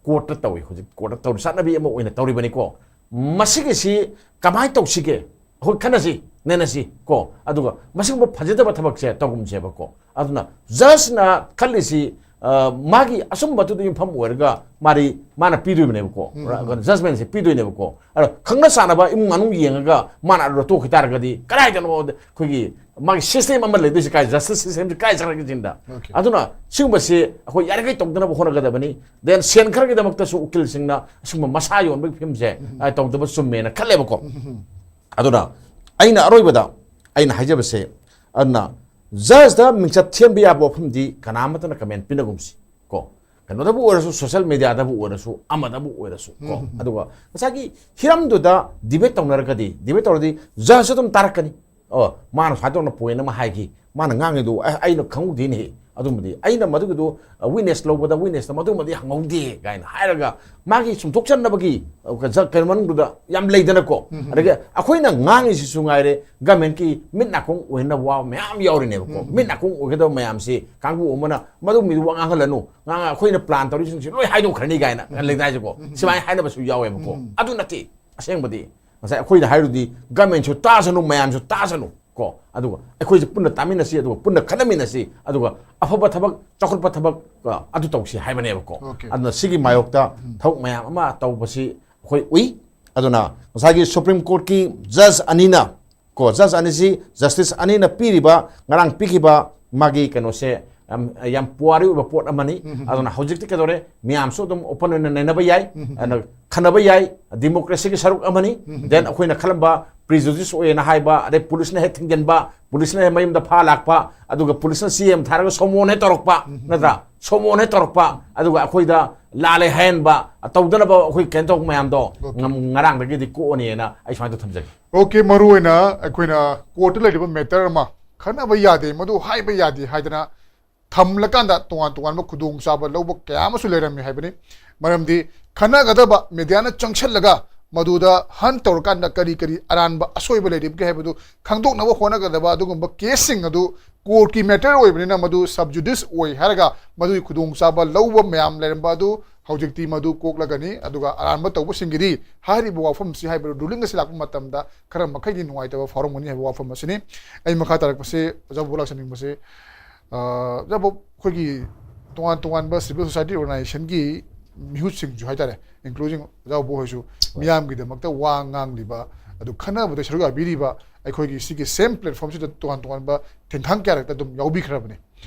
ꯀꯣꯔꯠꯇ ꯇꯧꯏ꯫ ꯍꯧꯖꯤꯛ ꯀꯣꯔꯠꯇ ꯇꯧꯔꯤ꯫ ꯆꯠꯅꯕꯤ ꯑꯃ ꯑꯣꯏꯅ ꯇꯧꯔꯤꯕꯅꯤꯀꯣ꯫ ꯃꯁꯤꯒꯤꯁꯤ ꯀꯃꯥꯏꯅ ꯇꯧꯁꯤꯒꯦ? ꯑꯩꯈꯣꯏ ꯈꯟꯅꯁꯤ, ꯅꯩꯅꯁꯤ ꯀꯣ꯫ ꯑꯗꯨꯒ ꯃꯁꯤꯒꯨꯝꯕ ꯐꯖꯗꯕ ꯊꯕꯛꯁꯦ ꯇꯧꯒꯨꯝꯁꯦꯕꯀꯣ꯫ ꯑꯗꯨꯅ ꯖꯁꯅ ꯈꯜꯂꯤꯁꯤ, ꯑ, ꯃꯥꯒꯤ ꯑꯆꯨꯝꯕꯗꯨꯗ ꯌꯨꯝꯐꯝ ꯑꯣꯏꯔꯒ ꯃꯥꯗꯤ, ꯃꯥꯅ ꯄꯤꯗꯣꯏꯕꯅꯦꯕꯀꯣ꯫ ꯎꯝ꯫ ꯖꯖꯃꯦꯟꯁꯦ ꯄꯤꯗꯣꯏꯅꯦꯕꯀꯣ꯫ ꯑꯗꯣ ꯈꯪꯅ ꯆꯥꯟꯅꯕ ꯏꯃꯨꯡ ꯃꯅꯨꯡ ꯌꯦꯡꯉꯒ ꯃꯥꯅ ꯑꯗꯨꯗ ꯇꯣꯛꯈꯤ ꯇꯥꯔꯒꯗꯤ ꯀꯗꯥꯏꯗꯅꯣ ꯑꯩꯈꯣꯏꯒꯤ ꯃꯥꯒꯤ ꯁꯤꯁꯇꯦꯝ ꯑꯃ ꯂꯩꯗꯣꯏꯁꯦ ꯀꯥꯏ, ꯖꯁꯇꯤꯁ ꯁꯤꯁꯇꯦꯝꯁꯦ ꯀꯥꯏ ꯆꯠꯈ꯭ꯔꯒꯦ ꯁꯤꯅꯤꯗ꯫ ꯑꯣꯀꯦ꯫ ꯑꯗꯨꯅ ꯁꯤꯒꯨꯝꯕꯁꯦ ꯑꯩꯈꯣꯏ ꯌꯥꯔꯤꯈꯩ ꯇꯧꯗꯅꯕ ꯍꯣꯠꯅꯒꯗꯕꯅꯤ꯫ Then ꯁꯦꯟ ꯈꯔꯒꯤꯗꯃꯛꯇꯁꯨ ꯎꯀꯤꯜꯁꯤꯡꯅ ꯑꯁꯤꯒꯨꯝꯕ ꯃꯁꯥ ꯌꯣꯟꯕꯒꯤ ꯐꯤꯕꯝꯁꯦ, ꯎꯝ꯫ ꯑ, ꯇꯧꯗꯕ ꯆꯨꯝꯃꯦꯅ ꯈꯜꯂꯦꯕꯀꯣ꯫ ꯎꯝ꯫ ꯑꯗꯨꯅ ꯑꯩꯅ ꯑꯔꯣꯏꯕꯗ ꯑꯩꯅ ꯍꯥꯏꯖꯕꯁꯦ, ꯑꯗꯨꯅ ꯖꯁꯇ ꯃꯤꯡꯆꯠ ꯊꯤꯍꯟꯕ ꯌꯥꯕ ꯋꯥꯐꯝꯗꯤ ꯀꯅꯥ ꯑꯃꯠꯇꯅ ꯀꯃꯦꯟ ꯄꯤꯅꯒꯨꯝꯁꯤ ꯀꯣ꯫ ꯀꯩꯅꯣꯗꯕꯨ ꯑꯣꯏꯔꯁꯨ, ꯁꯣꯁꯤꯌꯦꯜ ꯃꯦꯗꯤꯌꯥꯗꯕꯨ ꯑꯣꯏꯔꯁꯨ, ꯑꯃꯗꯕꯨ ꯑꯣꯏꯔꯁꯨ ꯀꯣ꯫ ꯎꯝ꯫ ꯑꯗꯨꯒ ꯉꯁꯥꯏꯒꯤ ꯍꯤꯔꯝꯗꯨꯗ ꯗꯤꯕꯦꯠ ꯇꯧꯅꯔꯒꯗꯤ, ꯗꯤꯕꯦꯠ ꯇꯧꯔꯗꯤ ꯖꯁꯁꯨ ꯑꯗꯨꯝ ꯇꯥꯔꯛꯀꯅꯤ꯫ ꯑꯣ, ꯃꯥꯅ ꯁꯨꯃꯥꯏꯅ ꯇꯧꯅ ꯄꯣꯏꯟ ꯑꯃ ꯍꯥꯏꯈꯤ, ꯃꯥꯅ ꯉꯥꯡꯉꯤꯗꯣ ꯑ-, ꯑꯩꯅ ꯈꯪꯍꯧꯗꯦꯅꯦꯍꯦ꯫ ꯑꯗꯨꯝꯕꯗꯤ ꯑꯩꯅ ꯃꯗꯨꯒꯤꯗꯣ, ꯑ, ꯋꯤꯠꯅꯦꯁ ꯂꯧꯕꯗ ꯋꯤꯠꯅꯦꯁꯇ ꯃꯗꯨꯃꯗꯤ ꯍꯪꯍꯧꯗꯦ ꯀꯥꯏꯅ ꯍꯥꯏꯔꯒ ꯃꯥꯒꯤ ꯆꯨꯝꯊꯣꯛꯆꯅꯕꯒꯤ, ꯑ, ꯀ-, ꯀꯩꯅꯣ ꯃꯅꯨꯡꯗꯨꯗ ꯌꯥꯝ ꯂꯩꯗꯅꯀꯣ꯫ ꯎꯝ, ꯎꯝ꯫ ꯑꯗꯒꯤ ꯑꯩꯈꯣꯏꯅ ꯉꯥꯡꯉꯤꯁꯤꯁꯨ ꯉꯥꯏꯔꯦ, ꯒꯃꯦꯟꯀꯤ ꯃꯤꯠ ꯅꯥꯀꯣꯡ ꯑꯣꯏꯅꯕ ꯋꯥ ꯃꯌꯥꯝ ꯌꯥꯎꯔꯤꯅꯦꯕꯀꯣ꯫ ꯎꯝ, ꯎꯝ꯫ ꯃꯤꯠ ꯅꯥꯀꯣꯡ ꯑꯣꯏꯒꯗꯕ ꯃꯌꯥꯝꯁꯤ ꯀꯥꯡꯕꯨ ꯑꯃꯅ ꯃꯗꯨ ꯃꯤꯗꯨ ꯋꯥ ꯉꯥꯡꯍꯜꯂꯅꯨ, ꯉꯥꯡꯉ ꯑꯩꯈꯣꯏꯅ ꯄ꯭ꯂꯥꯟ ꯇꯧꯔꯤꯁꯤꯡꯁꯤ ꯂꯣꯏ ꯍꯥꯏꯗꯣꯛꯈ꯭ꯔꯅꯤ ꯀꯥꯏꯅ ꯎꯝ, ꯎꯝ꯫ ꯂꯩꯗꯅ ꯍꯥꯏꯁꯦꯀꯣ꯫ ꯎꯝ, ꯎꯝ꯫ ꯁꯨꯃꯥꯏꯅ ꯍꯥꯏꯅꯕꯁꯨ ꯌꯥꯎꯋꯦꯕꯀꯣ꯫ ꯎꯝ, ꯎꯝ꯫ ꯑꯗꯨ ꯅꯠꯇꯦ꯫ ꯑꯁꯦꯡꯕꯗꯤ ꯉꯁꯥꯏ ꯑꯩꯈꯣꯏꯅ ꯍꯥꯏꯔꯨꯗꯤ ꯒꯃꯦꯟꯁꯨ ꯇꯥꯁꯅꯨ, ꯃꯌꯥꯝꯁꯨ ꯇꯥꯁꯅꯨ ꯀꯣ, ꯑꯗꯨꯒ ꯑꯩꯈꯣꯏꯁꯦ ꯄꯨꯟꯅ ꯇꯥꯃꯤꯟꯅꯁꯤ, ꯑꯗꯨꯒ ꯄꯨꯟꯅ ꯈꯟꯅꯃꯤꯟꯅꯁꯤ, ꯑꯗꯨꯒ ꯑꯐꯕ ꯊꯕꯛ, ꯆꯥꯎꯈꯠꯄ ꯊꯕꯛ, ꯑ, ꯑꯗꯨ ꯇꯧꯁꯤ ꯍꯥꯏꯕꯅꯦꯕꯀꯣ꯫ ꯑꯣꯀꯦ꯫ ꯑꯗꯨꯅ ꯁꯤꯒꯤ ꯃꯥꯌꯣꯛꯇ ꯎꯝ꯫ ꯊꯕꯛ ꯃꯌꯥꯝ ꯑꯃ ꯇꯧꯕꯁꯤ ꯑꯩꯈꯣꯏ ꯎꯏ꯫ ꯑꯗꯨꯅ ꯉꯁꯥꯏꯒꯤ ꯁꯨꯄ꯭ꯔꯤꯝ ꯀꯣꯔꯠꯀꯤ ꯖꯖ ꯑꯅꯤꯅ, ꯀꯣ, ꯖꯖ ꯑꯅꯤꯁꯤ, ꯖꯁꯇꯤꯁ ꯑꯅꯤꯅ ꯄꯤꯔꯤꯕ, ꯉꯔꯥꯡ ꯄꯤꯈꯤꯕ ꯃꯥꯒꯤ ꯀꯩꯅꯣꯁꯦ ꯌꯥꯝ, ꯌꯥꯝ ꯄꯨꯋꯥꯔꯤ ꯑꯣꯏꯕ ꯄꯣꯠ ꯑꯃꯅꯤ꯫ ꯑꯗꯨꯅ ꯍꯧꯖꯤꯛꯇꯤ ꯀꯩꯗꯧꯔꯦ, ꯃꯌꯥꯝꯁꯨ ꯑꯗꯨꯝ ꯑꯣꯄꯟ ꯑꯣꯏꯅ ꯅꯩꯅꯕ ꯌꯥꯏ, ꯑꯗꯨꯅ ꯈꯟꯅꯕ ꯌꯥꯏ, ꯗꯤꯃꯣꯀ꯭ꯔꯦꯁꯤꯒꯤ ꯁꯔꯨꯛ ꯑꯃꯅꯤ꯫ ꯗꯦꯟ ꯑꯩꯈꯣꯏꯅ ꯈꯜꯂꯝꯕ ꯄ꯭ꯔꯤꯖꯨꯗꯤꯁ ꯑꯣꯏꯌꯦꯅ ꯍꯥꯏꯕ, ꯑꯗꯩ ꯄꯨꯂꯤꯁꯅ ꯍꯦꯛ ꯊꯤꯡꯖꯤꯟꯕ, ꯄꯨꯂꯤꯁꯅ ꯍꯦꯛ ꯃꯌꯨꯝꯗ ꯐꯥ ꯂꯥꯛꯄ, ꯑꯗꯨꯒ ꯄꯨꯂꯤꯁꯅ ꯆꯦ ꯑꯃ ꯊꯥꯔꯒ ꯁꯣꯃꯣꯟ ꯍꯦꯛ ꯇꯧꯔꯛꯄ, ꯅꯠꯇ꯭ꯔꯥ? ꯁꯣꯃꯣꯟ ꯍꯦꯛ ꯇꯧꯔꯛꯄ, ꯑꯗꯨꯒ ꯑꯩꯈꯣꯏꯗ ꯂꯥꯜꯂꯦ ꯍꯥꯏꯍꯟꯕ, ꯇꯧꯗꯅꯕ ꯑꯩꯈꯣꯏ ꯀꯩꯅꯣ ꯇꯧꯕ ꯃꯌꯥꯝꯗꯣ ꯉꯝ-, ꯉꯔꯥꯡꯗꯒꯤꯗꯤ ꯀꯣꯛꯑꯅꯤꯅ ꯑꯩ ꯁꯨꯃꯥꯏꯅ ꯊꯝꯖꯒꯦ꯫ ꯑꯣꯀꯦ, ꯃꯔꯨ ꯑꯣꯏꯅ ꯑꯩꯈꯣꯏꯅ ꯀꯣꯔꯠꯇ ꯂꯩꯔꯤꯕ ꯃꯦꯇꯔ ꯑꯃ ꯈꯟꯅꯕ ꯌꯥꯗꯦ, ꯃꯗꯨ ꯍꯥꯏꯕ ꯌꯥꯗꯦ ꯍꯥꯏꯗꯅ ꯊꯝꯂꯀꯥꯟꯗ ꯇꯣꯉꯥꯟ ꯇꯣꯉꯥꯟꯕ ꯈꯨꯗꯣꯡꯆꯥꯕ ꯂꯧꯕ ꯀꯌꯥ ꯑꯃꯁꯨ ꯂꯩꯔꯝꯃꯤ ꯍꯥꯏꯕꯅꯤ꯫ ꯃꯔꯝꯗꯤ ꯈꯟꯅꯒꯗꯕ ꯃꯦꯗꯤꯌꯥꯅ ꯆꯪꯁꯤꯜꯂꯒ ꯃꯗꯨꯗ ꯍꯟ ꯇꯧꯔꯀꯥꯟꯗ ꯀꯔꯤ ꯀꯔꯤ ꯑꯔꯥꯟꯕ ꯑꯁꯣꯏꯕ ꯂꯩꯔꯤꯕꯒꯦ ꯍꯥꯏꯕꯗꯨ ꯈꯪꯗꯣꯛꯅꯕ ꯍꯣꯠꯅꯒꯗꯕ ꯑꯗꯨꯒꯨꯝꯕ ꯀꯦꯁꯁꯤꯡ ꯑꯗꯨ ꯀꯣꯔꯠꯀꯤ ꯃꯦꯇꯔ ꯑꯣꯏꯕꯅꯤꯅ ꯃꯗꯨ ꯁꯕ ꯖꯨꯗꯤꯁ ꯑꯣꯏ ꯍꯥꯏꯔꯒ ꯃꯗꯨꯒꯤ ꯈꯨꯗꯣꯡꯆꯥꯕ ꯂꯧꯕ ꯃꯌꯥꯝ ꯂꯩꯔꯝꯕ ꯑꯗꯨ ꯍꯧꯖꯤꯛꯇꯤ ꯃꯗꯨ ꯀꯣꯛꯂꯒꯅꯤ꯫ ꯑꯗꯨꯒ ꯑꯔꯥꯟꯕ ꯇꯧꯕꯁꯤꯡꯒꯤꯗꯤ ꯍꯥꯏꯔꯤꯕ ꯋꯥꯐꯝꯁꯤ ꯍꯥꯏꯕ ꯔꯨꯂꯤꯡ ꯑꯁꯤ ꯂꯥꯛꯄ ꯃꯇꯝꯗ ꯈꯔ ꯃꯈꯩꯗꯤ ꯅꯨꯡꯉꯥꯏꯇꯕ ꯐꯥꯎꯔꯝꯒꯅꯤ ꯍꯥꯏꯕ ꯋꯥꯐꯝ ꯑꯁꯤꯅꯤ꯫ ꯑꯩ ꯃꯈꯥ ꯇꯥꯔꯛꯄꯁꯤ ꯑꯣꯖꯥꯕꯨ ꯂꯥꯛꯆꯅꯤꯡꯕꯁꯤ, ꯑ, ꯑꯣꯖꯥꯕꯨ, ꯑꯩꯈꯣꯏꯒꯤ ꯇꯣꯉꯥꯟ ꯇꯣꯉꯥꯟꯕ ꯁꯤꯚꯤꯜ ꯁꯣꯁꯥꯏꯇꯤ ꯑꯣꯔꯒꯅꯥꯏꯖꯦꯁꯟꯒꯤ ꯃꯤꯍꯨꯠꯁꯤꯡꯁꯨ ꯍꯥꯏꯇꯥꯔꯦ, ꯏꯟꯀ꯭ꯂꯨꯗꯤꯡ ꯑꯣꯖꯥꯕꯨ ꯍꯣꯏꯁꯨ ꯃꯤꯌꯥꯝꯒꯤꯗꯃꯛꯇ ꯋꯥ ꯉꯥꯡꯂꯤꯕ, ꯑꯗꯨ ꯈꯟꯅꯕꯗ ꯁꯔꯨꯛ ꯌꯥꯕꯤꯔꯤꯕ ꯑꯩꯈꯣꯏꯒꯤ ꯁꯤꯒꯤ ꯁꯦꯝ ꯄ꯭ꯂꯦꯠꯐꯣꯝꯁꯤꯗ ꯇꯣꯉꯥꯟ ꯇꯣꯉꯥꯟꯕ ꯊꯦꯟꯊꯥꯡ ꯀꯌꯥꯔꯛꯇ ꯑꯗꯨꯝ ꯌꯥꯎꯕꯤꯈ꯭ꯔꯕꯅꯤ꯫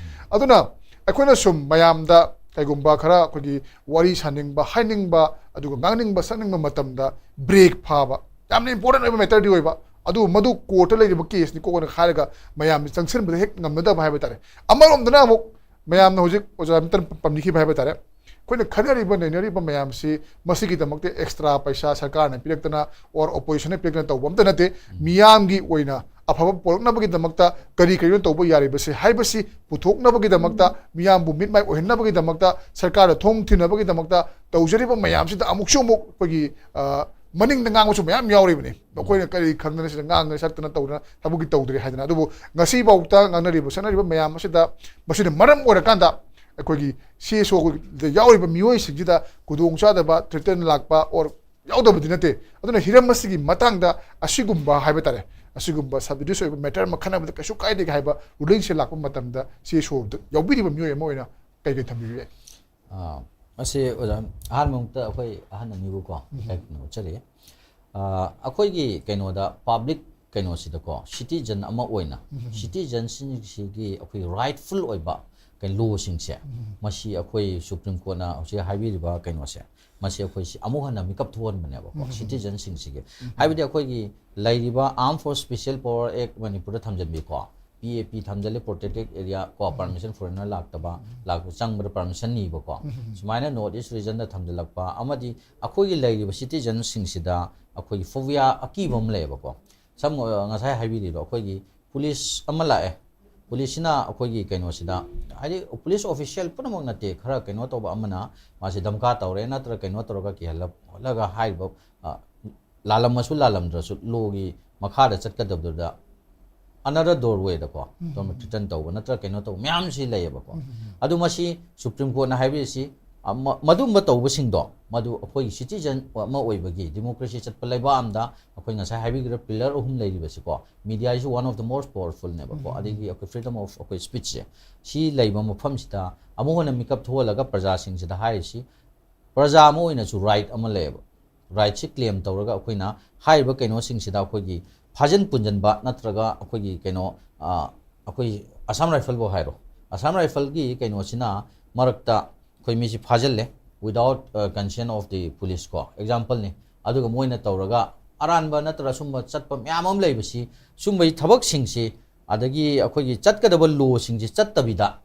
ꯑꯗꯨꯅ ꯑꯩꯈꯣꯏꯅ ꯁꯨꯝ ꯃꯌꯥꯝꯗ ꯀꯩꯒꯨꯝꯕ ꯈꯔ ꯑꯩꯈꯣꯏꯒꯤ ꯋꯥꯔꯤ ꯁꯥꯅꯤꯡꯕ, ꯍꯥꯏꯅꯤꯡꯕ, ꯑꯗꯨꯒ ꯉꯥꯡꯅꯤꯡꯕ, ꯁꯛꯅꯤꯡꯕ ꯃꯇꯝꯗ ꯕ꯭ꯔꯦꯛ ꯐꯥꯕ ꯌꯥꯝꯅ ꯏꯝꯄꯣꯔꯇꯦꯟ ꯑꯣꯏꯕ ꯃꯦꯇꯔꯗꯤ ꯑꯣꯏꯕ, ꯑꯗꯨꯕꯨ ꯃꯗꯨ ꯀꯣꯔꯠꯇ ꯂꯩꯔꯤꯕ ꯀꯦꯁꯅꯤꯀꯣꯅ ꯍꯥꯏꯔꯒ ꯃꯌꯥꯝꯁꯤ ꯆꯪꯁꯤꯟꯕꯗ ꯍꯦꯛ ꯉꯝꯅꯗꯕ ꯍꯥꯏꯕ ꯇꯥꯔꯦ꯫ ꯑꯃꯔꯣꯝꯗꯅ ꯑꯃꯨꯛ ꯃꯌꯥꯝꯅ ꯍꯧꯖꯤꯛ ꯑꯣꯖꯥ ꯃꯤꯇꯟ ꯄꯟꯕꯤꯈꯤꯕ ꯍꯥꯏꯕ ꯇꯥꯔꯦ, ꯑꯩꯈꯣꯏꯅ ꯈꯟꯅꯔꯤꯕ ꯅꯩꯅꯔꯤꯕ ꯃꯌꯥꯝꯁꯤ ꯃꯁꯤꯒꯤꯗꯃꯛꯇ ꯑꯦꯛꯁꯇ꯭ꯔꯥ ꯄꯩꯁꯥ ꯁꯔꯀꯥꯔꯅ ꯄꯤꯔꯛꯇꯅ ꯑꯣꯔ ꯑꯣꯄꯣꯖꯤꯁꯟꯅ ꯄꯤꯔꯛꯇꯅ ꯇꯧꯕ ꯑꯝꯇ ꯅꯠꯇꯦ꯫ ꯃꯤꯌꯥꯝꯒꯤ ꯑꯣꯏꯅ ꯑꯐꯕ ꯄꯨꯔꯛꯅꯕꯒꯤꯗꯃꯛꯇ ꯀꯔꯤ ꯀꯔꯤꯅꯣ ꯇꯧꯕ ꯌꯥꯔꯤꯕꯁꯦ ꯍꯥꯏꯕꯁꯤ ꯄꯨꯊꯣꯛꯅꯕꯒꯤꯗꯃꯛꯇ, ꯃꯤꯌꯥꯝꯕꯨ ꯃꯤꯠ ꯃꯥꯏ ꯑꯣꯏꯍꯟꯅꯕꯒꯤꯗꯃꯛꯇ, ꯁꯔꯀꯥꯔꯗ ꯊꯣꯡ ꯊꯤꯟꯅꯕꯒꯤꯗꯃꯛꯇ ꯇꯧꯖꯔꯤꯕ ꯃꯌꯥꯝꯁꯤꯗ ꯑꯃꯨꯛꯁꯨ ꯑꯃꯨꯛ ꯑꯩꯈꯣꯏꯒꯤ, ꯑ, ꯃꯅꯤꯡꯗ ꯉꯥꯡꯕꯁꯨ ꯃꯌꯥꯝ ꯌꯥꯎꯔꯤꯕꯅꯤ꯫ ꯃꯈꯣꯏꯅ ꯀꯔꯤ ꯈꯪꯗꯅ ꯁꯤꯗ ꯉꯥꯡꯗꯅ ꯁꯛꯇꯅ ꯇꯧꯗꯅ ꯊꯕꯛꯀꯤ ꯇꯧꯗ꯭ꯔꯤ ꯍꯥꯏꯗꯅ꯫ ꯑꯗꯨꯕꯨ ꯉꯁꯤꯐꯥꯎꯗ ꯉꯥꯡꯅꯔꯤꯕ ꯁꯛꯅꯔꯤꯕ ꯃꯌꯥꯝ ꯑꯁꯤꯗ, ꯃꯁꯤꯅ ꯃꯔꯝ ꯑꯣꯏꯔꯀꯥꯟꯗ ꯑꯩꯈꯣꯏꯒꯤ ꯁꯤ ꯑꯦꯁ ꯑꯣꯗ ꯌꯥꯎꯔꯤꯕ ꯃꯤꯑꯣꯏꯁꯤꯡꯁꯤꯗ ꯈꯨꯗꯣꯡꯆꯥꯗꯕ, ꯊ꯭ꯔꯦꯇꯟ ꯂꯥꯛꯄ ꯑꯣꯔ ꯌꯥꯎꯗꯕꯗꯤ ꯅꯠꯇꯦ꯫ ꯑꯗꯨꯅ ꯍꯤꯔꯝ ꯑꯁꯤꯒꯤ ꯃꯇꯥꯡꯗ ꯑꯁꯤꯒꯨꯝꯕ ꯍꯥꯏꯕ ꯇꯥꯔꯦ, ꯑꯁꯤꯒꯨꯝꯕ ꯁꯕꯖꯨꯗꯤꯁ ꯑꯣꯏꯕ ꯃꯦꯇꯔ ꯑꯃ ꯈꯟꯅꯕꯗ ꯀꯩꯁꯨ ꯀꯥꯏꯗꯦ ꯍꯥꯏꯕ ꯔꯨꯂꯤꯡꯁꯦ ꯂꯥꯛꯄ ꯃꯇꯝꯗ ꯁꯤ ꯑꯦꯁ ꯑꯣꯗ ꯌꯥꯎꯕꯤꯔꯤꯕ ꯃꯤꯑꯣꯏ ꯑꯃ ꯑꯣꯏꯅ ꯀꯩ ꯀꯩ ꯊꯝꯕꯤꯕ ꯌꯥꯏ? ꯑꯥ, ꯃꯁꯤ ꯑꯣꯖꯥ, ꯑꯍꯥꯟꯕꯃꯛꯇ ꯑꯩꯈꯣꯏ ꯑꯍꯟ ꯑꯅꯤꯕꯨꯀꯣ ꯏꯀꯥꯏ ꯈꯨꯝꯅꯕ ꯎꯠꯆꯔꯤ꯫ ꯑ, ꯑꯩꯈꯣꯏꯒꯤ ꯀꯩꯅꯣꯗ, ꯄꯕ꯭ꯂꯤꯛ ꯀꯩꯅꯣꯁꯤꯗꯀꯣ, ꯁꯤꯇꯤꯖꯟ ꯑꯃ ꯑꯣꯏꯅ, ꯁꯤꯇꯤꯖꯟꯁꯤꯡꯁꯤꯒꯤ ꯑꯩꯈꯣꯏ ꯔꯥꯏꯠꯐꯨꯜ ꯑꯣꯏꯕ ꯀꯩ-, ꯂꯣꯁꯤꯡꯁꯦ, ꯃꯁꯤ ꯑꯩꯈꯣꯏ ꯁꯨꯄ꯭ꯔꯤꯝ ꯀꯣꯔꯠꯅ ꯍꯧꯖꯤꯛ ꯍꯥꯏꯕꯤꯔꯤꯕ ꯀꯩꯅꯣꯁꯦ, ꯃꯁꯤ ꯑꯩꯈꯣꯏ ꯁꯤ ꯑꯃꯨꯛ ꯍꯟꯅ ꯃꯤꯀꯞ ꯊꯣꯛꯍꯟꯕꯅꯦꯕꯀꯣ, ꯁꯤꯇꯤꯖꯟꯁꯤꯡꯁꯤꯒꯤ꯫ ꯍꯥꯏꯕꯗꯤ ꯑꯩꯈꯣꯏꯒꯤ ꯂꯩꯔꯤꯕ Armed Force Special Power Act ꯃꯅꯤꯄꯨꯔꯗ ꯊꯝꯖꯤꯟꯕꯤꯀꯣ, ꯄꯤ ꯑꯦ ꯄꯤ ꯊꯝꯖꯤꯜꯂꯤ, protected area ꯀꯣ, ꯄꯔꯃꯤꯁꯟ ꯐꯣꯔꯦꯟꯅꯔ ꯂꯥꯛꯇꯕ, ꯂꯥꯛꯄ ꯆꯪꯕꯗ ꯄꯔꯃꯤꯁꯟ ꯅꯤꯕꯀꯣ, ꯁꯨꯃꯥꯏꯅ ꯅꯣꯔꯠ ꯏꯁ ꯔꯤꯖꯟꯗ ꯊꯝꯖꯤꯜꯂꯛꯄ, ꯑꯃꯗꯤ ꯑꯩꯈꯣꯏꯒꯤ ꯂꯩꯔꯤꯕ ꯁꯤꯇꯤꯖꯟꯁꯤꯡꯁꯤꯗ ꯑꯩꯈꯣꯏꯒꯤ ꯐꯣꯕꯤꯌꯥ, ꯑꯀꯤꯕ ꯑꯃ ꯂꯩꯌꯦꯕꯀꯣ꯫ ꯁꯝ-, ꯑ, ꯉꯁꯥꯏ ꯍꯥꯏꯕꯤꯔꯤꯗꯣ, ꯑꯩꯈꯣꯏꯒꯤ ꯄꯨꯂꯤꯁ ꯑꯃ ꯂꯥꯛꯑꯦ, ꯄꯨꯂꯤꯁꯁꯤꯅ ꯑꯩꯈꯣꯏꯒꯤ ꯀꯩꯅꯣꯁꯤꯗ, ꯍꯥꯏꯗꯤ ꯄꯨꯂꯤꯁ ꯑꯣꯐꯤꯁꯤꯌꯦꯜ ꯄꯨꯝꯅꯃꯛ ꯅꯠꯇꯦ, ꯈꯔ ꯀꯩꯅꯣ ꯇꯧꯕ ꯑꯃꯅ ꯃꯥꯁꯦ ꯙꯝꯀꯥ ꯇꯧꯔꯦ ꯅꯠꯇ꯭ꯔꯒ ꯀꯩꯅꯣ ꯇꯧꯔꯒ ꯀꯤꯍꯜꯂ ꯈꯣꯠꯂꯒ ꯍꯥꯏꯔꯤꯕ, ꯑ, ꯂꯥꯜꯂꯝꯃꯁꯨ ꯂꯥꯜꯂꯝꯗ꯭ꯔꯁꯨ ꯂꯣꯒꯤ ꯃꯈꯥꯗ ꯆꯠꯀꯗꯕꯗꯨꯗ another doorwayꯗꯀꯣ, ꯑꯗꯨꯝ ꯊ꯭ꯔꯦꯇꯟ ꯇꯧꯕ ꯅꯠꯇ꯭ꯔꯒ ꯀꯩꯅꯣ ꯇꯧꯕ ꯃꯌꯥꯝꯁꯤ ꯂꯩꯌꯦꯕꯀꯣ꯫ ꯑꯗꯨ ꯃꯁꯤ ꯁꯨꯄ꯭ꯔꯤꯝ ꯀꯣꯔꯠꯅ ꯍꯥꯏꯕꯤꯔꯤꯁꯤ, ꯑ, ꯃ-, ꯃꯗꯨꯝꯕ ꯇꯧꯕꯁꯤꯡꯗꯣ, ꯃꯗꯨ ꯑꯩꯈꯣꯏꯒꯤ ꯁꯤꯇꯤꯖꯟ ꯑꯃ ꯑꯣꯏꯕꯒꯤ, ꯗꯤꯃꯣꯀ꯭ꯔꯦꯁꯤ ꯆꯠꯄ ꯂꯩꯕꯥꯛ ꯑꯃꯗ ꯑꯩꯈꯣꯏ ꯉꯁꯥꯏ ꯍꯥꯏꯕꯤꯈ꯭ꯔ ꯄꯤꯂꯔ ꯑꯍꯨꯝ ꯂꯩꯔꯤꯕꯁꯤꯀꯣ, ꯃꯤꯗꯤꯌꯥꯁꯨ one of the most powerfulꯅꯦꯕꯀꯣ, ꯑꯗꯒꯤ ꯑꯩꯈꯣꯏ freedom of ꯑꯩꯈꯣꯏ speechꯁꯦ, ꯁꯤ ꯂꯩꯕ ꯃꯐꯝꯁꯤꯗ ꯑꯃꯨꯛ ꯍꯟꯅ ꯃꯤꯀꯞ ꯊꯣꯛꯍꯜꯂꯒ ꯄ꯭ꯔꯖꯥꯁꯤꯡꯁꯤꯗ ꯍꯥꯏꯔꯤꯁꯤ, ꯄ꯭ꯔꯖꯥ ꯑꯃ ꯑꯣꯏꯅꯁꯨ ꯔꯥꯏꯠ ꯑꯃ ꯂꯩꯌꯦꯕ꯫ ꯔꯥꯏꯠꯁꯤ ꯀ꯭ꯂꯦꯝ ꯇꯧꯔꯒ ꯑꯩꯈꯣꯏꯅ ꯍꯥꯏꯔꯤꯕ ꯀꯩꯅꯣꯁꯤꯡꯁꯤꯗ ꯑꯩꯈꯣꯏꯒꯤ ꯐꯥꯖꯤꯟ ꯄꯨꯟꯖꯟꯕ ꯅꯠꯇ꯭ꯔꯒ ꯑꯩꯈꯣꯏꯒꯤ ꯀꯩꯅꯣ, ꯑ, ꯑꯩꯈꯣꯏ ꯑꯁꯥꯝ ꯔꯥꯏꯐꯜꯕꯨ ꯍꯥꯏꯔꯣ, ꯑꯁꯥꯝ ꯔꯥꯏꯐꯜꯒꯤ ꯀꯩꯅꯣꯁꯤꯅ ꯃꯔꯛꯇ ꯑꯩꯈꯣꯏ ꯃꯤꯁꯤ ꯐꯥꯖꯤꯜꯂꯦ without, ꯑ, consent of the police ꯀꯣ, ꯑꯦꯛꯖꯥꯝꯄꯜꯅꯤ꯫ ꯑꯗꯨꯒ ꯃꯣꯏꯅ ꯇꯧꯔꯒ ꯑꯔꯥꯟꯕ ꯅꯠꯇ꯭ꯔꯒ ꯁꯨꯝꯕ ꯆꯠꯄ ꯃꯌꯥꯝ ꯑꯃ ꯂꯩꯕꯁꯤ, ꯁꯨꯝꯕꯒꯤ ꯊꯕꯛꯁꯤꯡꯁꯤ, ꯑꯗꯒꯤ ꯑꯩꯈꯣꯏꯒꯤ ꯆꯠꯀꯗꯕ ꯂꯣꯁꯤꯡꯁꯤ ꯆꯠꯇꯕꯤꯗ,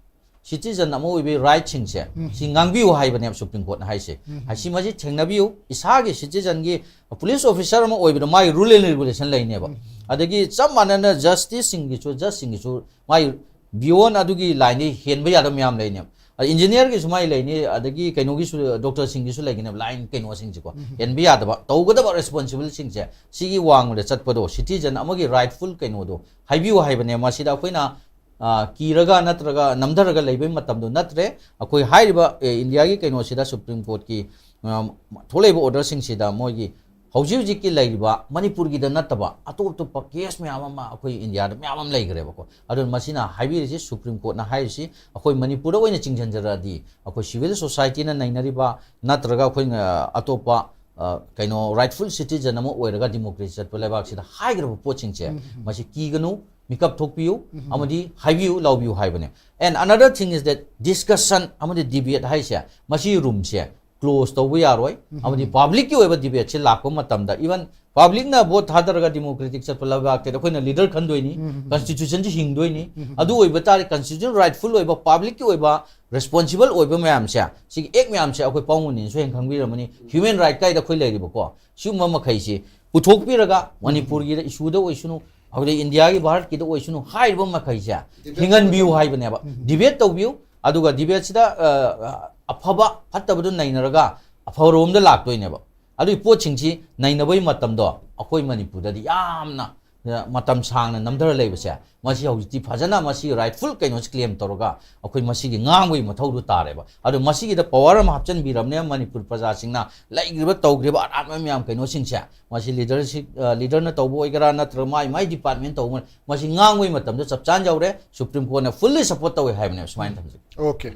ꯁꯤꯇꯤꯖꯟ ꯑꯃ ꯑꯣꯏꯕꯒꯤ ꯔꯥꯏꯠꯁꯤꯡꯁꯦ ꯁꯤ ꯉꯥꯡꯕꯤꯌꯨ ꯍꯥꯏꯕꯅꯦꯕ ꯁꯨꯄ꯭ꯔꯤꯝ ꯀꯣꯔꯠꯅ ꯍꯥꯏꯁꯦ꯫ ꯍꯥꯏ-, ꯁꯤ ꯃꯁꯤ ꯊꯦꯡꯅꯕꯤꯌꯨ, ꯏꯁꯥꯒꯤ ꯁꯤꯇꯤꯖꯟꯒꯤ ꯄꯨꯂꯤꯁ ꯑꯣꯐꯤꯁꯥꯔ ꯑꯃ ꯑꯣꯏꯕꯗ ꯃꯥꯒꯤ rule and regulation ꯂꯩꯅꯦꯕ꯫ ꯑꯗꯒꯤ ꯆꯞ ꯃꯥꯟꯅꯅ ꯖꯁꯇꯤꯁꯁꯤꯡꯒꯤꯁꯨ, ꯖꯁꯁꯤꯡꯒꯤꯁꯨ ꯃꯥꯒꯤ beyond ꯑꯗꯨꯒꯤ ꯂꯥꯏꯟꯗꯤ ꯍꯦꯟꯕ ꯌꯥꯗꯕ ꯃꯌꯥꯝ ꯂꯩꯅꯦꯕ꯫ ꯑꯗ ꯏꯟꯖꯤꯅꯤꯌꯔꯒꯤꯁꯨ ꯃꯥꯒꯤ ꯂꯩꯅꯤ, ꯑꯗꯒꯤ ꯀꯩꯅꯣꯒꯤꯁꯨ, ꯗꯣꯛꯇꯔꯁꯤꯡꯒꯤꯁꯨ ꯂꯩꯒꯅꯦꯕ ꯂꯥꯏꯟ ꯀꯩꯅꯣꯁꯤꯡꯁꯦꯀꯣ꯫ ꯍꯦꯟꯕ ꯌꯥꯗꯕ, ꯇꯧꯒꯗꯕ ꯔꯦꯁꯄꯣꯟꯁꯤꯕꯜꯁꯤꯡꯁꯦ ꯁꯤꯒꯤ ꯋꯥꯡꯃꯗ ꯆꯠꯄꯗꯣ ꯁꯤꯇꯤꯖꯟ ꯑꯃꯒꯤ ꯔꯥꯏꯠꯐꯨꯜ ꯀꯩꯅꯣꯗꯣ ꯍꯥꯏꯕꯤꯌꯨ ꯍꯥꯏꯕꯅꯦ꯫ ꯃꯁꯤꯗ ꯑꯩꯈꯣꯏꯅ ꯑ, ꯀꯤꯔꯒ ꯅꯠꯇ꯭ꯔꯒ ꯅꯝꯊꯔꯒ ꯂꯩꯕꯒꯤ ꯃꯇꯝꯗꯣ ꯅꯠꯇ꯭ꯔꯦ꯫ ꯑꯩꯈꯣꯏ ꯍꯥꯏꯔꯤꯕ, ꯑꯦ, ꯏꯟꯗꯤꯌꯥꯒꯤ ꯀꯩꯅꯣꯁꯤꯗ ꯁꯨꯄ꯭ꯔꯤꯝ ꯀꯣꯔꯠꯀꯤ, ꯑ, ꯊꯣꯛꯂꯛꯏꯕ ꯑꯣꯔꯗꯔꯁꯤꯡꯁꯤꯗ ꯃꯣꯏꯒꯤ ꯍꯧꯖꯤꯛ ꯍꯧꯖꯤꯛꯀꯤ ꯂꯩꯔꯤꯕ ꯃꯅꯤꯄꯨꯔꯒꯤꯗ ꯅꯠꯇꯕ ꯑꯇꯣꯞ ꯑꯇꯣꯞꯄ ꯀꯦꯁ ꯃꯌꯥꯝ ꯑꯃ ꯑꯩꯈꯣꯏ ꯏꯟꯗꯤꯌꯥꯗ ꯃꯌꯥꯝ ꯑꯃ ꯂꯩꯈ꯭ꯔꯦꯕꯀꯣ꯫ ꯑꯗꯨꯅ ꯃꯁꯤꯅ ꯍꯥꯏꯕꯤꯔꯤꯁꯤ, ꯁꯨꯄ꯭ꯔꯤꯝ ꯀꯣꯔꯠꯅ ꯍꯥꯏꯔꯤꯁꯤ ꯑꯩꯈꯣꯏ ꯃꯅꯤꯄꯨꯔꯗ ꯑꯣꯏꯅ ꯆꯤꯡꯁꯤꯟꯖꯔꯛꯑꯗꯤ, ꯑꯩꯈꯣꯏ ꯁꯤꯚꯤꯜ ꯁꯣꯁꯥꯏꯇꯤꯅ ꯅꯩꯅꯔꯤꯕ ꯅꯠꯇ꯭ꯔꯒ ꯑꯩꯈꯣꯏꯅ ꯑꯇꯣꯞꯄ, ꯑ, ꯀꯩꯅꯣ, ꯔꯥꯏꯠꯐꯨꯜ ꯁꯤꯇꯤꯖꯟ ꯑꯃ ꯑꯣꯏꯔꯒ ꯗꯤꯃꯣꯀ꯭ꯔꯦꯁꯤ ꯆꯠꯄ ꯂꯩꯕꯥꯛꯁꯤꯗ ꯍꯥꯏꯒꯗꯕ ꯄꯣꯠꯁꯤꯡꯁꯦ, ꯎꯝ, ꯎꯝ꯫ ꯃꯁꯤ ꯀꯤꯒꯅꯨ, ꯃꯤꯀꯞ ꯊꯣꯛꯄꯤꯌꯨ, ꯎꯝ, ꯎꯝ꯫ ꯑꯃꯗꯤ ꯍꯥꯏꯕꯤꯌꯨ, ꯂꯥꯎꯕꯤꯌꯨ ꯍꯥꯏꯕꯅꯦ꯫ And another thing is that discussion ꯑꯃꯗꯤ debate ꯍꯥꯏꯁꯦ, ꯃꯁꯤ ꯔꯨꯝꯁꯦ ꯀ꯭ꯂꯣꯖ ꯇꯧꯕ ꯌꯥꯔꯣꯏ꯫ ꯎꯝ꯫ ꯑꯃꯗꯤ ꯄꯕ꯭ꯂꯤꯛꯀꯤ ꯑꯣꯏꯕ ꯗꯤꯕꯦꯠꯁꯦ ꯂꯥꯛꯄ ꯃꯇꯝꯗ, ꯏꯚꯟ ꯄꯕ꯭ꯂꯤꯛꯅ ꯚꯣꯠ ꯊꯥꯗꯔꯒ ꯗꯤꯃꯣꯀ꯭ꯔꯦꯇꯤꯛ ꯆꯠꯄ ꯂꯩꯕꯥꯛꯇꯗꯤ ꯑꯩꯈꯣꯏꯅ ꯂꯤꯗꯔ ꯈꯟꯗꯣꯏꯅꯤ, ꯎꯝ, ꯎꯝ, ꯎꯝ꯫ ꯀꯟꯁꯇꯤꯇ꯭ꯌꯨꯁꯟꯁꯤ ꯍꯤꯡꯗꯣꯏꯅꯤ꯫ ꯎꯝ, ꯎꯝ, ꯎꯝ꯫ ꯑꯗꯨ ꯑꯣꯏꯕ ꯇꯥꯔꯗꯤ ꯀꯟꯁꯇꯤꯇ꯭ꯌꯨꯁꯟ ꯔꯥꯏꯠꯐꯨꯜ ꯑꯣꯏꯕ, ꯄꯕ꯭ꯂꯤꯛꯀꯤ ꯑꯣꯏꯕ ꯔꯦꯁꯄꯣꯟꯁꯤꯕꯜ ꯑꯣꯏꯕ ꯃꯌꯥꯝꯁꯦ, ꯁꯤꯒꯤ ꯑꯦꯛ ꯃꯌꯥꯝꯁꯦ ꯑꯩꯈꯣꯏ ꯄꯥꯎꯃꯨꯅꯤꯅꯁꯨ ꯍꯦꯟꯅ ꯈꯪꯕꯤꯔꯝꯃꯅꯤ꯫ ꯍ꯭ꯌꯨꯃꯦꯟ ꯔꯥꯏꯠ ꯀꯥꯏꯗ ꯑꯩꯈꯣꯏ ꯂꯩꯔꯤꯕꯀꯣ, ꯁꯤꯒꯨꯝꯕ ꯃꯈꯩꯁꯤ ꯄꯨꯊꯣꯛꯄꯤꯔꯒ, ꯎꯝ, ꯎꯝ꯫ ꯃꯅꯤꯄꯨꯔꯒꯤꯗ ꯏꯁꯨꯗ ꯑꯣꯏꯁꯅꯨ, ꯑꯩꯈꯣꯏ ꯏꯟꯗꯤꯌꯥꯒꯤ, ꯚꯥꯔꯠꯀꯤꯗ ꯑꯣꯏꯁꯅꯨ, ꯍꯥꯏꯔꯤꯕ ꯃꯈꯩꯁꯦ ꯗꯤꯕꯦꯠ ꯍꯤꯡꯍꯟꯕꯤꯌꯨ ꯇꯧꯕꯤꯌꯨ꯫ ꯍꯥꯏꯕꯅꯦꯕ꯫ ꯎꯝ꯫ ꯗꯤꯕꯦꯠ ꯇꯧꯕꯤꯌꯨ, ꯑꯗꯨꯒ ꯗꯤꯕꯦꯠꯁꯤꯗ, ꯑ, ꯑꯐꯕ ꯐꯠꯇꯕꯗꯨ ꯅꯩꯅꯔꯒ ꯑꯐꯕꯔꯣꯝꯗ ꯂꯥꯛꯇꯣꯏꯅꯦꯕ꯫ ꯑꯗꯨꯒꯤ ꯄꯣꯠꯁꯤꯡꯁꯤ ꯅꯩꯅꯕꯒꯤ ꯃꯇꯝꯗꯣ ꯑꯩꯈꯣꯏ ꯃꯅꯤꯄꯨꯔꯗꯗꯤ ꯌꯥꯝꯅ, ꯑ, ꯃꯇꯝ ꯁꯥꯡꯅ ꯅꯝꯊꯔ ꯂꯩꯕꯁꯦ, ꯃꯁꯤ ꯍꯧꯖꯤꯛꯇꯤ ꯐꯖꯅ ꯃꯁꯤ ꯔꯥꯏꯠꯐꯨꯜ ꯀꯩꯅꯣꯁꯤ ꯀ꯭ꯂꯦꯝ ꯇꯧꯔꯒ ꯑꯩꯈꯣꯏ ꯃꯁꯤꯒꯤ ꯉꯥꯡꯕꯒꯤ ꯃꯊꯧꯗꯨ ꯇꯥꯔꯦꯕ꯫ ꯑꯗꯣ ꯃꯁꯤꯒꯤꯗ ꯄꯋꯥꯔ ꯑꯃ ꯍꯥꯞꯆꯤꯟꯕꯤꯔꯕꯅꯦ ꯃꯅꯤꯄꯨꯔ ꯄ꯭ꯔꯖꯥꯁꯤꯡꯅ, ꯂꯩꯈ꯭ꯔꯤꯕ ꯇꯧꯈ꯭ꯔꯤꯕ ꯑꯔꯥꯟꯕ ꯃꯌꯥꯝ ꯀꯩꯅꯣꯁꯤꯡꯁꯦ, ꯃꯁꯤ ꯂꯤꯗꯔꯁꯤꯞ, ꯑ, ꯂꯤꯗꯔꯅ ꯇꯧꯕ ꯑꯣꯏꯒꯦꯔꯥ ꯅꯠꯇ꯭ꯔꯒ ꯃꯥꯏ ꯃꯥꯏ ꯗꯤꯄꯥꯔꯠꯃꯦꯟ ꯇꯧꯕ, ꯃꯁꯤ ꯉꯥꯡꯕꯒꯤ ꯃꯇꯝꯗ ꯆꯞ ꯆꯥꯅ ꯌꯧꯔꯦ꯫ ꯁꯨꯄ꯭ꯔꯤꯝ ꯀꯣꯔꯠꯅ ꯐꯨꯜꯂꯤ ꯁꯄꯣꯔꯠ ꯇꯧꯋꯦ ꯍꯥꯏꯕꯅꯦꯕ, ꯁꯨꯃꯥꯏꯅ ꯊꯝꯖꯒꯦ꯫ ꯑꯣꯀꯦ꯫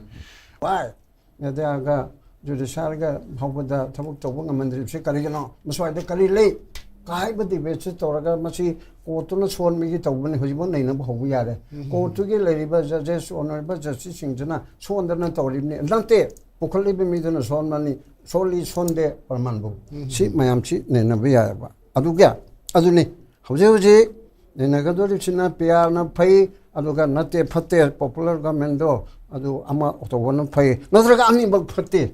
ꯚꯥꯏ, ꯃꯦꯗꯤꯌꯥꯒ ꯖꯨꯗꯤꯁꯤꯌꯥꯔꯒ ꯐꯥꯎꯕꯗ ꯊꯕꯛ ꯇꯧꯕ ꯉꯝꯍꯟꯗ꯭ꯔꯤꯕꯁꯤ ꯀꯔꯤꯒꯤꯅꯣ? ꯃꯁ꯭ꯋꯥꯏꯗ ꯀꯔꯤ ꯂꯩ? ꯀꯥꯏꯕ ꯗꯤꯕꯦꯠꯁꯤ ꯇꯧꯔꯒ ꯃꯁꯤ ꯀꯣꯔꯠꯇꯨꯅ ꯁꯣꯟꯕꯒꯤ ꯇꯧꯕꯅꯤ꯫ ꯍꯧꯖꯤꯛꯐꯥꯎ ꯅꯩꯅꯕ ꯍꯧꯕ ꯌꯥꯔꯦ꯫ ꯎꯝ꯫ ꯀꯣꯔꯠꯇꯨꯒꯤ ꯂꯩꯔꯤꯕ ꯖꯖꯦꯁ, ꯑꯣꯅꯔꯦꯕꯜ ꯖꯁꯇꯤꯁꯁꯤꯡꯁꯤꯅ ꯁꯣꯟꯗꯅ ꯇꯧꯔꯤꯕꯅꯤ꯫ ꯅꯠꯇꯦ, ꯄꯨꯈꯠꯂꯤꯕ ꯃꯤꯗꯨꯅ ꯁꯣꯟꯕꯅꯤ, ꯁꯣꯜꯂꯤ ꯁꯣꯟꯗꯦ ꯄ꯭ꯔꯃꯥꯟꯕꯨ꯫ ꯎꯝ꯫ ꯁꯤ ꯃꯌꯥꯝꯁꯤ ꯅꯩꯅꯕ ꯌꯥꯏꯑꯕ꯫ ꯑꯗꯨꯒ ꯑꯗꯨꯅꯤ ꯍꯧꯖꯤꯛ ꯍꯧꯖꯤꯛ ꯅꯩꯅꯒꯗꯧꯔꯤꯕꯁꯤꯅ ꯄꯤ ꯑꯥꯔꯅ ꯐꯩ, ꯑꯗꯨꯒ ꯅꯠꯇꯦ ꯐꯠꯇꯦ, ꯄꯣꯄꯨꯂꯔ ꯒꯚꯔꯟꯃꯦꯟꯗꯣ ꯑꯗꯨ ꯑꯃ ꯇꯧꯕꯅ ꯐꯩ, ꯅꯠꯇ꯭ꯔꯒ ꯑꯅꯤꯃꯛ ꯐꯠꯇꯦ꯫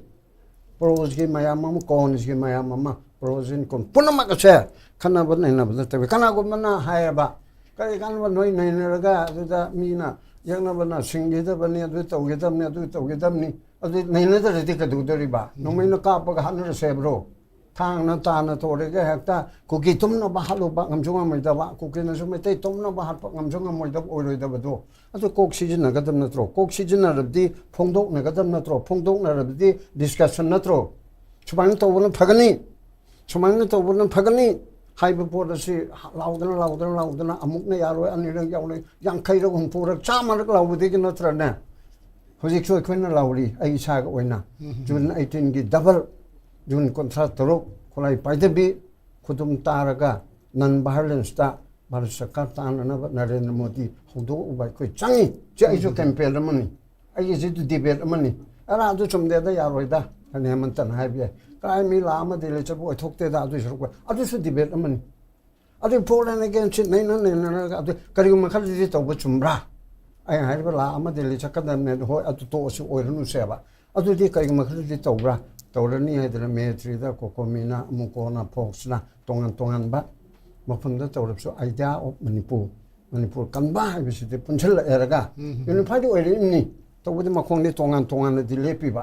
ꯄ꯭ꯔꯣꯁꯀꯤ ꯃꯌꯥꯝ ꯑꯃ, ꯀꯣꯟꯁꯀꯤ ꯃꯌꯥꯝ ꯑꯃ, ꯄ꯭ꯔꯣꯁ ꯏꯟ ꯀꯣꯟ ꯄꯨꯝꯅꯃꯛ ꯑꯁꯦ ꯈꯟꯅꯕ ꯅꯩꯅꯕꯗ ꯇꯧꯏ꯫ ꯀꯅꯥꯒꯨꯝꯕꯅ ꯍꯥꯏꯌꯦꯕ, "ꯀꯔꯤ ꯀꯥꯟꯅꯕ ꯅꯣꯏ ꯅꯩꯅꯔꯒ ꯑꯗꯨꯗ ꯃꯤꯅ ꯌꯦꯛꯅꯕꯅ ꯁꯤꯡꯈꯤꯗꯕꯅꯤ, ꯑꯗꯨ ꯇꯧꯒꯗꯕꯅꯤ, ꯑꯗꯨ ꯇꯧꯒꯗꯕꯅꯤ"? ꯑꯗꯨ ꯅꯩꯅꯗ꯭ꯔꯗꯤ ꯀꯩꯗꯧꯗꯣꯔꯤꯕ? ꯎꯝ꯫ ꯅꯣꯡꯃꯩꯅ ꯀꯥꯞꯄꯒ ꯍꯥꯠꯅꯔꯁꯦ ꯍꯥꯏꯕ꯭ꯔꯣ? ꯊꯥꯡꯅ ꯇꯥꯅ ꯇꯧꯔꯒ ꯍꯦꯛꯇ ꯀꯨꯀꯤ ꯇꯨꯝꯅꯕ ꯍꯥꯠꯂꯨꯕ ꯉꯝꯁꯨ ꯉꯝꯃꯣꯏꯗꯕ, ꯀꯨꯀꯤꯅꯁꯨ ꯃꯩꯇꯩ ꯇꯨꯝꯅꯕ ꯍꯥꯠꯄ ꯉꯝꯁꯨ ꯉꯝꯃꯣꯏꯗꯕ ꯑꯣꯏꯔꯣꯏꯗꯕꯗꯣ꯫ ꯑꯗꯨ ꯀꯣꯛ ꯁꯤꯖꯤꯟꯅꯒꯗꯕ ꯅꯠꯇ꯭ꯔꯣ? ꯀꯣꯛ ꯁꯤꯖꯤꯟꯅꯔꯕꯗꯤ ꯐꯣꯡꯗꯣꯛꯅꯒꯗꯕ ꯅꯠꯇ꯭ꯔꯣ? ꯐꯣꯡꯗꯣꯛꯅꯔꯕꯗꯤ ꯗꯤꯁꯀꯁꯟ ꯅꯠꯇ꯭ꯔꯣ? ꯁꯨꯃꯥꯏꯅ ꯇꯧꯕꯅ ꯐꯒꯅꯤ꯫ ꯁꯨꯃꯥꯏꯅ ꯇꯧꯕꯅ ꯐꯒꯅꯤ ꯍꯥꯏꯕ ꯄꯣꯠ ꯑꯁꯤ ꯂꯥꯎꯗꯅ ꯂꯥꯎꯗꯅ ꯂꯥꯎꯗꯅ ꯑꯃꯨꯛꯅ ꯌꯥꯔꯣꯏ, ꯑꯅꯤꯔꯛ ꯌꯥꯎꯔꯣꯏ, ꯌꯥꯡꯈꯩꯔꯛ ꯍꯨꯝꯐꯨꯔꯛ ꯆꯥꯝꯃꯔꯛ ꯂꯥꯎꯕꯗꯒꯤ ꯅꯠꯇ꯭ꯔꯅꯦ? ꯍꯧꯖꯤꯛꯁꯨ ꯑꯩꯈꯣꯏꯅ ꯂꯥꯎꯔꯤ꯫ ꯑꯩ ꯏꯁꯥꯒ ꯑꯣꯏꯅ ꯖꯨꯟ ꯑꯩꯠꯇꯤꯟꯒꯤ ꯗꯕꯜ, ꯖꯨꯟ ꯀꯨꯟꯊ꯭ꯔꯥ ꯇꯔꯨꯛ ꯈꯨꯠꯂꯥꯏ ꯄꯥꯏꯗꯕꯤ ꯈꯨꯗꯨꯝ ꯇꯥꯔꯒ ꯅꯟ ꯚꯥꯏꯑꯣꯂꯦꯟꯁꯇ ꯚꯥꯔꯠ ꯁꯔꯀꯥꯔ ꯇꯥꯅꯅꯕ ꯅꯔꯦꯟꯗ꯭ꯔ ꯃꯣꯗꯤ ꯍꯧꯗꯣꯛꯎꯕ ꯑꯩꯈꯣꯏ ꯆꯪꯉꯤ꯫ ꯁꯤ ꯑꯩꯁꯨ ꯀꯦꯝꯄꯦꯟ ꯑꯃꯅꯤ, ꯑꯩꯒꯤꯁꯤꯁꯨ ꯗꯤꯕꯦꯠ ꯑꯃꯅꯤ꯫ ꯑꯔꯥ, ꯑꯗꯨ ꯆꯨꯝꯗꯦꯗ, ꯌꯥꯔꯣꯏꯗ ꯍꯥꯏꯅ ꯍꯦꯃꯟꯇꯅ ꯍꯥꯏꯕ ꯌꯥꯏ꯫ ꯀꯥꯏ ꯃꯤ ꯂꯥꯛ ꯑꯃꯗꯤ ꯂꯩꯆꯠꯄ ꯑꯣꯏꯊꯣꯛꯇꯦꯗ, ꯑꯗꯨꯏ ꯁꯔꯨꯛ ꯑꯗꯨꯁꯨ ꯗꯤꯕꯦꯠ ꯑꯃꯅꯤ꯫ ꯑꯗꯨ ꯐꯣꯔ ꯑꯦꯟ ꯑꯦꯒꯦꯟꯁꯤ ꯅꯩꯅ ꯅꯩꯅꯔꯒ ꯑꯗꯨ ꯀꯔꯤꯒꯨꯝꯕ ꯈꯔꯗꯤ ꯇꯧꯕ ꯆꯨꯝꯕ꯭ꯔꯥ? ꯑꯩꯅ ꯍꯥꯏꯔꯤꯕ ꯂꯥꯛ ꯑꯃꯗꯤ ꯂꯩꯆꯠꯀꯗꯕꯅꯦ, ꯑꯗꯨ ꯍꯣꯏ, ꯑꯗꯨ ꯇꯣꯛꯑꯁꯤ, ꯑꯣꯏꯔꯅꯨꯁꯦꯕ꯫ ꯑꯗꯨꯗꯤ ꯀꯔꯤꯒꯨꯝꯕ ꯈꯔꯗꯤ ꯇꯧꯕ꯭ꯔꯥ? ꯇꯧꯔꯅꯤ ꯍꯥꯏꯗꯅ ꯃꯦ ꯊ꯭ꯔꯤꯗ ꯀꯣꯀꯣꯃꯤꯅ, ꯑꯃꯨꯀꯣꯅ, ꯐꯣꯛꯁꯅ ꯇꯣꯉꯥꯟ ꯇꯣꯉꯥꯟꯕ ꯃꯐꯝꯗ ꯇꯧꯔꯕꯁꯨ, ꯑꯥꯏꯗꯤꯌꯥ ꯑꯣꯐ ꯃꯅꯤꯄꯨꯔ, ꯃꯅꯤꯄꯨꯔ ꯀꯟꯕ ꯍꯥꯏꯕꯁꯤꯗꯤ ꯄꯨꯟꯁꯤꯜꯂꯛꯑꯦꯔꯒ ꯌꯨꯅꯤꯐꯥꯏꯗ ꯑꯣꯏꯔꯛꯏꯕꯅꯤ꯫ ꯇꯧꯕꯗꯤ ꯃꯈꯣꯡꯗꯤ ꯇꯣꯉꯥꯟ ꯇꯣꯉꯥꯟꯅꯗꯤ ꯂꯦꯞꯄꯤꯕ꯫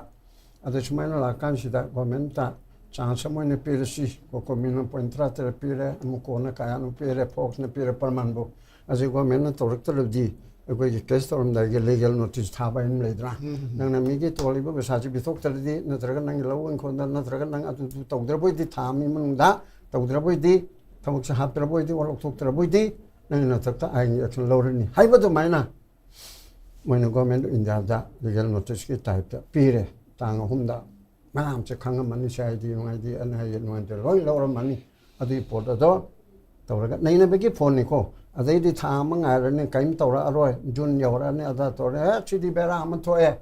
ꯑꯗꯣ ꯁꯨꯃꯥꯏꯅ ꯂꯥꯛꯀꯥꯟꯁꯤꯗ ꯒꯣꯔꯃꯦꯟꯇ ꯆꯥꯟꯁ ꯑꯃ ꯑꯣꯏꯅ ꯄꯤꯔꯁꯤ꯫ ꯀꯣꯀꯣꯃꯤꯅ ꯄꯣꯏꯟ ꯇꯔꯥ ꯇꯔꯦꯠ ꯄꯤꯔꯦ, ꯑꯃꯨꯀꯣꯅ ꯀꯌꯥꯅꯣ ꯄꯤꯔꯦ, ꯐꯣꯛꯁꯅ ꯄꯤꯔꯦ, ꯄ꯭ꯔꯃꯥꯟꯕꯨ꯫ ꯑꯁꯤ ꯒꯣꯔꯃꯦꯟꯅ ꯇꯧꯔꯛꯇ꯭ꯔꯕꯗꯤ ꯑꯩꯈꯣꯏꯒꯤ ꯀꯦꯁ ꯇꯧꯔꯝꯗꯥꯏꯒꯤ ꯂꯤꯒꯦꯜ ꯅꯣꯇꯤꯁ ꯊꯥꯕ ꯍꯥꯏꯅ ꯂꯩꯗꯅ, ꯅꯪꯅ ꯃꯤꯒꯤ ꯇꯣꯜꯂꯤꯕ ꯄꯩꯁꯥꯁꯤ ꯄꯤꯊꯣꯛꯇ꯭ꯔꯗꯤ, ꯅꯠꯇ꯭ꯔꯒ ꯅꯪꯒꯤ ꯂꯧ ꯏꯪꯈꯣꯜꯗ, ꯅꯠꯇ꯭ꯔꯒ ꯅꯪ ꯑꯗꯨꯗꯨ ꯇꯧꯗ꯭ꯔꯕꯣꯏꯗꯤ, ꯊꯥ ꯑꯃꯒꯤ ꯃꯅꯨꯡꯗ ꯇꯧꯗ꯭ꯔꯕꯣꯏꯗꯤ, ꯊꯕꯛꯁꯦ ꯍꯥꯞꯇ꯭ꯔꯕꯣꯏꯗꯤ, ꯋꯥ ꯂꯧꯊꯣꯛꯇ꯭ꯔꯕꯣꯏꯗꯤ, ꯅꯪꯒꯤ ꯅꯊꯛꯇ ꯑꯥꯏꯟꯒꯤ ꯑꯦꯛꯁꯟ ꯂꯧꯔꯅꯤ ꯍꯥꯏꯕ ꯑꯗꯨꯃꯥꯏꯅ ꯃꯣꯏꯅ ꯒꯣꯔꯃꯦꯟ ꯑꯣꯐ ꯏꯟꯗꯤꯌꯥꯗ ꯂꯤꯒꯦꯜ ꯅꯣꯇꯤꯁꯀꯤ ꯇꯥꯏꯞꯇ ꯄꯤꯔꯦ꯫ ꯇꯥꯡ ꯑꯍꯨꯝꯗ ꯃꯌꯥꯝꯁꯦ ꯈꯪꯉꯝꯃꯅꯤ, ꯁꯤ ꯍꯥꯏꯗꯤ ꯅꯨꯡꯉꯥꯏꯗꯤ ꯑꯅ ꯍꯥꯏꯗꯤ ꯅꯨꯡꯉꯥꯏꯇꯦ ꯂꯣꯏ ꯂꯧꯔꯝꯃꯅꯤ꯫ ꯑꯗꯨꯒꯤ ꯄꯣꯠ ꯑꯗꯣ ꯇꯧꯔꯒ ꯅꯩꯅꯕꯒꯤ ꯐꯣꯟꯅꯤꯀꯣ꯫ ꯑꯗꯩꯗꯤ ꯊꯥ ꯑꯃ ꯉꯥꯏꯔꯅꯤ, ꯀꯔꯤꯝ ꯇꯧꯔꯛꯑꯔꯣꯏ, ꯖꯨꯟ ꯌꯧꯔꯛꯑꯅꯤ, ꯑꯗꯥ ꯇꯧꯔꯦ, "ꯑꯦ, ꯁꯤꯗꯤ ꯕꯦꯔꯥ ꯑꯃ ꯊꯣꯛꯑꯦ"꯫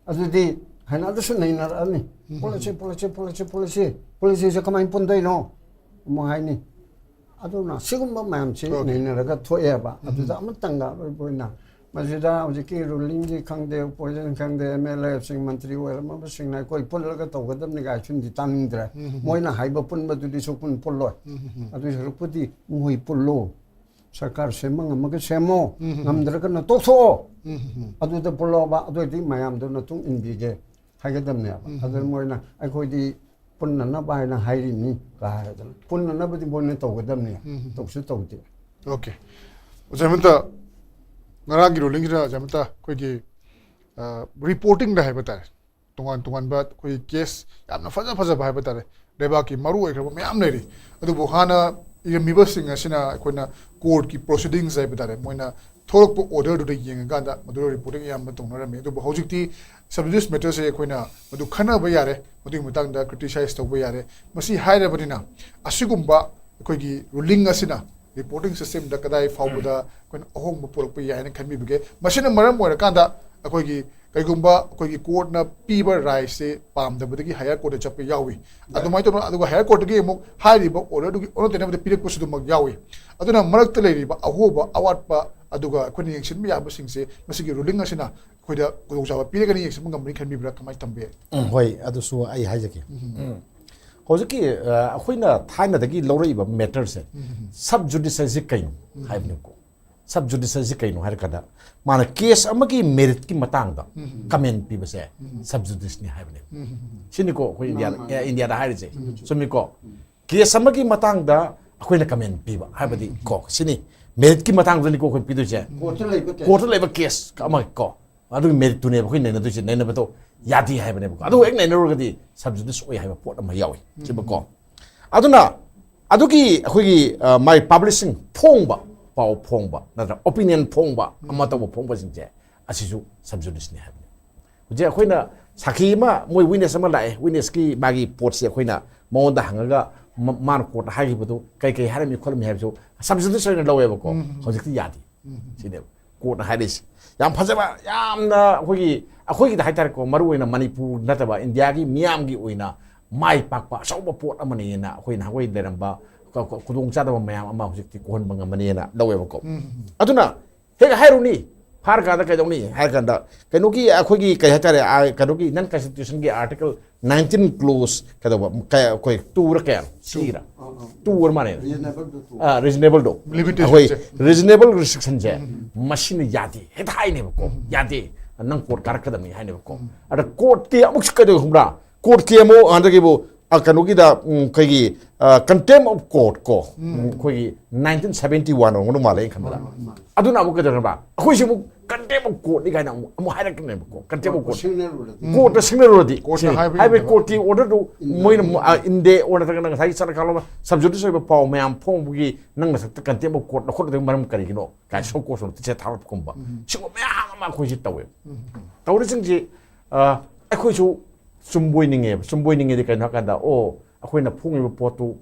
ꯑꯗꯨꯗꯤ ꯍꯥꯏꯅ ꯑꯗꯨꯁꯨ ꯅꯩꯅꯔꯛꯑꯅꯤ꯫ ꯄꯨꯜꯂꯁꯤ, ꯄꯨꯜꯂꯁꯤ, ꯄꯨꯜꯂꯁꯤ, ꯄꯨꯜꯂꯁꯤ꯫ ꯄꯨꯜꯂꯁꯤꯁꯦ ꯀꯃꯥꯏꯅ ꯄꯨꯟꯗꯣꯏꯅꯣ? ꯑꯃꯨꯛ ꯍꯥꯏꯅꯤ꯫ ꯑꯗꯨꯅ ꯁꯤꯒꯨꯝꯕ ꯃꯌꯥꯝꯁꯤ ꯅꯩꯅꯔꯒ ꯊꯣꯛꯑꯦꯕ꯫ ꯑꯗꯨꯗ ꯑꯃꯇꯪꯒ ꯑꯔꯣꯏꯕ ꯑꯣꯏꯅ ꯃꯁꯤꯗ ꯍꯧꯖꯤꯛꯀꯤ ꯔꯨꯂꯤꯡꯒꯤ ꯈꯪꯗꯦ, ꯑꯣꯄꯣꯖꯤꯁꯟ ꯈꯪꯗꯦ, ꯑꯦꯝ ꯑꯦꯜ ꯑꯦꯁꯤꯡ, ꯃꯟꯇ꯭ꯔꯤ ꯑꯣꯏꯔꯝꯃꯕꯁꯤꯡꯅ ꯑꯩꯈꯣꯏ ꯄꯨꯜꯂꯒ ꯇꯧꯒꯗꯕꯅꯤ ꯀꯥꯏꯁꯨꯝꯗꯤ ꯇꯥꯅꯤꯡꯗ꯭ꯔꯦ꯫ ꯃꯣꯏꯅ ꯍꯥꯏꯕ ꯄꯨꯟꯕꯗꯨꯗꯤ ꯁꯨꯛꯄꯨꯟ ꯄꯨꯜꯂꯣꯏ꯫ ꯑꯗꯨꯒꯤ ꯁꯔꯨꯛꯄꯨꯗꯤ ꯃꯣꯏ ꯄꯨꯜꯂꯣ꯫ ꯁꯔꯀꯥꯔ ꯁꯦꯝꯕ ꯉꯝꯃꯒ ꯁꯦꯝꯃꯣ, ꯉꯝꯗ꯭ꯔꯒꯅ ꯇꯣꯛꯊꯣꯛꯑꯣ꯫ ꯑꯗꯨꯗ ꯄꯨꯜꯂꯣꯕ, ꯑꯗꯨ ꯑꯣꯏꯔꯗꯤ ꯃꯌꯥꯝꯗꯨ ꯃꯇꯨꯡ ꯏꯟꯕꯤꯒꯦ ꯍꯥꯏꯒꯗꯕꯅꯦꯕ꯫ ꯑꯗꯨ ꯃꯣꯏꯅ ꯑꯩꯈꯣꯏꯗꯤ ꯄꯨꯟꯅꯅꯕ ꯍꯥꯏꯅ ꯍꯥꯏꯔꯤꯅꯤ ꯀꯥꯏ ꯍꯥꯏꯗꯅ ꯄꯨꯟꯅꯅꯕꯗꯤ ꯃꯣꯏꯅ ꯇꯧꯒꯗꯕꯅꯤ꯫ ꯇꯧꯁꯨ ꯇꯧꯗꯦ꯫ ꯑꯣꯀꯦ꯫ ꯑꯣꯖꯥ ꯍꯦꯃꯟꯇ, ꯉꯔꯥꯡꯒꯤ ꯔꯨꯂꯤꯡꯁꯤꯗ ꯑꯣꯖꯥ ꯍꯦꯃꯟꯇ ꯑꯩꯈꯣꯏꯒꯤ ꯔꯤꯄꯣꯔꯇꯤꯡꯗ ꯍꯥꯏꯕ ꯇꯥꯔꯦ, ꯇꯣꯉꯥꯟ ꯇꯣꯉꯥꯟꯕ ꯑꯩꯈꯣꯏꯒꯤ ꯀꯦꯁ ꯌꯥꯝꯅ ꯐꯖ ꯐꯖꯕ ꯍꯥꯏꯕ ꯇꯥꯔꯦ, ꯂꯩꯕꯥꯛꯀꯤ ꯃꯔꯨ ꯑꯣꯏꯈ꯭ꯔꯕ ꯃꯌꯥꯝ ꯂꯩꯔꯤ꯫ ꯑꯗꯨꯕꯨ ꯍꯥꯟꯅ ꯏꯔꯝꯃꯤꯕꯁꯤꯡ ꯑꯁꯤꯅ ꯑꯩꯈꯣꯏꯅ ꯀꯣꯔꯠꯀꯤ ꯄ꯭ꯔꯣꯁꯤꯗꯤꯡꯁ ꯍꯥꯏꯕ ꯇꯥꯔꯦ, ꯃꯣꯏꯅ ꯊꯣꯛꯂꯛꯄ ꯑꯣꯔꯗꯔꯗꯨꯗ ꯌꯦꯡꯉꯀꯥꯟꯗ ꯃꯗꯨꯗ ꯔꯤꯄꯣꯔꯇꯤꯡ ꯑꯌꯥꯝꯕ ꯇꯧꯅꯔꯝꯃꯤ꯫ ꯑꯗꯨꯕꯨ ꯍꯧꯖꯤꯛꯇꯤ ꯁꯕ ꯖꯨꯗꯤꯁ ꯃꯦꯇꯔꯁꯦ ꯑꯩꯈꯣꯏꯅ ꯃꯗꯨ ꯈꯟꯅꯕ ꯌꯥꯔꯦ, ꯃꯗꯨꯒꯤ ꯃꯇꯥꯡꯗ ꯀ꯭ꯔꯤꯇꯤꯁꯥꯏꯁ ꯇꯧꯕ ꯌꯥꯔꯦ꯫ ꯃꯁꯤ ꯍꯥꯏꯔꯕꯅꯤꯅ ꯑꯁꯤꯒꯨꯝꯕ ꯑꯩꯈꯣꯏꯒꯤ ꯔꯨꯂꯤꯡ ꯑꯁꯤꯅ ꯔꯤꯄꯣꯔꯇꯤꯡ ꯁꯤꯁꯇꯦꯝꯗ ꯀꯗꯥꯏ ꯐꯥꯎꯕꯗ ꯑꯩꯈꯣꯏꯅ ꯑꯍꯣꯡꯕ ꯄꯨꯔꯛꯄ ꯌꯥꯏꯅ ꯈꯟꯕꯤꯕꯒꯦ? ꯃꯁꯤꯅ ꯃꯔꯝ ꯑꯣꯏꯔꯀꯥꯟꯗ ꯑꯩꯈꯣꯏꯒꯤ ꯀꯩꯒꯨꯝꯕ ꯑꯩꯈꯣꯏꯒꯤ ꯀꯣꯔꯠꯅ ꯄꯤꯕ ꯔꯥꯏꯠꯁꯦ ꯄꯥꯝꯗꯕꯗꯒꯤ ꯍꯥꯌꯔ ꯀꯣꯔꯠꯇ ꯆꯠꯄ ꯌꯥꯎꯏ꯫ ꯑꯗꯨꯃꯥꯏꯅ ꯇꯧꯗꯅ ꯑꯗꯨꯒ ꯍꯥꯌꯔ ꯀꯣꯔꯠꯇꯒꯤ ꯑꯃꯨꯛ ꯍꯥꯏꯔꯤꯕ ꯑꯣꯔꯗꯔꯗꯨꯒꯤ ꯑꯣꯟꯅ ꯇꯩꯅꯕꯗ ꯄꯤꯔꯛꯄꯁꯨ ꯑꯗꯨꯃꯛ ꯌꯥꯎꯏ꯫ ꯑꯗꯨꯅ ꯃꯔꯛꯇ ꯂꯩꯔꯤꯕ ꯑꯍꯣꯕ ꯑꯋꯥꯠꯄ ꯑꯗꯨꯒ ꯑꯩꯈꯣꯏꯅ ꯌꯦꯡꯁꯤꯟꯕ ꯌꯥꯕꯁꯤꯡꯁꯦ ꯃꯁꯤꯒꯤ ꯔꯨꯂꯤꯡ ꯑꯁꯤꯅ ꯑꯩꯈꯣꯏꯗ ꯈꯨꯗꯣꯡꯆꯥꯕ ꯄꯤꯔꯒꯅꯤ, ꯌꯦꯡꯁꯤꯟꯕ ꯉꯝꯒꯅꯤ ꯈꯟꯕꯤꯕ꯭ꯔꯥ? ꯀꯃꯥꯏꯅ ꯇꯝꯕꯤ? ꯎꯝ, ꯍꯣꯏ, ꯑꯗꯨꯁꯨ ꯑꯩ ꯍꯥꯏꯖꯒꯦ꯫ ꯎꯝ꯫ ꯍꯧꯖꯤꯛꯀꯤ ꯑ, ꯑꯩꯈꯣꯏꯅ ꯊꯥꯏꯅꯗꯒꯤ ꯂꯧꯔꯛꯏꯕ ꯃꯦꯇꯔꯁꯦ, ꯁꯕ ꯖꯨꯗꯤꯁ ꯍꯥꯏꯁꯦ ꯀꯩꯅꯣ ꯍꯥꯏꯕꯅꯦꯕꯀꯣ꯫ ꯁꯕ ꯖꯨꯗꯤꯁ ꯍꯥꯏꯁꯦ ꯀꯩꯅꯣ ꯍꯥꯏꯔ ꯀꯥꯟꯗ, ꯃꯥꯅ ꯀꯦꯁ ꯑꯃꯒꯤ ꯃꯦꯔꯤꯠꯀꯤ ꯃꯇꯥꯡꯗ ꯀꯃꯦꯟ ꯄꯤꯕꯁꯦ ꯁꯕ ꯖꯨꯗꯤꯁꯅꯤ ꯍꯥꯏꯕꯅꯦ꯫ ꯁꯤꯅꯤꯀꯣ ꯑꯩꯈꯣꯏ ꯏꯟꯗꯤꯌꯥꯗ, ꯑꯦ, ꯏꯟꯗꯤꯌꯥꯗ ꯍꯥꯏꯔꯤꯁꯦ꯫ ꯆꯨꯝꯃꯤꯀꯣ? ꯀꯦꯁ ꯑꯃꯒꯤ ꯃꯇꯥꯡꯗ ꯑꯩꯈꯣꯏꯅ ꯀꯃꯦꯟ ꯄꯤꯕ ꯍꯥꯏꯕꯗꯤ ꯀꯣ, ꯁꯤꯅꯤ, ꯃꯦꯔꯤꯠꯀꯤ ꯃꯇꯥꯡꯗꯅꯤꯀꯣ ꯑꯩꯈꯣꯏ ꯄꯤꯗꯣꯏꯁꯦ꯫ ꯀꯣꯔꯠꯇ ꯂꯩꯕ ꯀꯦꯁ꯫ ꯀꯣꯔꯠꯇ ꯂꯩꯕ ꯀꯦꯁ ꯑꯃ ꯀꯣ, ꯑꯗꯨꯒꯤ ꯃꯦꯔꯤꯠꯇꯨꯅꯦꯕ ꯑꯩꯈꯣꯏ ꯅꯩꯅꯗꯣꯏꯁꯦ꯫ ꯅꯩꯅꯕꯗꯣ ꯌꯥꯗꯦ ꯍꯥꯏꯕꯅꯦꯕꯀꯣ꯫ ꯑꯗꯨ ꯍꯦꯛ ꯅꯩꯅꯔꯨꯔꯒꯗꯤ ꯁꯕ ꯖꯨꯗꯤꯁ ꯑꯣꯏ ꯍꯥꯏꯕ ꯄꯣꯠ ꯑꯃ ꯌꯥꯎꯏ꯫ ꯁꯤꯕꯀꯣ꯫ ꯑꯗꯨꯅ ꯑꯗꯨꯒꯤ ꯑꯩꯈꯣꯏꯒꯤ ꯑ, ꯃꯥꯒꯤ ꯄꯕ꯭ꯂꯤꯁꯤꯡ ꯐꯣꯡꯕ, ꯄꯥꯎ ꯐꯣꯡꯕ ꯅꯠꯇ꯭ꯔꯒ ꯑꯣꯄꯤꯅꯤꯌꯟ ꯐꯣꯡꯕ, ꯑꯃ ꯇꯧꯕ ꯐꯣꯡꯕꯁꯤꯡꯁꯦ ꯑꯁꯤꯁꯨ ꯁꯕ ꯖꯨꯗꯤꯁꯅꯤ ꯍꯥꯏꯕꯅꯤ꯫ ꯍꯧꯖꯤꯛ ꯑꯩꯈꯣꯏꯅ ꯁꯥꯈꯤ ꯑꯃ, ꯃꯣꯏ ꯋꯤꯠꯅꯦꯁ ꯑꯃ ꯂꯥꯛꯑꯦ, ꯋꯤꯠꯅꯦꯁꯀꯤ ꯃꯥꯒꯤ ꯄꯣꯠꯁꯦ ꯑꯩꯈꯣꯏꯅ ꯃꯉꯣꯟꯗ ꯍꯪꯉꯒ ꯃ-, ꯃꯥꯅ ꯀꯣꯔꯠꯇ ꯍꯥꯏꯈꯤꯕꯗꯣ ꯀꯩ ꯀꯩ ꯍꯥꯏꯔꯝꯃꯤ ꯈꯣꯠꯂꯝꯃꯤ ꯍꯥꯏꯕꯁꯨ ꯁꯕ ꯖꯨꯗꯤꯁ ꯑꯣꯏꯅ ꯂꯧꯋꯦꯕꯀꯣ꯫ ꯍꯧꯖꯤꯛꯇꯤ ꯌꯥꯗꯦ꯫ ꯁꯤꯅꯦꯕ ꯀꯣꯔꯠꯅ ꯍꯥꯏꯔꯤꯁꯦ꯫ ꯌꯥꯝ ꯐꯖꯕ, ꯌꯥꯝꯅ ꯑꯩꯈꯣꯏꯒꯤ, ꯑꯩꯈꯣꯏꯒꯤꯗ ꯍꯥꯏꯇꯥꯔꯦꯀꯣ, ꯃꯔꯨ ꯑꯣꯏꯅ ꯃꯅꯤꯄꯨꯔ ꯅꯠꯇꯕ ꯏꯟꯗꯤꯌꯥꯒꯤ ꯃꯤꯌꯥꯝꯒꯤ ꯑꯣꯏꯅ ꯃꯥꯏ ꯄꯥꯛꯄ ꯑꯆꯧꯕ ꯄꯣꯠ ꯑꯃꯅꯦꯅ ꯑꯩꯈꯣꯏ ꯅꯍꯥꯟꯋꯥꯏ ꯂꯩꯔꯝꯕ ꯈ-, ꯈ-, ꯈꯨꯗꯣꯡꯆꯥꯗꯕ ꯃꯌꯥꯝ ꯑꯃ ꯍꯧꯖꯤꯛꯇꯤ ꯀꯣꯛꯍꯟꯕ ꯉꯝꯃꯅꯦꯅ ꯂꯧꯋꯦꯕꯀꯣ꯫ ꯑꯗꯨꯅ ꯍꯦꯛ ꯍꯥꯏꯔꯨꯅꯤ, ꯐꯥꯔꯀꯥꯟꯗ ꯀꯩꯗꯧꯅꯤ ꯍꯥꯏꯔ ꯀꯥꯟꯗ, ꯀꯩꯅꯣꯒꯤ ꯑꯩꯈꯣꯏꯒꯤ ꯀꯩ ꯍꯥꯏꯇꯥꯔꯦ, ꯑ, ꯀꯩꯅꯣꯒꯤ ꯅꯟ ꯀꯟꯁꯇꯤꯇ꯭ꯌꯨꯁꯟꯒꯤ ꯑꯥꯔꯇꯤꯀꯜ ꯅꯥꯏꯟꯇꯤꯟ ꯀ꯭ꯂꯣꯖ ꯀꯩꯗꯧꯕ, ꯀꯩ-, ꯑꯩꯈꯣꯏ ꯇꯨꯔ ꯀꯌꯥꯅꯣ? ꯁꯤꯔ? ꯑ, ꯑ꯫ ꯇꯨ ꯑꯣꯏꯔ ꯃꯥꯜꯂꯦ꯫ ꯔꯤꯖꯅꯦꯕꯜꯗꯨ ꯇꯨ꯫ ꯑ, ꯔꯤꯖꯅꯦꯕꯜꯗꯣ꯫ Limitationꯁꯦ꯫ ꯑꯩꯈꯣꯏ ꯔꯤꯖꯅꯦꯕꯜ ꯔꯤꯁꯇ꯭ꯔꯤꯛꯁꯟꯁꯦ ꯃꯁꯤꯅ ꯌꯥꯗꯦ ꯍꯦꯛꯇ ꯍꯥꯏꯅꯦꯕꯀꯣ꯫ ꯌꯥꯗꯦ, ꯅꯪ ꯀꯣꯔꯠ ꯀꯥꯔꯛꯀꯗꯕꯅꯤ ꯍꯥꯏꯅꯦꯕꯀꯣ꯫ ꯑꯗ ꯀꯣꯔꯠꯇꯤ ꯑꯃꯨꯛꯁꯨ ꯀꯩꯗꯧ ꯈꯪꯕ꯭ꯔꯥ? ꯀꯣꯔꯠꯀꯤ ꯑꯃꯨꯛ ꯍꯟꯗꯛꯀꯤꯕꯨ, ꯑ, ꯀꯩꯅꯣꯒꯤꯗ, ꯎꯝ, ꯑꯩꯈꯣꯏꯒꯤ, ꯑ, contempt of court ꯀꯣ, ꯎꯝ, ꯑꯩꯈꯣꯏꯒꯤ ꯅꯥꯏꯟꯇꯤꯟ ꯁꯕꯦꯟꯇꯤ ꯋꯥꯟ ꯑꯣꯏꯔꯝꯒꯗꯧ ꯃꯥꯜꯂꯦ ꯑꯩꯅ ꯈꯟꯕꯗ꯫ ꯃꯥꯅꯤ, ꯃꯥꯅꯤ꯫ ꯑꯗꯨꯅ ꯑꯃꯨꯛ ꯀꯩꯗꯧꯔꯕ? ꯑꯩꯈꯣꯏꯁꯤ ꯑꯃꯨꯛ contempt of courtꯅꯤ ꯀꯥꯏꯅ ꯑꯃꯨꯛ ꯑꯃꯨꯛ ꯍꯥꯏꯔꯛꯀꯅꯦꯕꯀꯣ, contempt of court꯫ ꯁꯤꯡꯅꯔꯨꯔꯗꯤ ꯀꯣꯔꯠꯇ ꯁꯤꯡꯅꯔꯨꯔꯗꯤ ꯀꯣꯔꯠꯇ ꯁꯤ ꯍꯥꯏꯕ ꯍꯥꯏꯕꯗꯤ ꯌꯥꯗꯕ꯫ ꯀꯣꯔꯠꯀꯤ ꯑꯣꯔꯗꯔꯗꯨ ꯏꯟꯗꯦ ꯃꯣꯏꯅ ꯑꯣꯔꯗꯔ꯫ ꯑ, ꯏꯟꯗꯦ ꯑꯣꯔꯗꯔ ꯅꯠꯇ꯭ꯔꯒ ꯉꯁꯥꯏꯒꯤ ꯆꯠꯅ ꯀꯥꯡꯂꯣꯟ subjudiced ꯑꯣꯏꯕ ꯄꯥꯎ ꯃꯌꯥꯝ ꯐꯣꯡꯕꯒꯤ ꯅꯪ ꯅꯁꯛꯇ contempt of court ꯂꯧꯈꯠꯂꯨꯗꯕꯒꯤ ꯃꯔꯝ ꯀꯔꯤꯒꯤꯅꯣ ꯀꯥꯏꯅ show cause notice ꯊꯥꯔꯛꯄꯒꯨꯝꯕ ꯁꯤꯒꯨꯝꯕ ꯃꯌꯥꯝ ꯑꯃ ꯑꯩꯈꯣꯏꯁꯤ ꯇꯧꯋꯦꯕ꯫ ꯇꯧꯔꯤꯁꯤꯡꯁꯤ ꯑ, ꯑꯩꯈꯣꯏꯁꯨ ꯆꯨꯝꯕꯣꯏꯅꯤꯡꯉꯦꯕ꯫ ꯆꯨꯝꯕꯣꯏꯅꯤꯡꯉꯦꯗꯤ ꯀꯩꯅꯣ ꯍꯥꯏ ꯀꯥꯟꯗ, ꯑꯣ, ꯑꯩꯈꯣꯏꯅ ꯐꯣꯡꯉꯤꯕ ꯄꯣꯠꯇꯨ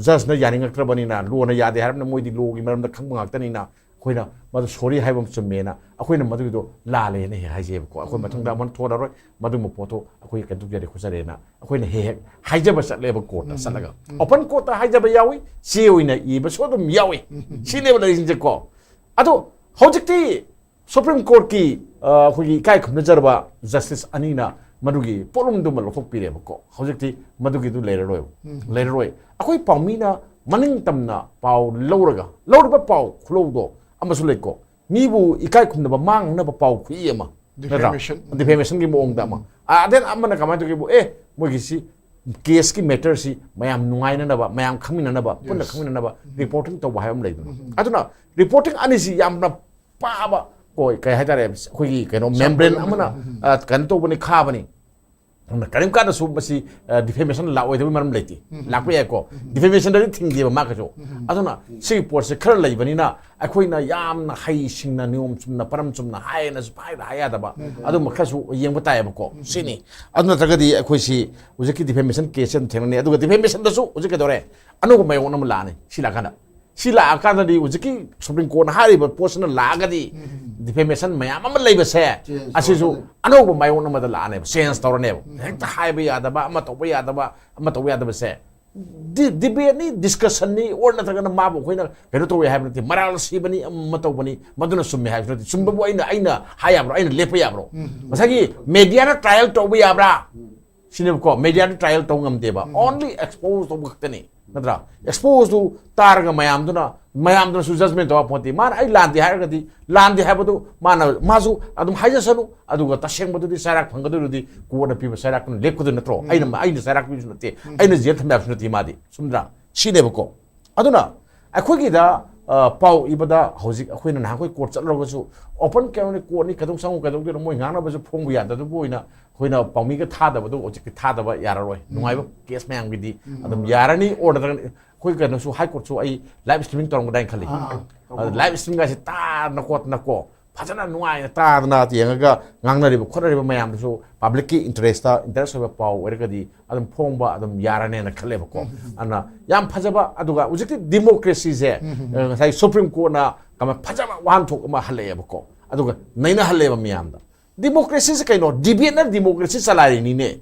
ꯖꯖꯅ ꯌꯥꯅꯤꯡꯉꯛꯇ꯭ꯔꯕꯅꯤꯅ, ꯂꯣꯅ ꯌꯥꯗꯦ ꯍꯥꯏꯔꯕꯅꯤꯅ, ꯃꯣꯏꯗꯤ ꯂꯣꯒꯤ ꯃꯔꯝꯗ ꯈꯪꯕ ꯉꯥꯛꯇꯅꯤꯅ ꯑꯩꯈꯣꯏꯅ ꯃꯗꯨ ꯁꯣꯔꯤ ꯍꯥꯏꯕ ꯑꯃ ꯆꯨꯝꯃꯦꯅ ꯑꯩꯈꯣꯏꯅ ꯃꯗꯨꯒꯤꯗꯣ ꯂꯥꯜꯂꯦꯅ ꯍꯦꯛ ꯍꯥꯏꯖꯩꯕꯀꯣ꯫ ꯑꯩꯈꯣꯏ ꯃꯊꯪꯗ ꯑꯃꯨꯛ ꯊꯣꯛꯑꯔꯣꯏ, ꯃꯗꯨꯒꯨꯝꯕ ꯄꯣꯠꯇꯣ ꯑꯩꯈꯣꯏ ꯀꯩꯅꯣ ꯇꯧꯖꯔꯦ ꯈꯣꯠꯆꯔꯦꯅ ꯑꯩꯈꯣꯏꯅ ꯍꯦꯛ ꯍꯦꯛ ꯍꯥꯏꯖꯕ ꯆꯠꯂꯦꯕ ꯀꯣꯔꯠꯇ ꯆꯠꯂꯒ꯫ ꯑꯣꯄꯟ ꯀꯣꯔꯠꯇ ꯍꯥꯏꯖꯕ ꯌꯥꯎꯏ, ꯆꯦ ꯑꯣꯏꯅ ꯏꯕꯁꯨ ꯑꯗꯨꯝ ꯌꯥꯎꯏ꯫ ꯁꯤꯅꯦꯕ ꯂꯩꯔꯤꯁꯤꯡꯁꯦꯀꯣ꯫ ꯑꯗꯣ ꯍꯧꯖꯤꯛꯇꯤ ꯁꯨꯄ꯭ꯔꯤꯝ ꯀꯣꯔꯠꯀꯤ ꯑꯩꯈꯣꯏꯒꯤ ꯏꯀꯥꯏ ꯈꯨꯝꯅꯖꯔꯕ ꯖꯁꯇꯤꯁ ꯑꯅꯤꯅ ꯃꯗꯨꯒꯤ ꯄꯣꯠꯂꯨꯝꯗꯨꯃ ꯂꯧꯊꯣꯛꯄꯤꯔꯦꯕꯀꯣ꯫ ꯍꯧꯖꯤꯛꯇꯤ ꯃꯗꯨꯒꯤꯗꯨ ꯂꯩꯔꯔꯣꯏꯕ꯫ ꯂꯩꯔꯔꯣꯏ꯫ ꯑꯩꯈꯣꯏ ꯄꯥꯎꯃꯤꯅ ꯃꯅꯤꯡ ꯇꯝꯅ ꯄꯥꯎ ꯂꯧꯔꯒ, ꯂꯧꯔꯤꯕ ꯄꯥꯎ ꯈꯨꯂꯧꯗꯣ ꯑꯃꯁꯨ ꯂꯩꯀꯣ꯫ ꯃꯤꯕꯨ ꯏꯀꯥꯏ ꯈꯨꯝꯅꯕ ꯃꯥꯡꯅꯕ ꯄꯥꯎ ꯈꯨꯏ ꯑꯃ, ꯅꯠꯇ꯭ꯔꯥ? Defamation. Defamationꯒꯤ ꯃꯑꯣꯡꯗ ꯑꯃ꯫ ꯑ, then ꯑꯃꯅ ꯀꯃꯥꯏꯅ ꯇꯧꯒꯦꯕꯨ, ꯑꯦ, ꯃꯣꯏꯒꯤꯁꯤ caseꯀꯤ matterꯁꯤ ꯃꯌꯥꯝ ꯅꯨꯡꯉꯥꯏꯅꯅꯕ, ꯃꯌꯥꯝ ꯈꯪꯃꯤꯟꯅꯅꯕ, ꯄꯨꯟꯅ Yes. ꯈꯪꯃꯤꯟꯅꯅꯕ reporting ꯇꯧꯕ ꯍꯥꯏꯕ ꯑꯃ ꯂꯩꯗꯅ꯫ ꯑꯗꯨꯅ reporting ꯑꯅꯤꯁꯤ ꯌꯥꯝꯅ ꯄꯥꯕ, ꯀꯣ, ꯀꯩ ꯍꯥꯏꯇꯥꯔꯦ, ꯑꯩꯈꯣꯏꯒꯤ ꯀꯩꯅꯣ membrane ꯑꯃꯅ, ꯑ, ꯀꯩꯅꯣ ꯇꯧꯕꯅꯤ, ꯈꯥꯕꯅꯤ꯫ ꯑꯗꯨꯅ ꯀꯔꯤꯝ ꯀꯥꯟꯗꯁꯨ ꯃꯁꯤ, ꯑ, defamation ꯂꯥꯛꯑꯣꯏꯗꯕꯒꯤ ꯃꯔꯝ ꯂꯩꯇꯦ꯫ ꯂꯥꯛꯄ ꯌꯥꯏꯀꯣ꯫ Defamationꯗꯗꯤ ꯊꯤꯡꯗꯦꯕ ꯃꯥ ꯀꯩꯁꯨ꯫ ꯑꯗꯨꯅ ꯁꯤꯒꯤ ꯄꯣꯠꯁꯦ ꯈꯔ ꯂꯩꯕꯅꯤꯅ ꯑꯩꯈꯣꯏꯅ ꯌꯥꯝꯅ ꯍꯩꯁꯤꯡꯅ, ꯅꯤꯌꯣꯝ ꯆꯨꯝꯅ, ꯄꯔꯝ ꯆꯨꯝꯅ ꯍꯥꯏꯌꯦꯅꯁꯨ ꯄꯪꯍꯥꯏꯗ ꯍꯥꯏ ꯌꯥꯗꯕ꯫ ꯑꯗꯨꯝꯕ ꯈꯔꯁꯨ ꯌꯦꯡꯕ ꯇꯥꯏꯌꯦꯕꯀꯣ꯫ ꯁꯤꯅꯤ꯫ ꯑꯗꯨ ꯅꯠꯇ꯭ꯔꯒꯗꯤ ꯑꯩꯈꯣꯏꯁꯤ ꯍꯧꯖꯤꯛꯀꯤ defamation caseꯁꯦ ꯑꯗꯨꯝ ꯊꯦꯡꯅꯅꯤ꯫ ꯑꯗꯨꯒ defamationꯗꯁꯨ ꯍꯧꯖꯤꯛ ꯀꯩꯗꯧꯔꯦ? ꯑꯅꯧꯕ ꯃꯥꯌꯣꯛꯅ ꯑꯃ ꯂꯥꯛꯑꯅꯤ ꯁꯤ ꯂꯥꯛꯀꯥꯟꯗ꯫ ꯁꯤ ꯂꯥꯛꯑꯀꯥꯟꯗꯗꯤ ꯍꯧꯖꯤꯛꯀꯤ Supreme Courtꯅ ꯍꯥꯏꯔꯤꯕ ꯄꯣꯠꯁꯤꯅ ꯂꯥꯛꯑꯒꯗꯤ defamation ꯃꯌꯥꯝ ꯑꯃ ꯂꯩꯕꯁꯦ Change ꯑꯁꯤꯁꯨ ꯇꯧꯔꯛꯀꯅꯤ꯫ ꯑꯅꯧꯕ ꯃꯥꯌꯣꯛꯅ ꯑꯃꯗ ꯂꯥꯛꯑꯅꯦꯕ, change ꯇꯧꯔꯅꯦꯕ꯫ ꯍꯦꯛꯇ ꯍꯥꯏꯕ ꯌꯥꯗꯕ, ꯑꯃ ꯇꯧꯕ ꯌꯥꯗꯕ, ꯑꯃ ꯇꯧꯕ ꯌꯥꯗꯕꯁꯦ꯫ Debateꯅꯤ, discussionꯅꯤ, or ꯅꯠꯇ꯭ꯔꯒꯅ ꯃꯥꯕꯨ ꯑꯩꯈꯣꯏꯅ ꯀꯩꯅꯣ ꯇꯧꯋꯦ ꯍꯥꯏꯕ ꯅꯠꯇꯦ, ꯃꯔꯥꯜ ꯁꯤꯕꯅꯤ, ꯑꯃ ꯇꯧꯕꯅꯤ, ꯃꯗꯨꯅ ꯆꯨꯝꯃꯦ ꯍꯥꯏꯕꯁꯨ ꯅꯠꯇꯦ꯫ ꯆꯨꯝꯕꯕꯨ ꯑꯩꯅ, ꯑꯩꯅ ꯍꯥꯏ ꯌꯥꯕ꯭ꯔꯣ? ꯑꯩꯅ ꯂꯦꯞꯄ ꯌꯥꯕ꯭ꯔꯣ? ꯉꯁꯥꯏꯒꯤ mediaꯅ trial ꯇꯧꯕ ꯌꯥꯕ꯭ꯔꯥ? ꯁꯤꯅꯦꯕꯀꯣ, mediaꯗꯤ trial ꯇꯧ ꯉꯝꯗꯦꯕ, only expose ꯇꯧꯕ ꯈꯛꯇꯅꯤ, ꯅꯠꯇ꯭ꯔꯥ? Exposeꯇꯨ ꯇꯥꯔꯒ ꯃꯌꯥꯝꯗꯨꯅ, ꯃꯌꯥꯝꯗꯨꯅꯁꯨ judgement ꯇꯧ ꯌꯥꯄꯣꯟꯇꯦ꯫ ꯃꯥꯅ ꯑꯩ ꯂꯥꯟꯗꯦ ꯍꯥꯏꯔꯒꯗꯤ, ꯂꯥꯟꯗꯦ ꯍꯥꯏꯕꯗꯨ ꯃꯥꯅ, ꯃꯥꯁꯨ ꯑꯗꯨꯝ ꯍꯥꯏꯖꯁꯅꯨ, ꯑꯗꯨꯒ ꯇꯁꯦꯡꯕꯗꯨꯗꯤ ꯆꯩꯔꯥꯛ ꯐꯪꯒꯗꯧꯔꯗꯤ courtꯅ ꯄꯤꯕ ꯆꯩꯔꯥꯛꯇꯨꯅ ꯂꯦꯞꯀꯗꯣꯏ ꯅꯠꯇ꯭ꯔꯣ? ꯑꯩꯅ, ꯑꯩꯅ ꯆꯩꯔꯥꯛ ꯄꯤꯕꯁꯨ ꯅꯠꯇꯦ, ꯑꯩꯅ ꯖꯦꯜ ꯊꯝꯕ ꯌꯥꯕꯁꯨ ꯅꯠꯇꯦ ꯃꯥꯗꯤ, ꯆꯨꯝꯗ꯭ꯔꯥ? ꯁꯤꯅꯦꯕꯀꯣ꯫ ꯑꯗꯨꯅ ꯑꯩꯈꯣꯏꯒꯤꯗ ꯑ, ꯄꯥꯎ ꯏꯕꯗ ꯍꯧꯖꯤꯛ ꯑꯩꯈꯣꯏꯅ ꯅꯍꯥꯟꯈꯣꯏ ꯀꯣꯔꯠ ꯆꯠꯂꯨꯔꯒꯁꯨ open ꯀꯩꯅꯣꯅꯤ, ꯀꯣꯔꯠꯅꯤ, ꯀꯩꯗꯧ ꯆꯪꯉꯨ ꯀꯩꯗꯧꯗꯣꯏꯅꯣ, ꯃꯣꯏ ꯉꯥꯡꯅꯕꯁꯨ ꯐꯣꯡꯕ ꯌꯥꯗꯕꯗꯨꯕꯨ ꯑꯣꯏꯅ ꯑꯩꯈꯣꯏꯅ ꯄꯥꯎꯃꯤꯒ ꯊꯥꯗꯕꯗꯣ ꯍꯧꯖꯤꯛꯇꯤ ꯊꯥꯗꯕ ꯌꯥꯔꯔꯣꯏ꯫ ꯅꯨꯡꯉꯥꯏꯕ ꯀꯦꯁ ꯃꯌꯥꯝꯒꯤꯗꯤ ꯑꯗꯨꯝ ꯌꯥꯔꯅꯤ꯫ ꯑꯣꯔꯗꯔ ꯑꯩꯈꯣꯏ ꯀꯩꯅꯣꯁꯨ ꯍꯥꯏ ꯀꯣꯔꯠꯁꯨ ꯑꯩ ꯂꯥꯏꯚ ꯁ꯭ꯇ꯭ꯔꯤꯃꯤꯡ ꯇꯧꯔꯝꯒꯗꯥꯏꯅ ꯈꯜꯂꯤ꯫ ꯑꯥ, ꯑꯥ, ꯇꯧꯔꯝꯒꯅꯤ꯫ ꯂꯥꯏꯚ ꯁ꯭ꯇ꯭ꯔꯤꯝꯒꯁꯤ ꯇꯥꯗꯅ ꯈꯣꯠꯇꯅꯀꯣ, ꯐꯖꯅ ꯅꯨꯡꯉꯥꯏꯅ ꯇꯥꯗꯅ ꯌꯦꯡꯉꯒ ꯉꯥꯡꯅꯔꯤꯕ ꯈꯣꯠꯅꯔꯤꯕ ꯃꯌꯥꯝꯗꯨꯁꯨ ꯄꯕ꯭ꯂꯤꯛꯀꯤ ꯏꯟꯇꯔꯦꯁꯇ, ꯏꯟꯇꯔꯦꯁ ꯑꯣꯏꯕ ꯄꯥꯎ ꯑꯣꯏꯔꯒꯗꯤ ꯑꯗꯨꯝ ꯐꯣꯡꯕ ꯑꯗꯨꯝ ꯌꯥꯔꯅꯦꯅ ꯈꯜꯂꯦꯕꯀꯣ꯫ ꯑꯗꯨꯅ ꯌꯥꯝ ꯐꯖꯕ, ꯑꯗꯨꯒ ꯍꯧꯖꯤꯛꯇꯤ ꯗꯤꯃꯣꯀ꯭ꯔꯦꯁꯤꯁꯦ, ꯑ, ꯉꯁꯥꯏ ꯁꯨꯄ꯭ꯔꯤꯝ ꯀꯣꯔꯠꯅ ꯀꯃꯥꯏ ꯐꯖꯕ ꯋꯥꯍꯟꯊꯣꯛ ꯑꯃ ꯍꯜꯂꯛꯑꯦꯕꯀꯣ, ꯑꯗꯨꯒ ꯅꯩꯅꯍꯜꯂꯦꯕ ꯃꯌꯥꯝꯗ꯫ ꯗꯤꯃꯣꯀ꯭ꯔꯦꯁꯤꯁꯦ ꯀꯩꯅꯣ? ꯗꯤꯕꯦꯠꯅ ꯗꯤꯃꯣꯀ꯭ꯔꯦꯁꯤ ꯆꯂꯥꯏꯔꯤꯅꯤꯅꯦ꯫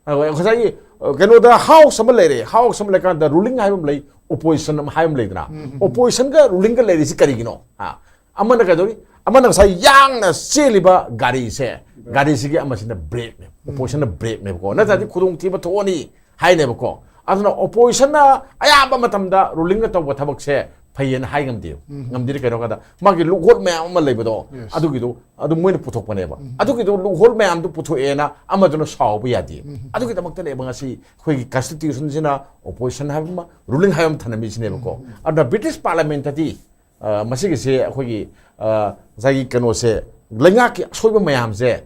ꯑ, ꯉꯁꯥꯏꯒꯤ, ꯑ, ꯀꯩꯅꯣꯗ ꯍꯥꯎꯁ ꯑꯃ ꯂꯩꯔꯦ, ꯍꯥꯎꯁ ꯑꯃ ꯂꯩꯀꯥꯟꯗ ꯔꯨꯂꯤꯡ ꯍꯥꯏꯕ ꯑꯃ ꯂꯩ, ꯑꯣꯄꯣꯖꯤꯁꯟ ꯑꯃ ꯍꯥꯏꯕ ꯑꯃ ꯂꯩꯗꯅ, ꯑꯣꯄꯣꯖꯤꯁꯟꯒ ꯔꯨꯂꯤꯡꯒ ꯂꯩꯔꯤꯁꯤ ꯀꯔꯤꯒꯤꯅꯣ? ꯑ, ꯑꯃꯅ ꯀꯩꯗꯧꯔꯤ? ꯑꯃꯅ ꯉꯁꯥꯏ ꯌꯥꯡꯅ ꯆꯦꯜꯂꯤꯕ ꯒꯥꯔꯤꯁꯦ, ꯒꯥꯔꯤꯁꯤꯒꯤ ꯑꯃꯁꯤꯅ ꯕ꯭ꯔꯦꯛꯅꯦ, ꯑꯣꯄꯣꯖꯤꯁꯟꯅ ꯕ꯭ꯔꯦꯛꯅꯦꯕꯀꯣ, ꯅꯠꯇ꯭ꯔꯗꯤ ꯈꯨꯗꯣꯡꯊꯤꯕ ꯊꯣꯛꯑꯅꯤ ꯍꯥꯏꯅꯦꯕꯀꯣ꯫ ꯑꯗꯨꯅ ꯑꯣꯄꯣꯖꯤꯁꯟꯅ ꯑꯌꯥꯝꯕ ꯃꯇꯝꯗ ꯔꯨꯂꯤꯡꯅ ꯇꯧꯕ ꯊꯕꯛꯁꯦ ꯐꯩꯌꯦꯅ ꯍꯥꯏ ꯉꯝꯗꯦꯕ꯫ ꯉꯝꯗ꯭ꯔꯤ ꯀꯩꯅꯣ ꯀꯥꯟꯗ ꯃꯥꯒꯤ ꯂꯨꯞꯍꯣꯜ ꯃꯌꯥꯝ ꯑꯃ ꯂꯩꯕꯗꯣ, ꯑꯗꯨꯒꯤꯗꯣ ꯑꯗꯨ ꯃꯣꯏꯅ ꯄꯨꯊꯣꯛꯄꯅꯦꯕ꯫ ꯑꯗꯨꯒꯤꯗꯣ ꯂꯨꯞꯍꯣꯜ ꯃꯌꯥꯝꯗꯨ ꯄꯨꯊꯣꯛꯑꯦꯅ ꯑꯃꯗꯨꯅ ꯁꯥꯎꯕ ꯌꯥꯗꯦ꯫ ꯑꯗꯨꯒꯤꯗꯃꯛꯇꯅꯦꯕ ꯉꯁꯤ ꯑꯩꯈꯣꯏꯒꯤ ꯀꯟꯁꯇꯤꯇ꯭ꯌꯨꯁꯟꯁꯤꯅ ꯑꯣꯄꯣꯖꯤꯁꯟ ꯍꯥꯏꯕ ꯑꯃ, ꯔꯨꯂꯤꯡ ꯍꯥꯏꯕ ꯑꯃ ꯊꯝꯂꯝꯃꯤꯁꯤꯅꯦꯕꯀꯣ꯫ ꯑꯗꯨꯅ ꯕ꯭ꯔꯤꯇꯤꯁ ꯄꯥꯔꯂꯤꯌꯥꯃꯦꯟꯇꯗꯤ, ꯑ, ꯃꯁꯤꯒꯤꯁꯦ ꯑꯩꯈꯣꯏꯒꯤ, ꯑ, ꯉꯁꯥꯏꯒꯤ ꯀꯩꯅꯣꯁꯦ, ꯂꯩꯉꯥꯛꯀꯤ ꯑꯁꯣꯏꯕ ꯃꯌꯥꯝꯁꯦ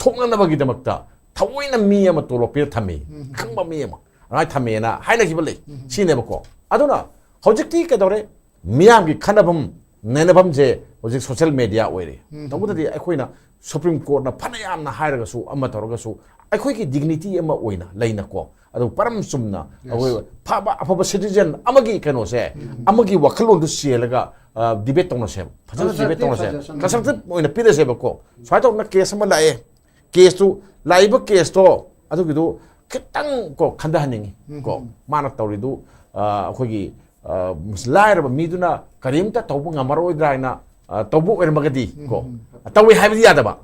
ꯆꯨꯝꯊꯣꯛꯅꯅꯕꯒꯤꯗꯃꯛꯇ ꯊꯑꯣꯏꯅ ꯃꯤ ꯑꯃ ꯇꯣꯂꯣꯞ ꯄꯤꯔ ꯊꯝꯃꯤ, ꯈꯪꯕ ꯃꯤ ꯑꯃ ꯑꯗꯨꯃꯥꯏꯅ ꯊꯝꯃꯦꯅ ꯍꯥꯏꯅꯈꯤꯕ ꯂꯩ꯫ ꯁꯤꯅꯦꯕꯀꯣ꯫ ꯑꯗꯨꯅ ꯍꯧꯖꯤꯛꯇꯤ ꯀꯩꯗꯧꯔꯦ? ꯃꯤꯌꯥꯝꯒꯤ ꯈꯟꯅꯐꯝ ꯅꯩꯅꯐꯝꯁꯦ ꯍꯧꯖꯤꯛ ꯁꯣꯁꯤꯌꯦꯜ ꯃꯦꯗꯤꯌꯥ ꯑꯣꯏꯔꯦ꯫ ꯇꯧꯕꯗꯗꯤ ꯑꯩꯈꯣꯏꯅ ꯁꯨꯄ꯭ꯔꯤꯝ ꯀꯣꯔꯠꯅ ꯐꯅ ꯌꯥꯝꯅ ꯍꯥꯏꯔꯒꯁꯨ, ꯑꯃ ꯇꯧꯔꯒꯁꯨ, ꯑꯩꯈꯣꯏꯒꯤ ꯗꯤꯒꯅꯤꯇꯤ ꯑꯃ ꯑꯣꯏꯅ ꯂꯩꯅꯀꯣ, ꯑꯗꯨ ꯄꯔꯝ ꯆꯨꯝꯅ ꯑꯩꯈꯣꯏ ꯐꯕ ꯑꯐꯕ ꯁꯤꯇꯤꯖꯟ ꯑꯃꯒꯤ ꯀꯩꯅꯣꯁꯦ, ꯑꯃꯒꯤ ꯋꯥꯈꯜꯂꯣꯟꯗꯨ ꯆꯦꯜꯂꯒ, ꯑ, ꯗꯤꯕꯦꯠ ꯇꯧꯅꯁꯦꯕ, ꯐꯖꯅ ꯗꯤꯕꯦꯠ constructive ꯇꯧꯅꯁꯦꯕ, suggestion. ꯀꯟꯁꯇ꯭ꯔꯛꯇꯤꯚ ꯑꯣꯏꯅ ꯄꯤꯔꯁꯦꯕꯀꯣ꯫ ꯁꯨꯃꯥꯏꯅ ꯇꯧꯗꯅ ꯀꯦꯁ ꯑꯃ ꯂꯥꯛꯑꯦ, ꯀꯦꯁꯇꯨ, ꯂꯥꯛꯏꯕ ꯀꯦꯁꯇꯣ ꯑꯗꯨꯒꯤꯗꯨ ꯈꯤꯇꯪ ꯀꯣ ꯈꯟꯊꯍꯟꯅꯤꯡꯉꯤ ꯀꯣ꯫ ꯃꯥꯅ ꯇꯧꯔꯤꯗꯨ, ꯑ, ꯑꯩꯈꯣꯏꯒꯤ, ꯑ, ꯂꯥꯏꯔꯕ ꯃꯤꯗꯨꯅ ꯀꯔꯤꯝꯇ ꯇꯧꯕ ꯉꯝꯃꯔꯣꯏꯗ꯭ꯔꯥ ꯍꯥꯏꯅ, ꯑ, ꯇꯧꯕ ꯑꯣꯏꯔꯝꯃꯒꯗꯤ ꯀꯣ, ꯇꯧꯏ ꯍꯥꯏꯕꯗꯤ ꯌꯥꯗꯕ,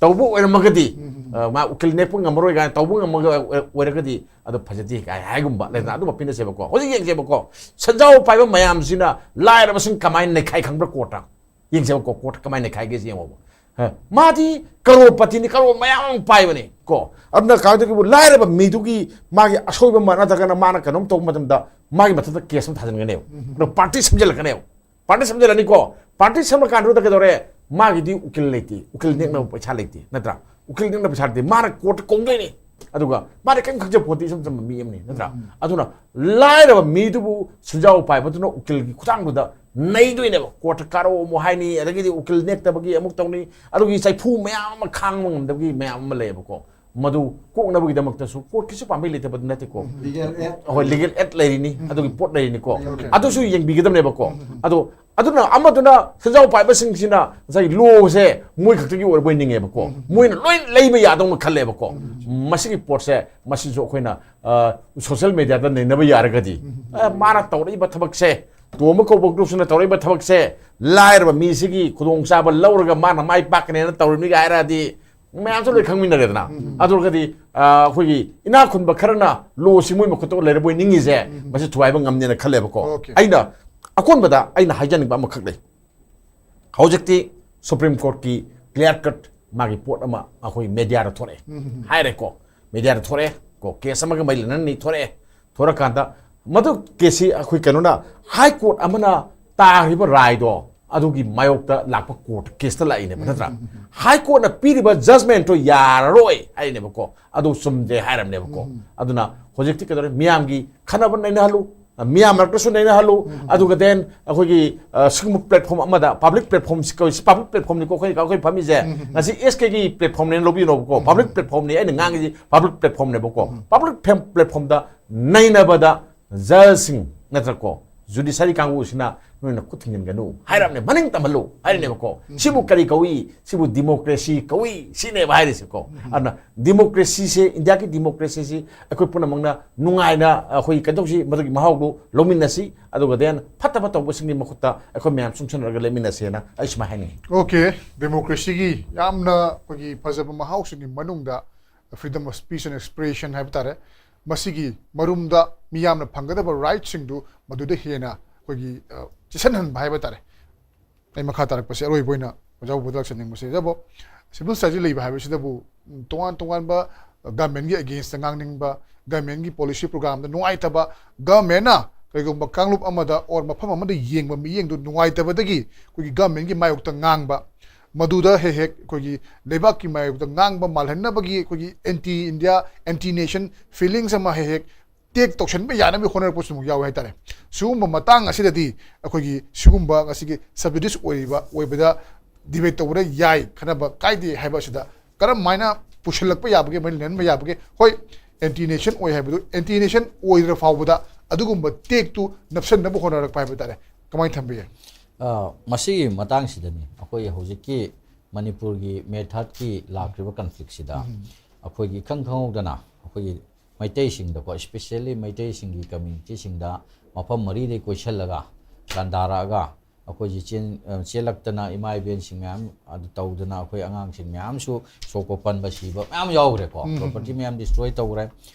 ꯇꯧꯕ ꯑꯣꯏꯔꯝꯃꯒꯗꯤ, ꯑ, ꯃꯥ ꯎꯀꯤꯜ ꯅꯦꯛꯄ ꯉꯝꯃꯔꯣꯏ ꯀꯥꯏꯅ ꯇꯧꯕ ꯉꯝꯃꯒ ꯑꯣꯏꯔꯒꯗꯤ ꯑꯗꯨ ꯐꯖꯗꯦ ꯀꯥꯏ ꯍꯥꯏꯒꯨꯝꯕ ꯂꯩꯗꯅ, ꯑꯗꯨꯝꯕ ꯄꯤꯅꯁꯦꯕꯀꯣ꯫ ꯍꯧꯖꯤꯛ ꯌꯦꯡꯁꯦꯕꯀꯣ, ꯁꯦꯟꯖꯥꯎ ꯄꯥꯏꯕ ꯃꯌꯥꯝꯁꯤꯅ ꯂꯥꯏꯔꯕꯁꯤꯡ ꯀꯃꯥꯏꯅ ꯅꯩꯈꯥꯏ ꯈꯪꯕ꯭ꯔꯥ ꯀꯣꯔꯠꯇ? ꯌꯦꯡꯁꯦꯕꯀꯣ, ꯀꯣꯔꯠꯇ ꯀꯃꯥꯏꯅ ꯅꯩꯈꯥꯏꯒꯦꯁꯤ ꯌꯦꯡꯉꯣꯕ꯫ ꯍ, ꯃꯥꯗꯤ ꯀꯔꯣꯔꯄꯇꯤꯅꯤ, ꯀꯔꯣꯔ ꯃꯌꯥꯝ ꯑꯃ ꯄꯥꯏꯕꯅꯤ ꯀꯣ꯫ ꯑꯗꯨꯅ ꯀꯃꯥꯏꯅ ꯇꯧꯒꯦꯕꯨ, ꯂꯥꯏꯔꯕ ꯃꯤꯗꯨꯒꯤ ꯃꯥꯒꯤ ꯑꯁꯣꯏꯕ ꯑꯃ ꯅꯠꯇ꯭ꯔꯒꯅ ꯃꯥꯅ ꯀꯩꯅꯣꯝ ꯇꯧꯕ ꯃꯇꯝꯗ ꯃꯥꯒꯤ ꯃꯊꯛꯇ ꯀꯦꯁ ꯑꯃ ꯊꯥꯖꯤꯟꯒꯅꯦꯕ, ꯑꯗꯣ ꯄꯥꯔꯇꯤ ꯁꯦꯝꯖꯤꯜꯂꯛꯀꯅꯦꯕ꯫ ꯄꯥꯔꯇꯤ ꯁꯦꯝꯖꯤꯜꯂꯅꯤꯀꯣ꯫ ꯄꯥꯔꯇꯤ ꯁꯦꯝꯂꯀꯥꯟꯗꯨꯗ ꯀꯩꯗꯧꯔꯦ? ꯃꯥꯒꯤꯗꯤ ꯎꯀꯤꯜ ꯂꯩꯇꯦ, ꯎꯀꯤꯜ ꯅꯦꯛꯅꯕ ꯄꯩꯁꯥ ꯂꯩꯇꯦ, ꯅꯠꯇ꯭ꯔꯥ? ꯎꯀꯤꯜ ꯅꯦꯛꯅꯕ ꯄꯩꯁꯥ ꯂꯩꯇꯦ, ꯃꯥꯅ ꯀꯣꯔꯠꯇ ꯀꯧꯗꯣꯏꯅꯤ꯫ ꯑꯗꯨꯒ ꯃꯥꯗꯤ ꯀꯔꯤꯝ ꯈꯪꯖꯄꯣꯠꯇꯦ, ꯏꯆꯝ ꯆꯝꯕ ꯃꯤ ꯑꯃꯅꯤ, ꯅꯠꯇ꯭ꯔꯥ? ꯑꯗꯨꯅ ꯂꯥꯏꯔꯕ ꯃꯤꯗꯨꯕꯨ ꯁꯦꯟꯖꯥꯎ ꯄꯥꯏꯕꯗꯨꯅ ꯎꯀꯤꯜꯒꯤ ꯈꯨꯠꯊꯥꯡꯗꯨꯗ ꯅꯩꯗꯣꯏꯅꯦꯕ꯫ ꯀꯣꯔꯠꯇ ꯀꯥꯔꯛꯑꯣ ꯑꯃꯨꯛ ꯍꯥꯏꯅꯤ, ꯑꯗꯒꯤꯗꯤ ꯎꯀꯤꯜ ꯅꯦꯛꯇꯕꯒꯤ ꯑꯃꯨꯛ ꯇꯧꯅꯤ, ꯑꯗꯨꯒꯤ ꯆꯩꯐꯨ ꯃꯌꯥꯝ ꯑꯃ ꯈꯥꯡꯕ ꯉꯝꯗꯕꯒꯤ ꯃꯌꯥꯝ ꯑꯃ ꯂꯩꯌꯦꯕꯀꯣ꯫ ꯃꯗꯨ ꯀꯣꯛꯅꯕꯒꯤꯗꯃꯛꯇꯁꯨ ꯀꯣꯔꯠꯀꯤꯁꯨ ꯄꯥꯝꯕꯩ ꯂꯩꯇꯕꯗꯤ ꯅꯠꯇꯦꯀꯣ꯫ Legal aid. ꯑꯩꯈꯣꯏ ꯂꯤꯒꯦꯜ ꯑꯦꯗ ꯂꯩꯔꯤꯅꯤ, ꯑꯗꯨꯒꯤ ꯄꯣꯠ ꯂꯩꯔꯤꯅꯤꯀꯣ꯫ Okay. ꯑꯗꯨꯁꯨ ꯌꯦꯡꯕꯤꯒꯗꯕꯅꯦꯕꯀꯣ꯫ ꯑꯗꯣ ꯑꯗꯨꯅ ꯑꯃꯗꯨꯅ ꯁꯦꯟꯖꯥꯎ ꯄꯥꯏꯕꯁꯤꯡꯁꯤꯅ ꯉꯁꯥꯏꯒꯤ ꯂꯣꯁꯦ ꯃꯣꯏ ꯈꯛꯇꯒꯤ ꯑꯣꯏꯔꯕꯣꯏ ꯅꯤꯡꯉꯦꯕꯀꯣ꯫ ꯃꯣꯏꯅ ꯂꯣꯏ ꯂꯩꯕ ꯌꯥꯗꯧꯅ ꯈꯜꯂꯦꯕꯀꯣ꯫ ꯃꯁꯤꯒꯤ ꯄꯣꯠꯁꯦ ꯃꯁꯤꯁꯨ ꯑꯩꯈꯣꯏꯅ ꯁꯣꯁꯤꯌꯦꯜ ꯃꯦꯗꯤꯌꯥꯗ ꯅꯩꯅꯕ ꯌꯥꯔꯒꯗꯤ, ꯑ, ꯃꯥꯅ ꯇꯧꯔꯛꯏꯕ ꯊꯕꯛꯁꯦ, ꯇꯣꯝꯕ ꯀꯧꯕ ꯒ꯭ꯔꯨꯞꯁꯤꯅ ꯇꯧꯔꯛꯏꯕ ꯊꯕꯛꯁꯦ, ꯂꯥꯏꯔꯕ ꯃꯤꯁꯤꯒꯤ ꯈꯨꯗꯣꯡꯆꯥꯕ ꯂꯧꯔꯒ ꯃꯥꯅ ꯃꯥꯏ ꯄꯥꯛꯀꯅꯦꯅ ꯇꯧꯔꯤꯕꯅꯤꯒ ꯍꯥꯏꯔꯛꯑꯗꯤ ꯃꯌꯥꯝꯁꯨ ꯂꯣꯏ ꯈꯪꯃꯤꯟꯅꯔꯦꯗꯅ꯫ ꯑꯗꯨ ꯑꯣꯏꯔꯒꯗꯤ, ꯑ, ꯑꯩꯈꯣꯏꯒꯤ ꯏꯅꯥꯛ ꯈꯨꯟꯕ ꯈꯔꯅ ꯂꯣꯁꯤ ꯃꯣꯏ ꯃꯈꯨꯠꯇ ꯂꯩꯔꯕꯣꯏ ꯅꯤꯡꯉꯤꯁꯦ, ꯃꯁꯤ ꯊꯨꯒꯥꯏꯕ ꯉꯝꯅꯦꯅ ꯈꯜꯂꯦꯕꯀꯣ꯫ Okay. ꯑꯩꯅ ꯑꯀꯣꯟꯕꯗ ꯑꯩꯅ ꯍꯥꯏꯖꯅꯤꯡꯕ ꯑꯃꯈꯛ ꯂꯩ꯫ ꯍꯧꯖꯤꯛꯇꯤ ꯁꯨꯄ꯭ꯔꯤꯝ ꯀꯣꯔꯠꯀꯤ ꯀ꯭ꯂꯤꯌꯥꯔ ꯀꯠ ꯃꯥꯒꯤ ꯄꯣꯠ ꯑꯃ ꯑꯩꯈꯣꯏ ꯃꯦꯗꯤꯌꯥꯗ ꯊꯣꯛꯂꯛꯑꯦ ꯍꯥꯏꯔꯦꯀꯣ꯫ ꯃꯦꯗꯤꯌꯥꯗ ꯊꯣꯛꯂꯛꯑꯦ ꯀꯣ, ꯀꯦꯁ ꯑꯃꯒ ꯃꯔꯤ ꯂꯩꯅꯅꯤ ꯊꯣꯛꯂꯛꯑꯦ꯫ ꯊꯣꯛꯂꯛꯀꯥꯟꯗ ꯃꯗꯨ ꯀꯦꯁꯁꯤ ꯑꯩꯈꯣꯏ ꯀꯩꯅꯣꯅ, ꯍꯥꯏ ꯀꯣꯔꯠ ꯑꯃꯅ ꯇꯥꯈꯤꯕ ꯔꯥꯏꯗꯣ ꯑꯗꯨꯒꯤ ꯃꯥꯌꯣꯛꯇ ꯂꯥꯛꯄ ꯀꯣꯔꯠ ꯀꯦꯁꯇ ꯂꯥꯛꯏꯅꯦꯕ, ꯅꯠꯇ꯭ꯔꯥ? ꯍꯥꯏ ꯀꯣꯔꯠꯅ ꯄꯤꯔꯤꯕ ꯖꯖꯃꯦꯟꯠꯇꯣ ꯌꯥꯔꯔꯣꯏ ꯍꯥꯏꯅꯦꯕꯀꯣ, ꯑꯗꯨ ꯆꯨꯝꯗꯦ ꯍꯥꯏꯔꯝꯅꯦꯕꯀꯣ꯫ ꯑꯗꯨꯅ ꯍꯧꯖꯤꯛꯇꯤ ꯀꯩꯗꯧꯔꯦ? ꯃꯤꯌꯥꯝꯒꯤ ꯈꯟꯅꯕ ꯅꯩꯅꯍꯜꯂꯨ, ꯃꯤꯌꯥꯝ ꯃꯔꯛꯇꯁꯨ ꯅꯩꯅꯍꯜꯂꯨ, ꯑꯗꯨꯒ then ꯑꯩꯈꯣꯏꯒꯤ, ꯑ, ꯁꯤꯒꯨꯝꯕ ꯄ꯭ꯂꯦꯠꯐꯣꯔꯝ ꯑꯃꯗ, ꯄꯕ꯭ꯂꯤꯛ ꯄ꯭ꯂꯦꯠꯐꯣꯔꯝꯁꯤ ꯀꯧꯏ, ꯁꯤ ꯄꯕ꯭ꯂꯤꯛ ꯄ꯭ꯂꯦꯠꯐꯣꯔꯝꯅꯤꯀꯣ ꯑꯩꯈꯣꯏ, ꯑꯩꯈꯣꯏ ꯐꯝꯃꯤꯁꯦ꯫ ꯉꯁꯤ ꯑꯦꯁ ꯀꯦꯒꯤ ꯄ꯭ꯂꯦꯠꯐꯣꯔꯝꯅꯦꯅ ꯂꯧꯕꯤꯅꯣꯕꯀꯣ, ꯄꯕ꯭ꯂꯤꯛ ꯄ꯭ꯂꯦꯠꯐꯣꯔꯝꯅꯤ ꯑꯩꯅ ꯉꯥꯡꯉꯤꯁꯤ, ꯄꯕ꯭ꯂꯤꯛ ꯄ꯭ꯂꯦꯠꯐꯣꯔꯝꯅꯦꯕꯀꯣ꯫ ꯄꯕ꯭ꯂꯤꯛ ꯄ꯭ꯂꯦꯠꯐꯣꯔꯝꯗ ꯅꯩꯅꯕꯗ ꯖꯖꯁꯤꯡ ꯅꯠꯇ꯭ꯔꯀꯣ, ꯖꯨꯗꯤꯁꯔꯤ ꯀꯥꯡꯕꯨꯁꯤꯅ ꯅꯣꯏꯅ ꯈꯨꯠ ꯊꯤꯡꯖꯤꯟꯒꯅꯨ ꯍꯥꯏꯔꯕꯅꯦ, ꯃꯅꯤꯡ ꯇꯝꯍꯜꯂꯨ ꯍꯥꯏꯔꯤꯅꯦꯕꯀꯣ꯫ ꯁꯤꯕꯨ ꯀꯔꯤ ꯀꯧꯏ? ꯁꯤꯕꯨ ꯗꯤꯃꯣꯀ꯭ꯔꯦꯁꯤ ꯀꯧꯏ ꯁꯤꯅꯦꯕ ꯍꯥꯏꯔꯤꯁꯦꯀꯣ꯫ ꯑꯗꯨꯅ ꯗꯤꯃꯣꯀ꯭ꯔꯦꯁꯤꯁꯦ, ꯏꯟꯗꯤꯌꯥꯒꯤ ꯗꯤꯃꯣꯀ꯭ꯔꯦꯁꯤꯁꯤ ꯑꯩꯈꯣꯏ ꯄꯨꯝꯅꯃꯛꯅ ꯅꯨꯡꯉꯥꯏꯅ ꯑꯩꯈꯣꯏ ꯀꯩꯗꯧꯁꯤ, ꯃꯗꯨꯒꯤ ꯃꯍꯥꯎꯗꯨ ꯂꯧꯃꯤꯟꯅꯁꯤ꯫ ꯑꯗꯨꯒ then ꯐꯠꯇꯕ ꯇꯧꯕꯁꯤꯡꯒꯤ ꯃꯈꯨꯠꯇ ꯑꯩꯈꯣꯏ ꯃꯌꯥꯝ ꯆꯨꯡꯁꯤꯟꯅꯔꯒ ꯂꯦꯞꯃꯤꯟꯅꯁꯦꯅ ꯑꯩ ꯁꯨꯃꯥꯏꯅ ꯍꯥꯏꯅꯤꯡꯉꯤ꯫ Okay, democracyꯒꯤ ꯌꯥꯝꯅ ꯑꯩꯈꯣꯏꯒꯤ ꯐꯖꯕ ꯃꯍꯥꯎꯁꯤꯡꯒꯤ ꯃꯅꯨꯡꯗ freedom of speech and expression ꯍꯥꯏꯕ ꯇꯥꯔꯦ, ꯃꯁꯤꯒꯤ ꯃꯔꯨꯝꯗ ꯃꯤꯌꯥꯝꯅ ꯐꯪꯒꯗꯕ ꯔꯥꯏꯠꯁꯤꯡꯗꯨ ꯃꯗꯨꯗ ꯍꯦꯟꯅ ꯑꯩꯈꯣꯏꯒꯤ, ꯑ, ꯆꯦꯠꯁꯤꯟꯍꯟꯕ ꯍꯥꯏꯕ ꯇꯥꯔꯦ꯫ ꯑꯩ ꯃꯈꯥ ꯇꯥꯔꯛꯄꯁꯦ ꯑꯔꯣꯏꯕ ꯑꯣꯏꯅ ꯑꯣꯖꯥ ꯎꯕꯗ ꯂꯥꯛꯆꯅꯤꯡꯕꯁꯦ, ꯑꯣꯖꯥꯕꯣ, civil society ꯂꯩꯕ ꯍꯥꯏꯕꯁꯤꯗꯕꯨ, ꯎꯝ, ꯇꯣꯉꯥꯟ ꯇꯣꯉꯥꯟꯕ governmentꯀꯤ againstꯇ ꯉꯥꯡꯅꯤꯡꯕ, governmentꯀꯤ policy programꯗ ꯅꯨꯡꯉꯥꯏꯇꯕ, governmentꯅ ꯀꯩꯒꯨꯝꯕ ꯀꯥꯡꯂꯨꯞ ꯑꯃꯗ or ꯃꯐꯝ ꯑꯃꯗ ꯌꯦꯡꯕ ꯃꯤꯠꯌꯦꯡꯗꯨ ꯅꯨꯡꯉꯥꯏꯇꯕꯗꯒꯤ ꯑꯩꯈꯣꯏꯒꯤ ꯒꯃꯦꯟꯒꯤ ꯃꯥꯌꯣꯛꯇ ꯉꯥꯡꯕ, ꯃꯗꯨꯗ ꯍꯦꯛ ꯍꯦꯛ ꯑꯩꯈꯣꯏꯒꯤ ꯂꯩꯕꯥꯛꯀꯤ ꯃꯥꯌꯣꯛꯇ ꯉꯥꯡꯕ ꯃꯥꯜꯍꯟꯅꯕꯒꯤ ꯑꯩꯈꯣꯏꯒꯤ anti India, anti nation feelings ꯑꯃ ꯍꯦꯛ ꯍꯦꯛ ꯇꯦꯛ ꯇꯧꯁꯟꯕ ꯌꯥꯅꯕ ꯍꯣꯠꯅꯔꯛꯄꯁꯨ ꯑꯃꯨꯛ ꯌꯥꯎꯋꯦ ꯍꯥꯏꯇꯥꯔꯦ꯫ ꯁꯤꯒꯨꯝꯕ ꯃꯇꯥꯡ ꯑꯁꯤꯗꯗꯤ ꯑꯩꯈꯣꯏꯒꯤ ꯁꯤꯒꯨꯝꯕ ꯉꯁꯤꯒꯤ subsidies ꯑꯣꯏꯔꯤꯕ ꯑꯣꯏꯕꯗ debate ꯇꯧꯕꯗ ꯌꯥꯏ, ꯈꯟꯅꯕ ꯀꯥꯏꯗꯦ ꯍꯥꯏꯕ ꯑꯁꯤꯗ ꯀꯔꯝ ꯍꯥꯏꯅ ꯄꯨꯁꯤꯜꯂꯛꯄ ꯌꯥꯕꯒꯦ, ꯃꯔꯤ ꯂꯩꯅꯍꯟꯕ ꯌꯥꯕꯒꯦ? ꯍꯣꯏ, anti nation ꯑꯣꯏ ꯍꯥꯏꯕꯗꯨ anti nation ꯑꯣꯏꯗ꯭ꯔ ꯐꯥꯎꯕꯗ ꯑꯗꯨꯒꯨꯝꯕ ꯇꯦꯛꯇꯨ ꯅꯞꯁꯟꯅꯕ ꯍꯣꯠꯅꯔꯛꯄ ꯍꯥꯏꯕ ꯇꯥꯔꯦ꯫ ꯀꯃꯥꯏꯅ ꯊꯝꯕ ꯌꯥꯏ? ꯑ, ꯃꯁꯤꯒꯤ ꯃꯇꯥꯡꯁꯤꯗꯅꯤ ꯑꯩꯈꯣꯏ ꯍꯧꯖꯤꯛꯀꯤ ꯃꯅꯤꯄꯨꯔꯒꯤ ꯃꯦꯊꯠꯀꯤ ꯂꯥꯛꯈ꯭ꯔꯤꯕ ꯀꯟꯐ꯭ꯂꯤꯛꯁꯤꯗ ꯑꯩꯈꯣꯏꯒꯤ ꯏꯈꯪ ꯈꯪꯍꯧꯗꯅ ꯑꯩꯈꯣꯏꯒꯤ ꯃꯩꯇꯩꯁꯤꯡꯗꯀꯣ, especially ꯃꯩꯇꯩꯁꯤꯡꯒꯤ ꯀꯝꯃ꯭ꯌꯨꯅꯤꯇꯤꯁꯤꯡꯗ ꯃꯐꯝ ꯃꯔꯤꯗꯩ ꯀꯣꯏꯁꯜꯂꯒ ꯂꯥꯟꯗꯥꯔꯛꯑꯒ ꯑꯩꯈꯣꯏꯁꯤ ꯆꯦꯟ-, ꯑ, ꯆꯦꯜꯂꯛꯇꯅ ꯏꯃꯥ ꯏꯕꯦꯟꯁꯤꯡ ꯃꯌꯥꯝ ꯑꯗꯨ ꯇꯧꯗꯅ ꯑꯩꯈꯣꯏ ꯑꯉꯥꯡꯁꯤꯡ ꯃꯌꯥꯝꯁꯨ ꯁꯣꯛꯄ ꯄꯟꯕ ꯁꯤꯕ ꯃꯌꯥꯝ ꯌꯥꯎꯈ꯭ꯔꯦꯀꯣ꯫ Property ꯃꯌꯥꯝ destroy ꯇꯧꯈ꯭ꯔꯦ꯫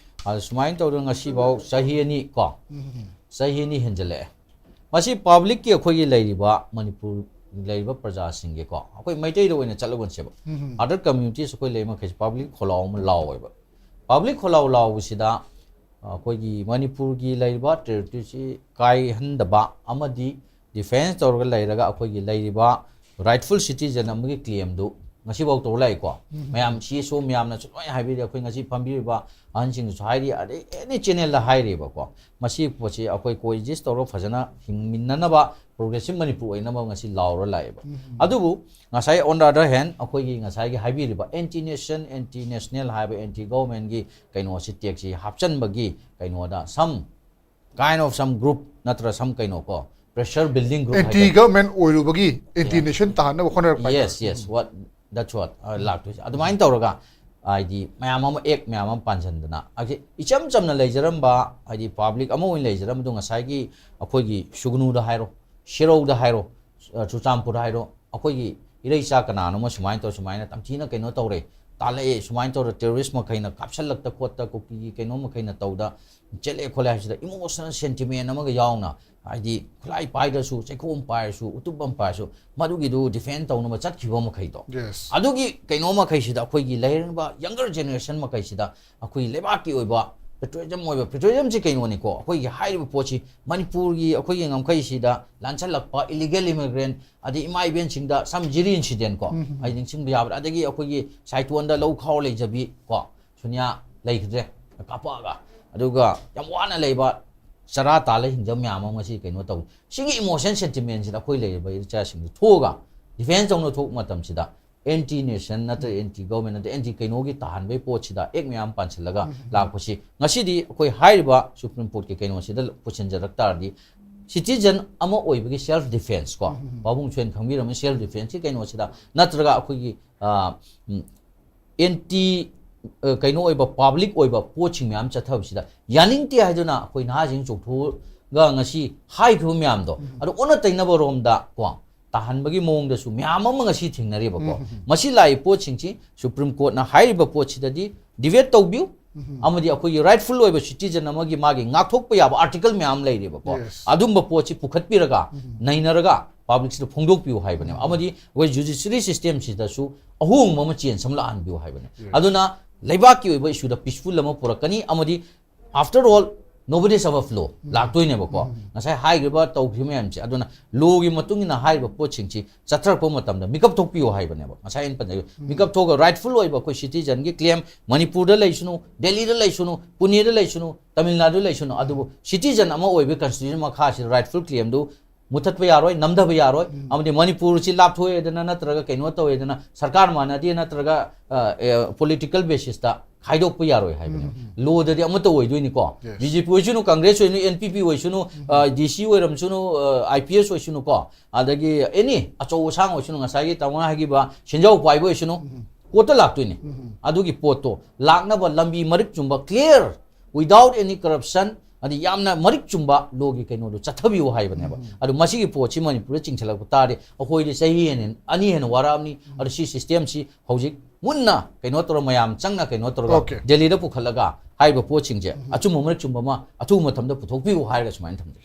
ꯑꯗ ꯁꯨꯃꯥꯏꯅ ꯇꯧꯗꯅ ꯉꯁꯤꯐꯥꯎ ꯆꯍꯤ ꯑꯅꯤ ꯀꯣ, ꯆꯍꯤ ꯑꯅꯤ ꯍꯦꯟꯖꯜꯂꯛꯑꯦ꯫ ꯃꯁꯤ ꯄꯕ꯭ꯂꯤꯛꯀꯤ ꯑꯩꯈꯣꯏꯒꯤ ꯂꯩꯔꯤꯕ ꯃꯅꯤꯄꯨꯔ ꯂꯩꯔꯤꯕ ꯄ꯭ꯔꯖꯥꯁꯤꯡꯒꯤꯀꯣ, ꯑꯩꯈꯣꯏ ꯃꯩꯇꯩꯗ ꯑꯣꯏꯅ ꯆꯠꯂꯒꯨꯟꯁꯦꯕ꯫ Other communities ꯑꯩꯈꯣꯏ ꯂꯩ ꯃꯈꯩꯁꯦ ꯄꯕ꯭ꯂꯤꯛ ꯈꯣꯜꯂꯥꯎ ꯑꯃ ꯂꯥꯎꯋꯦꯕ꯫ ꯄꯕ꯭ꯂꯤꯛ ꯈꯣꯜꯂꯥꯎ ꯂꯥꯎꯕꯁꯤꯗ ꯑꯩꯈꯣꯏꯒꯤ ꯃꯅꯤꯄꯨꯔꯒꯤ ꯂꯩꯔꯤꯕ ꯇꯦꯔꯤꯇꯣꯔꯤꯁꯤ ꯀꯥꯏꯍꯟꯗꯕ ꯑꯃꯗꯤ ꯗꯤꯐꯦꯟꯁ ꯇꯧꯔꯒ ꯂꯩꯔꯒ ꯑꯩꯈꯣꯏꯒꯤ ꯂꯩꯔꯤꯕ rightful citizen ꯑꯃꯒꯤ ꯀ꯭ꯂꯦꯝꯗꯨ ꯉꯁꯤꯐꯥꯎ ꯇꯧꯔ ꯂꯥꯛꯏꯀꯣ꯫ ꯃꯌꯥꯝ ꯁꯤ ꯑꯦꯁ ꯑꯣ ꯃꯌꯥꯝꯅꯁꯨ ꯂꯣꯏ ꯍꯥꯏꯕꯤꯔꯤ, ꯑꯩꯈꯣꯏ ꯉꯁꯤ ꯐꯝꯕꯤꯔꯤꯕ ꯑꯍꯟꯁꯤꯡꯅꯁꯨ ꯍꯥꯏꯔꯤ, ꯑꯗꯩ ꯑꯦꯅꯤ ꯆꯦꯅꯦꯜꯗ ꯍꯥꯏꯔꯤꯕꯀꯣ꯫ ꯃꯁꯤ ꯄꯣꯠꯁꯤ ꯑꯩꯈꯣꯏ ꯀꯣꯑꯦꯛꯖꯤꯁ ꯇꯧꯔꯒ ꯐꯖꯅ ꯍꯤꯡꯃꯤꯟꯅꯅꯕ, ꯄ꯭ꯔꯣꯒ꯭ꯔꯦꯁꯤꯞ ꯃꯅꯤꯄꯨꯔ ꯑꯣꯏꯅꯕ ꯉꯁꯤ ꯂꯥꯎꯔ ꯂꯥꯛꯑꯦꯕ꯫ ꯑꯗꯨꯕꯨ ꯉꯁꯥꯏ on the other hand ꯑꯩꯈꯣꯏꯒꯤ ꯉꯁꯥꯏꯒꯤ ꯍꯥꯏꯕꯤꯔꯤꯕ anti nation, anti national ꯍꯥꯏꯕ anti governmentꯀꯤ ꯀꯩꯅꯣꯁꯤ, ꯇꯦꯛꯁꯤ ꯍꯥꯞꯆꯟꯕꯒꯤ ꯀꯩꯅꯣꯗ some kind of some group ꯅꯠꯇ꯭ꯔ some ꯀꯩꯅꯣ ꯀꯣ, pressure building group anti government ꯑꯣꯏꯔꯨꯕꯒꯤ anti nation ꯇꯥꯍꯟꯅꯕ ꯍꯣꯠꯅꯔꯛꯄ ꯍꯥꯏꯇꯥꯔꯦ꯫ Yes, yes, what, that's what, ꯑ, ꯂꯥꯛꯇꯣꯏꯁꯦ꯫ ꯑꯗꯨꯃꯥꯏꯅ ꯇꯧꯔꯒ ꯍꯥꯏꯗꯤ ꯃꯌꯥꯝ ꯑꯃ, act ꯃꯌꯥꯝ ꯑꯃ ꯄꯥꯟꯁꯤꯟꯗꯅ, ꯍꯥꯏꯗꯤ ꯏꯆꯝ ꯆꯝꯅ ꯂꯩꯖꯔꯝꯕ, ꯍꯥꯏꯗꯤ ꯄꯕ꯭ꯂꯤꯛ ꯑꯃ ꯑꯣꯏꯅ ꯂꯩꯖꯔꯝꯕꯗꯣ, ꯉꯁꯥꯏꯒꯤ ꯑꯩꯈꯣꯏꯒꯤ ꯁꯨꯒꯅꯨꯗ ꯍꯥꯏꯔꯣ, ꯁꯦꯔꯧꯗ ꯍꯥꯏꯔꯣ, ꯑ, ꯆꯨꯔꯆꯥꯟꯄꯨꯔ ꯍꯥꯏꯔꯣ, ꯑꯩꯈꯣꯏꯒꯤ ꯏꯔꯩꯆꯥ ꯀꯅꯥꯅꯣꯃ ꯁꯨꯃꯥꯏꯅ ꯇꯧꯔ, ꯁꯨꯃꯥꯏꯅ ꯇꯝꯊꯤꯅ ꯀꯩꯅꯣ ꯇꯧꯔꯦ, ꯇꯥꯜꯂꯛꯑꯦ, ꯁꯨꯃꯥꯏꯅ ꯇꯧꯔ ꯇꯦꯔꯣꯔꯤꯁ ꯃꯈꯩꯅ ꯀꯥꯞꯁꯤꯜꯂꯛꯇ ꯈꯣꯠꯇ, ꯀꯨꯀꯤꯒꯤ ꯀꯩꯅꯣ ꯃꯈꯩꯅ ꯇꯧꯗ ꯆꯦꯜꯂꯛꯑꯦ ꯈꯣꯠꯂꯦ ꯍꯥꯏꯕꯁꯤꯗ emotional sentiment ꯑꯃꯒ ꯌꯥꯎꯅ, ꯍꯥꯏꯗꯤ ꯈꯨꯠꯂꯥꯏ ꯄꯥꯏꯗ꯭ꯔꯁꯨ, ꯆꯩꯈꯣꯝ ꯄꯥꯏꯔꯁꯨ, ꯎꯇꯨꯞ ꯑꯃ ꯄꯥꯏꯔꯁꯨ, ꯃꯗꯨꯒꯤꯗꯨ defend ꯇꯧꯅꯕ ꯆꯠꯈꯤꯕ ꯃꯈꯩꯗꯣ꯫ Yes. ꯑꯗꯨꯒꯤ ꯀꯩꯅꯣ ꯃꯈꯩꯁꯤꯗ ꯑꯩꯈꯣꯏꯒꯤ ꯂꯩꯔꯤꯕ younger generation ꯃꯈꯩꯁꯤꯗ ꯑꯩꯈꯣꯏꯒꯤ ꯂꯩꯕꯥꯛꯀꯤ ꯑꯣꯏꯕ ꯄꯦꯇ꯭ꯔꯣꯂꯤꯖꯝ ꯑꯣꯏꯕ, ꯄꯦꯇ꯭ꯔꯣꯂꯤꯖꯝꯁꯤ ꯀꯩꯅꯣꯅꯤꯀꯣ, ꯑꯩꯈꯣꯏꯒꯤ ꯍꯥꯏꯔꯤꯕ ꯄꯣꯠꯁꯤ ꯃꯅꯤꯄꯨꯔꯒꯤ ꯑꯩꯈꯣꯏꯒꯤ ꯉꯝꯈꯩꯁꯤꯗ ꯂꯥꯟꯁꯜꯂꯛꯄ ꯏꯂꯤꯒꯦꯜ ꯏꯃꯤꯒ꯭ꯔꯦꯟ, ꯑꯗꯩ ꯏꯃꯥ ꯏꯕꯦꯟꯁꯤꯡꯗ ꯁꯝ ꯖꯤꯔꯤ ꯏꯟꯁꯤꯗꯦꯟ ꯀꯣ, ꯑꯩ ꯅꯤꯡꯁꯤꯡꯕ ꯌꯥꯕ꯭ꯔꯥ, ꯑꯗꯒꯤ ꯑꯩꯈꯣꯏꯒꯤ ꯁꯥꯏꯇꯣꯟꯗ ꯂꯧ ꯈꯥꯎ ꯂꯩꯖꯕꯤ ꯀꯣ, ꯁꯨꯅꯤꯌꯥ ꯂꯩꯈꯤꯗ꯭ꯔꯦ ꯀꯥꯞꯄꯛꯑꯒ, ꯑꯗꯨꯒ ꯌꯥꯝ ꯋꯥꯅ ꯂꯩꯕ ꯆꯔꯥ ꯇꯥꯜꯂ ꯍꯤꯡꯖꯕ ꯃꯌꯥꯝ ꯑꯃ ꯉꯁꯤ ꯀꯩꯅꯣ ꯇꯧ, ꯁꯤꯒꯤ ꯏꯃꯣꯁꯟ ꯁꯦꯟꯇꯤꯃꯦꯟꯁꯤꯗ ꯑꯩꯈꯣꯏ ꯂꯩꯔꯤꯕ ꯏꯆꯥꯁꯤꯡꯁꯦ ꯊꯣꯛꯑꯒ ꯗꯤꯐꯦꯟꯁ ꯇꯧꯅ ꯊꯣꯛꯄ ꯃꯇꯝꯁꯤꯗ ꯑꯦꯟꯇꯤ ꯅꯦꯁꯟ ꯅꯠꯇ꯭ꯔꯒ ꯑꯦꯟꯇꯤ ꯒꯚꯔꯟꯃꯦꯟ ꯅꯠꯇ꯭ꯔꯒ ꯑꯦꯟꯇꯤ ꯀꯩꯅꯣꯒꯤ ꯇꯥꯍꯟꯕꯒꯤ ꯄꯣꯠꯁꯤꯗ ꯑꯦꯛ ꯃꯌꯥꯝ ꯄꯥꯟꯁꯤꯜꯂꯒ ꯂꯥꯛꯄꯁꯤ ꯉꯁꯤꯗꯤ ꯑꯩꯈꯣꯏ ꯍꯥꯏꯔꯤꯕ ꯁꯨꯄ꯭ꯔꯤꯝ ꯀꯣꯔꯠꯀꯤ ꯀꯩꯅꯣꯁꯤꯗ ꯄꯨꯁꯤꯟꯖꯔꯛ ꯇꯥꯔꯗꯤ ꯁꯤꯇꯤꯖꯟ ꯑꯃ ꯑꯣꯏꯕꯒꯤ ꯁꯦꯜꯐ ꯗꯤꯐꯦꯟꯁ ꯀꯣ, ꯄꯥꯕꯨꯡ ꯁꯣꯏꯅ ꯈꯪꯕꯤꯔꯝꯃꯤ, ꯁꯦꯜꯐ ꯗꯤꯐꯦꯟꯁꯀꯤ ꯀꯩꯅꯣꯁꯤꯗ ꯅꯠꯇ꯭ꯔꯒ ꯑꯩꯈꯣꯏꯒꯤ ꯑꯦꯟꯇꯤ ꯀꯩꯅꯣ ꯑꯣꯏꯕ ꯄꯥꯕ꯭ꯂꯤꯛ ꯑꯣꯏꯕ ꯄꯣꯠꯁꯤꯡ ꯃꯌꯥꯝ ꯆꯠꯊꯕꯁꯤꯗ ꯌꯥꯅꯤꯡꯗꯦ ꯍꯥꯏꯗꯨꯅ ꯑꯩꯈꯣꯏ ꯅꯍꯥꯁꯤꯡ ꯆꯣꯡꯊꯣꯛꯑꯒ ꯉꯁꯤ ꯍꯥꯏꯈꯤꯕ ꯃꯌꯥꯝꯗꯣ ꯑꯗꯣ ꯑꯣꯟꯅ ꯇꯩꯅꯕ ꯔꯣꯝꯗ ꯀꯣ ꯇꯥꯍꯟꯕꯒꯤ ꯃꯑꯣꯡꯗꯁꯨ ꯃꯌꯥꯝ ꯑꯃ ꯉꯁꯤ ꯊꯦꯡꯅꯔꯤꯕꯀꯣ꯫ ꯃꯁꯤ ꯂꯥꯛꯏ ꯄꯣꯠꯁꯤꯡꯁꯤ ꯁꯨꯄ꯭ꯔꯤꯝ ꯀꯣꯔꯠꯅ ꯍꯥꯏꯔꯤꯕ ꯄꯣꯠꯁꯤꯗꯗꯤ ꯗꯤꯕꯦꯠ ꯇꯧꯕꯤꯌꯨ, ꯑꯃꯗꯤ ꯑꯩꯈꯣꯏꯒꯤ ꯔꯥꯏꯠꯐꯨꯜ ꯑꯣꯏꯕ ꯁꯤꯇꯤꯖꯟ ꯑꯃꯒꯤ ꯃꯥꯒꯤ ꯉꯥꯛꯊꯣꯛꯄ ꯌꯥꯕ ꯑꯥꯔꯇꯤꯀꯜ ꯃꯌꯥꯝ ꯂꯩꯔꯤꯕꯀꯣ꯫ ꯑꯗꯨꯝꯕ ꯄꯣꯠꯁꯤ ꯄꯨꯈꯠꯄꯤꯔꯒ ꯅꯩꯅꯔꯒ ꯄꯥꯕ꯭ꯂꯤꯛꯁꯤꯗ ꯐꯣꯡꯗꯣꯛꯄꯤꯌꯨ ꯍꯥꯏꯕꯅꯦꯕ꯫ ꯑꯃꯗꯤ ꯑꯩꯈꯣꯏ ꯖꯨꯗꯤꯁꯔꯤ ꯁꯤꯁꯇꯦꯝꯁꯤꯗꯁꯨ ꯑꯍꯣꯡꯕ ꯑꯃ, ꯆꯦꯟꯖ ꯑꯃ ꯂꯥꯛꯍꯟꯕꯤꯌꯨ ꯍꯥꯏꯕꯅꯦ꯫ ꯑꯗꯨꯅ ꯂꯩꯕꯥꯛꯀꯤ ꯑꯣꯏꯕ ꯏꯁꯨꯗ ꯄꯤꯁꯐꯨꯜ ꯑꯃ ꯄꯨꯔꯛꯀꯅꯤ, ꯑꯃꯗꯤ after all, nobody is above law ꯂꯥꯛꯇꯣꯏꯅꯦꯕꯀꯣ꯫ ꯉꯁꯥꯏ ꯍꯥꯏꯈ꯭ꯔꯤꯕ ꯇꯧꯈ꯭ꯔꯤꯕ ꯃꯌꯥꯝꯁꯦ, ꯑꯗꯨꯅ ꯂꯣꯒꯤ ꯃꯇꯨꯡ ꯏꯟꯅ ꯍꯥꯏꯔꯤꯕ ꯄꯣꯠꯁꯤꯡꯁꯤ ꯆꯠꯊꯔꯛꯄ ꯃꯇꯝꯗ ꯃꯤꯀꯞ ꯊꯣꯛꯄꯤꯌꯨ ꯍꯥꯏꯕꯅꯦꯕ꯫ ꯉꯁꯥꯏ ꯑꯩꯅ ꯄꯟꯖꯈꯤꯕ ꯃꯤꯀꯞ ꯊꯣꯛꯑꯒ ꯔꯥꯏꯠꯐꯨꯜ ꯑꯣꯏꯕ ꯑꯩꯈꯣꯏ ꯁꯤꯇꯤꯖꯟꯒꯤ ꯀ꯭ꯂꯦꯝ ꯃꯅꯤꯄꯨꯔꯗ ꯂꯩꯁꯅꯨ, ꯗꯦꯜꯂꯤꯗ ꯂꯩꯁꯅꯨ, ꯄꯨꯅꯦꯗ ꯂꯩꯁꯅꯨ, ꯇꯥꯃꯤꯜ ꯅꯥꯗꯨꯗ ꯂꯩꯁꯅꯨ, ꯑꯗꯨꯕꯨ ꯁꯤꯇꯤꯖꯟ ꯑꯃ ꯑꯣꯏꯕꯒꯤ ꯀꯟꯁꯇꯤꯇ꯭ꯌꯨꯁꯟ ꯃꯈꯥꯁꯤꯗ ꯔꯥꯏꯠꯐꯨꯜ ꯀ꯭ꯂꯦꯝꯗꯨ ꯃꯨꯊꯠꯄ ꯌꯥꯔꯣꯏ, ꯅꯝꯊꯕ ꯌꯥꯔꯣꯏ꯫ ꯑꯃꯗꯤ ꯃꯅꯤꯄꯨꯔꯁꯤ ꯂꯥꯞꯊꯣꯛꯑꯦꯗꯅ ꯅꯠꯇ꯭ꯔꯒ ꯀꯩꯅꯣ ꯇꯧꯋꯦꯗꯅ, ꯁꯔꯀꯥꯔ ꯃꯥꯟꯅꯗꯦ ꯅꯠꯇ꯭ꯔꯒ ꯄꯣꯂꯤꯇꯤꯀꯦꯜ ꯕꯦꯁꯤꯁꯇ ꯈꯥꯏꯗꯣꯛꯄ ꯌꯥꯔꯣꯏ ꯍꯥꯏꯕꯅꯦꯕ꯫ ꯂꯣꯗꯗꯤ ꯑꯃꯠꯇ ꯑꯣꯏꯗꯣꯏꯅꯤꯀꯣ꯫ ꯕꯤ ꯖꯦ ꯄꯤ ꯑꯣꯏꯁꯅꯨ, ꯀꯪꯒ꯭ꯔꯦꯁ ꯑꯣꯏꯁꯅꯨ, ꯑꯦꯟ ꯄꯤ ꯄꯤ ꯑꯣꯏꯁꯅꯨ, ꯗꯤ ꯁꯤ ꯑꯣꯏꯔꯝꯁꯅꯨ, ꯑꯥꯏ ꯄꯤ ꯑꯦꯁ ꯑꯣꯏꯁꯅꯨꯀꯣ, ꯑꯗꯒꯤ ꯑꯦꯅꯤ ꯑꯆꯧ ꯑꯁꯥꯡ ꯑꯣꯏꯁꯅꯨ, ꯉꯁꯥꯏꯒꯤ ꯇꯥꯃꯣꯅ ꯍꯥꯏꯈꯤꯕ ꯁꯦꯟꯖꯥꯎ ꯄꯥꯏꯕ ꯑꯣꯏꯁꯅꯨ, ꯀꯣꯔꯠꯇ ꯂꯥꯛꯇꯣꯏꯅꯤ꯫ ꯑꯗꯨꯒꯤ ꯄꯣꯠꯇꯣ ꯂꯥꯛꯅꯕ ꯂꯝꯕꯤ ꯃꯔꯤꯛ ꯆꯨꯝꯕ, clear, without any corruption, ꯑꯗꯤ ꯌꯥꯝꯅ ꯃꯔꯤꯛ ꯆꯨꯝꯕ ꯂꯣꯒꯤ ꯀꯩꯅꯣꯗꯣ ꯆꯠꯊꯕꯤꯌꯨ ꯍꯥꯏꯕꯅꯦꯕ꯫ ꯑꯗꯣ ꯃꯁꯤꯒꯤ ꯄꯣꯠꯁꯤ ꯃꯅꯤꯄꯨꯔꯗ ꯆꯤꯡꯁꯤꯜꯂꯛꯄ ꯇꯥꯔꯗꯤ ꯑꯩꯈꯣꯏꯗꯤ ꯆꯍꯤ ꯍꯦꯟꯅ, ꯑꯅꯤ ꯍꯦꯟꯅ ꯋꯥꯔꯛꯑꯕꯅꯤ꯫ ꯑꯗꯣ ꯁꯤ ꯁꯤꯁꯇꯦꯝꯁꯤ ꯍꯧꯖꯤꯛ ꯃꯨꯟꯅ ꯀꯩꯅꯣ ꯇꯧꯔ, ꯃꯌꯥꯝ ꯆꯪꯅ ꯀꯩꯅꯣ ꯇꯧꯔꯒ ꯑꯣꯀꯦ꯫ ꯗꯦꯜꯂꯤꯗ ꯄꯨꯈꯠꯂꯒ ꯍꯥꯏꯔꯤꯕ ꯄꯣꯠꯁꯤꯡꯁꯦ ꯑꯆꯨꯝꯕ ꯃꯔꯤꯛ ꯆꯨꯝꯕ ꯑꯃ ꯑꯊꯨꯕ ꯃꯇꯝꯗ ꯄꯨꯊꯣꯛꯄꯤꯌꯨ ꯍꯥꯏꯔꯒ ꯁꯨꯃꯥꯏꯅ ꯊꯝꯖꯒꯦ꯫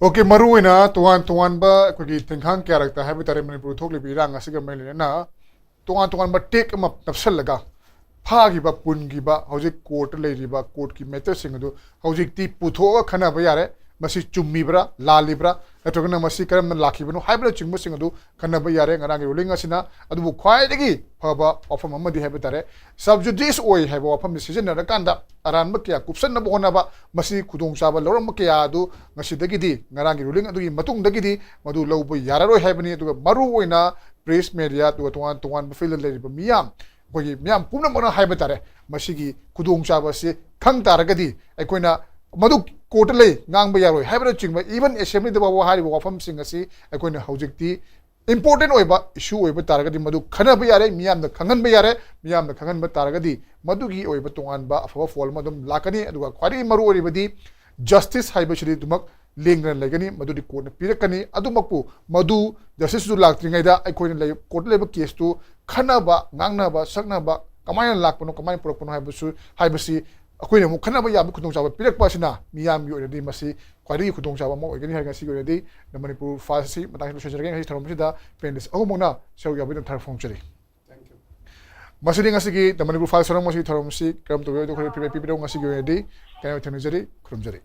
ꯑꯣꯀꯦ, ꯃꯔꯨ ꯑꯣꯏꯅ ꯇꯣꯉꯥꯟ ꯇꯣꯉꯥꯟꯕ ꯑꯩꯈꯣꯏꯒꯤ ꯇꯦꯡꯈꯥꯡ ꯀꯌꯥꯔꯛꯇ ꯍꯥꯏꯕ ꯇꯥꯔꯦ, ꯃꯅꯤꯄꯨꯔ ꯊꯣꯛꯂꯤꯕ ꯏꯔꯥꯡ ꯑꯁꯤꯒ ꯃꯔꯤ ꯂꯩꯅꯅ ꯇꯣꯉꯥꯟ ꯇꯣꯉꯥꯟꯕ ꯇꯦꯛ ꯑꯃ ꯅꯞꯁꯜꯂꯒ ꯐꯥꯈꯤꯕ ꯄꯨꯟꯈꯤꯕ ꯍꯧꯖꯤꯛ ꯀꯣꯔꯠꯇ ꯂꯩꯔꯤꯕ ꯀꯣꯔꯠꯀꯤ ꯃꯦꯇꯔꯁꯤꯡ ꯑꯗꯨ ꯍꯧꯖꯤꯛꯇꯤ ꯄꯨꯊꯣꯛꯑꯒ ꯈꯟꯅꯕ ꯌꯥꯔꯦ꯫ ꯃꯁꯤ ꯆꯨꯝꯃꯤꯕ꯭ꯔꯥ ꯂꯥꯜꯂꯤꯕ꯭ꯔꯥ ꯅꯠꯇ꯭ꯔꯒꯅ ꯃꯁꯤ ꯀꯔꯝꯅ ꯂꯥꯛꯈꯤꯕꯅꯣ ꯍꯥꯏꯕꯅꯆꯤꯡꯕꯁꯤꯡ ꯑꯗꯨ ꯈꯟꯅꯕ ꯌꯥꯔꯦ ꯉꯔꯥꯡꯒꯤ ꯔꯨꯂꯤꯡ ꯑꯁꯤꯅ꯫ ꯑꯗꯨꯕꯨ ꯈ꯭ꯋꯥꯏꯗꯒꯤ ꯐꯕ ꯋꯥꯐꯝ ꯑꯃꯗꯤ ꯍꯥꯏꯕ ꯇꯥꯔꯦ, ꯁꯕꯖꯨꯗꯤꯁ ꯑꯣꯏ ꯍꯥꯏꯕ ꯋꯥꯐꯝꯁꯤ ꯁꯤꯖꯤꯟꯅꯔꯀꯥꯟꯗ ꯑꯔꯥꯟꯕ ꯀꯌꯥ ꯀꯨꯞꯁꯟꯅꯕ ꯍꯣꯠꯅꯕ, ꯃꯁꯤ ꯈꯨꯗꯣꯡꯆꯥꯕ ꯂꯧꯔꯝꯕ ꯀꯌꯥ ꯑꯗꯨ ꯉꯁꯤꯗꯒꯤꯗꯤ, ꯉꯔꯥꯡꯒꯤ ꯔꯨꯂꯤꯡ ꯑꯗꯨꯒꯤ ꯃꯇꯨꯡꯗꯒꯤꯗꯤ ꯃꯗꯨ ꯂꯧꯕ ꯌꯥꯔꯔꯣꯏ ꯍꯥꯏꯕꯅꯤ꯫ ꯑꯗꯨꯒ ꯃꯔꯨ ꯑꯣꯏꯅ ꯄ꯭ꯔꯦꯁ ꯃꯦꯗꯤꯌꯥ ꯑꯗꯨꯒ ꯇꯣꯉꯥꯟ ꯇꯣꯉꯥꯟꯕ ꯐꯤꯜꯗ ꯂꯩꯔꯤꯕ ꯃꯤꯌꯥꯝ, ꯑꯩꯈꯣꯏꯒꯤ ꯃꯤꯌꯥꯝ ꯄꯨꯝꯅꯃꯛꯅ ꯍꯥꯏꯕ ꯇꯥꯔꯦ, ꯃꯁꯤꯒꯤ ꯈꯨꯗꯣꯡꯆꯥꯕ ꯑꯁꯤ ꯈꯪ ꯇꯥꯔꯒꯗꯤ ꯑꯩꯈꯣꯏꯅ ꯃꯗꯨ ꯀꯣꯔꯠꯇ ꯂꯩ, ꯉꯥꯡꯕ ꯌꯥꯔꯣꯏ ꯍꯥꯏꯕꯅꯆꯤꯡꯕ, ꯏꯚꯟ ꯑꯦꯁꯦꯝꯕ꯭ꯂꯤꯗ ꯐꯥꯎꯕ ꯍꯥꯏꯔꯤꯕ ꯋꯥꯐꯝꯁꯤꯡ ꯑꯁꯤ ꯑꯩꯈꯣꯏꯅ ꯍꯧꯖꯤꯛꯇꯤ ꯏꯝꯄꯣꯔꯇꯦꯟ ꯑꯣꯏꯕ ꯏꯁꯨ ꯑꯣꯏꯕ ꯇꯥꯔꯒꯗꯤ ꯃꯗꯨ ꯈꯟꯅꯕ ꯌꯥꯔꯦ, ꯃꯤꯌꯥꯝꯅ ꯈꯪꯍꯟꯕ ꯌꯥꯔꯦ꯫ ꯃꯤꯌꯥꯝꯅ ꯈꯪꯍꯟꯕ ꯇꯥꯔꯒꯗꯤ ꯃꯗꯨꯒꯤ ꯑꯣꯏꯕ ꯇꯣꯉꯥꯟꯕ ꯑꯐꯕ ꯐꯣꯜ ꯑꯃ ꯑꯗꯨꯝ ꯂꯥꯛꯀꯅꯤ꯫ ꯑꯗꯨꯒ ꯈ꯭ꯋꯥꯏꯗꯒꯤ ꯃꯔꯨ ꯑꯣꯏꯔꯤꯕꯗꯤ ꯖꯁꯇꯤꯁ ꯍꯥꯏꯕꯁꯤꯗꯤ ꯑꯗꯨꯃꯛ ꯂꯦꯡꯗꯅ ꯂꯩꯒꯅꯤ, ꯃꯗꯨꯗꯤ ꯀꯣꯔꯠꯅ ꯄꯤꯔꯛꯀꯅꯤ꯫ ꯑꯗꯨꯃꯛꯄꯨ ꯃꯗꯨ ꯖꯁꯇꯤꯁꯇꯨ ꯂꯥꯛꯇ꯭ꯔꯤꯉꯩꯗ ꯑꯩꯈꯣꯏꯅ ꯂꯩ, ꯀꯣꯔꯠꯇ ꯂꯩꯕ ꯀꯦꯁꯇꯨ ꯈꯟꯅꯕ, ꯉꯥꯡꯅꯕ, ꯁꯛꯅꯕ, ꯀꯃꯥꯏꯅ ꯂꯥꯛꯄꯅꯣ, ꯀꯃꯥꯏꯅ ꯄꯨꯔꯛꯄꯅꯣ ꯍꯥꯏꯕꯁꯨ, ꯍꯥꯏꯕꯁꯤ ꯑꯩꯈꯣꯏꯅ ꯑꯃꯨꯛ ꯈꯟꯅꯕ ꯌꯥꯕ ꯈꯨꯗꯣꯡꯆꯥꯕ ꯄꯤꯔꯛꯄ ꯑꯁꯤꯅ ꯃꯤꯌꯥꯝꯒꯤ ꯑꯣꯏꯅꯗꯤ ꯃꯁꯤ ꯈ꯭ꯋꯥꯏꯗꯒꯤ ꯈꯨꯗꯣꯡꯆꯥꯕ ꯑꯃ ꯑꯣꯏꯒꯅꯤ ꯍꯥꯏꯅ ꯉꯁꯤꯒꯤ ꯑꯣꯏꯅꯗꯤ ꯗ ꯃꯅꯤꯄꯨꯔ ꯐꯥꯏꯜꯁ ꯑꯁꯤ ꯃꯇꯥꯡꯁꯤꯗ ꯂꯣꯏꯁꯤꯟꯖꯔꯒꯦ꯫ ꯉꯁꯤ ꯊꯧꯔꯝ ꯑꯁꯤꯗ ꯄꯦꯅꯦꯂꯤꯁ ꯑꯍꯨꯝꯃꯛꯅ ꯁꯔꯨꯛ ꯌꯥꯕꯒꯤꯗꯃꯛ ꯊꯥꯒꯠꯄ ꯐꯣꯡꯗꯣꯛꯆꯔꯤ꯫ ꯃꯁꯤꯗꯤ ꯉꯁꯤꯒꯤ ꯗ ꯃꯅꯤꯄꯨꯔ ꯐꯥꯏꯜꯁ ꯊꯧꯔꯝ ꯑꯁꯤꯒꯤ ꯊꯧꯔꯝ ꯑꯁꯤ ꯀꯔꯝ ꯇꯧꯒꯦ ꯍꯥꯏꯕꯗꯨ ꯑꯩꯈꯣꯏ ꯐꯤꯗꯕꯦꯛ ꯄꯤꯕꯤꯔꯛꯎ꯫ ꯉꯁꯤꯒꯤ ꯑꯣꯏꯅꯗꯤ ꯀꯥꯏꯅꯕ ꯊꯦꯡꯅꯖꯔꯤ, ꯈꯨꯔꯨꯝꯖꯔꯤ꯫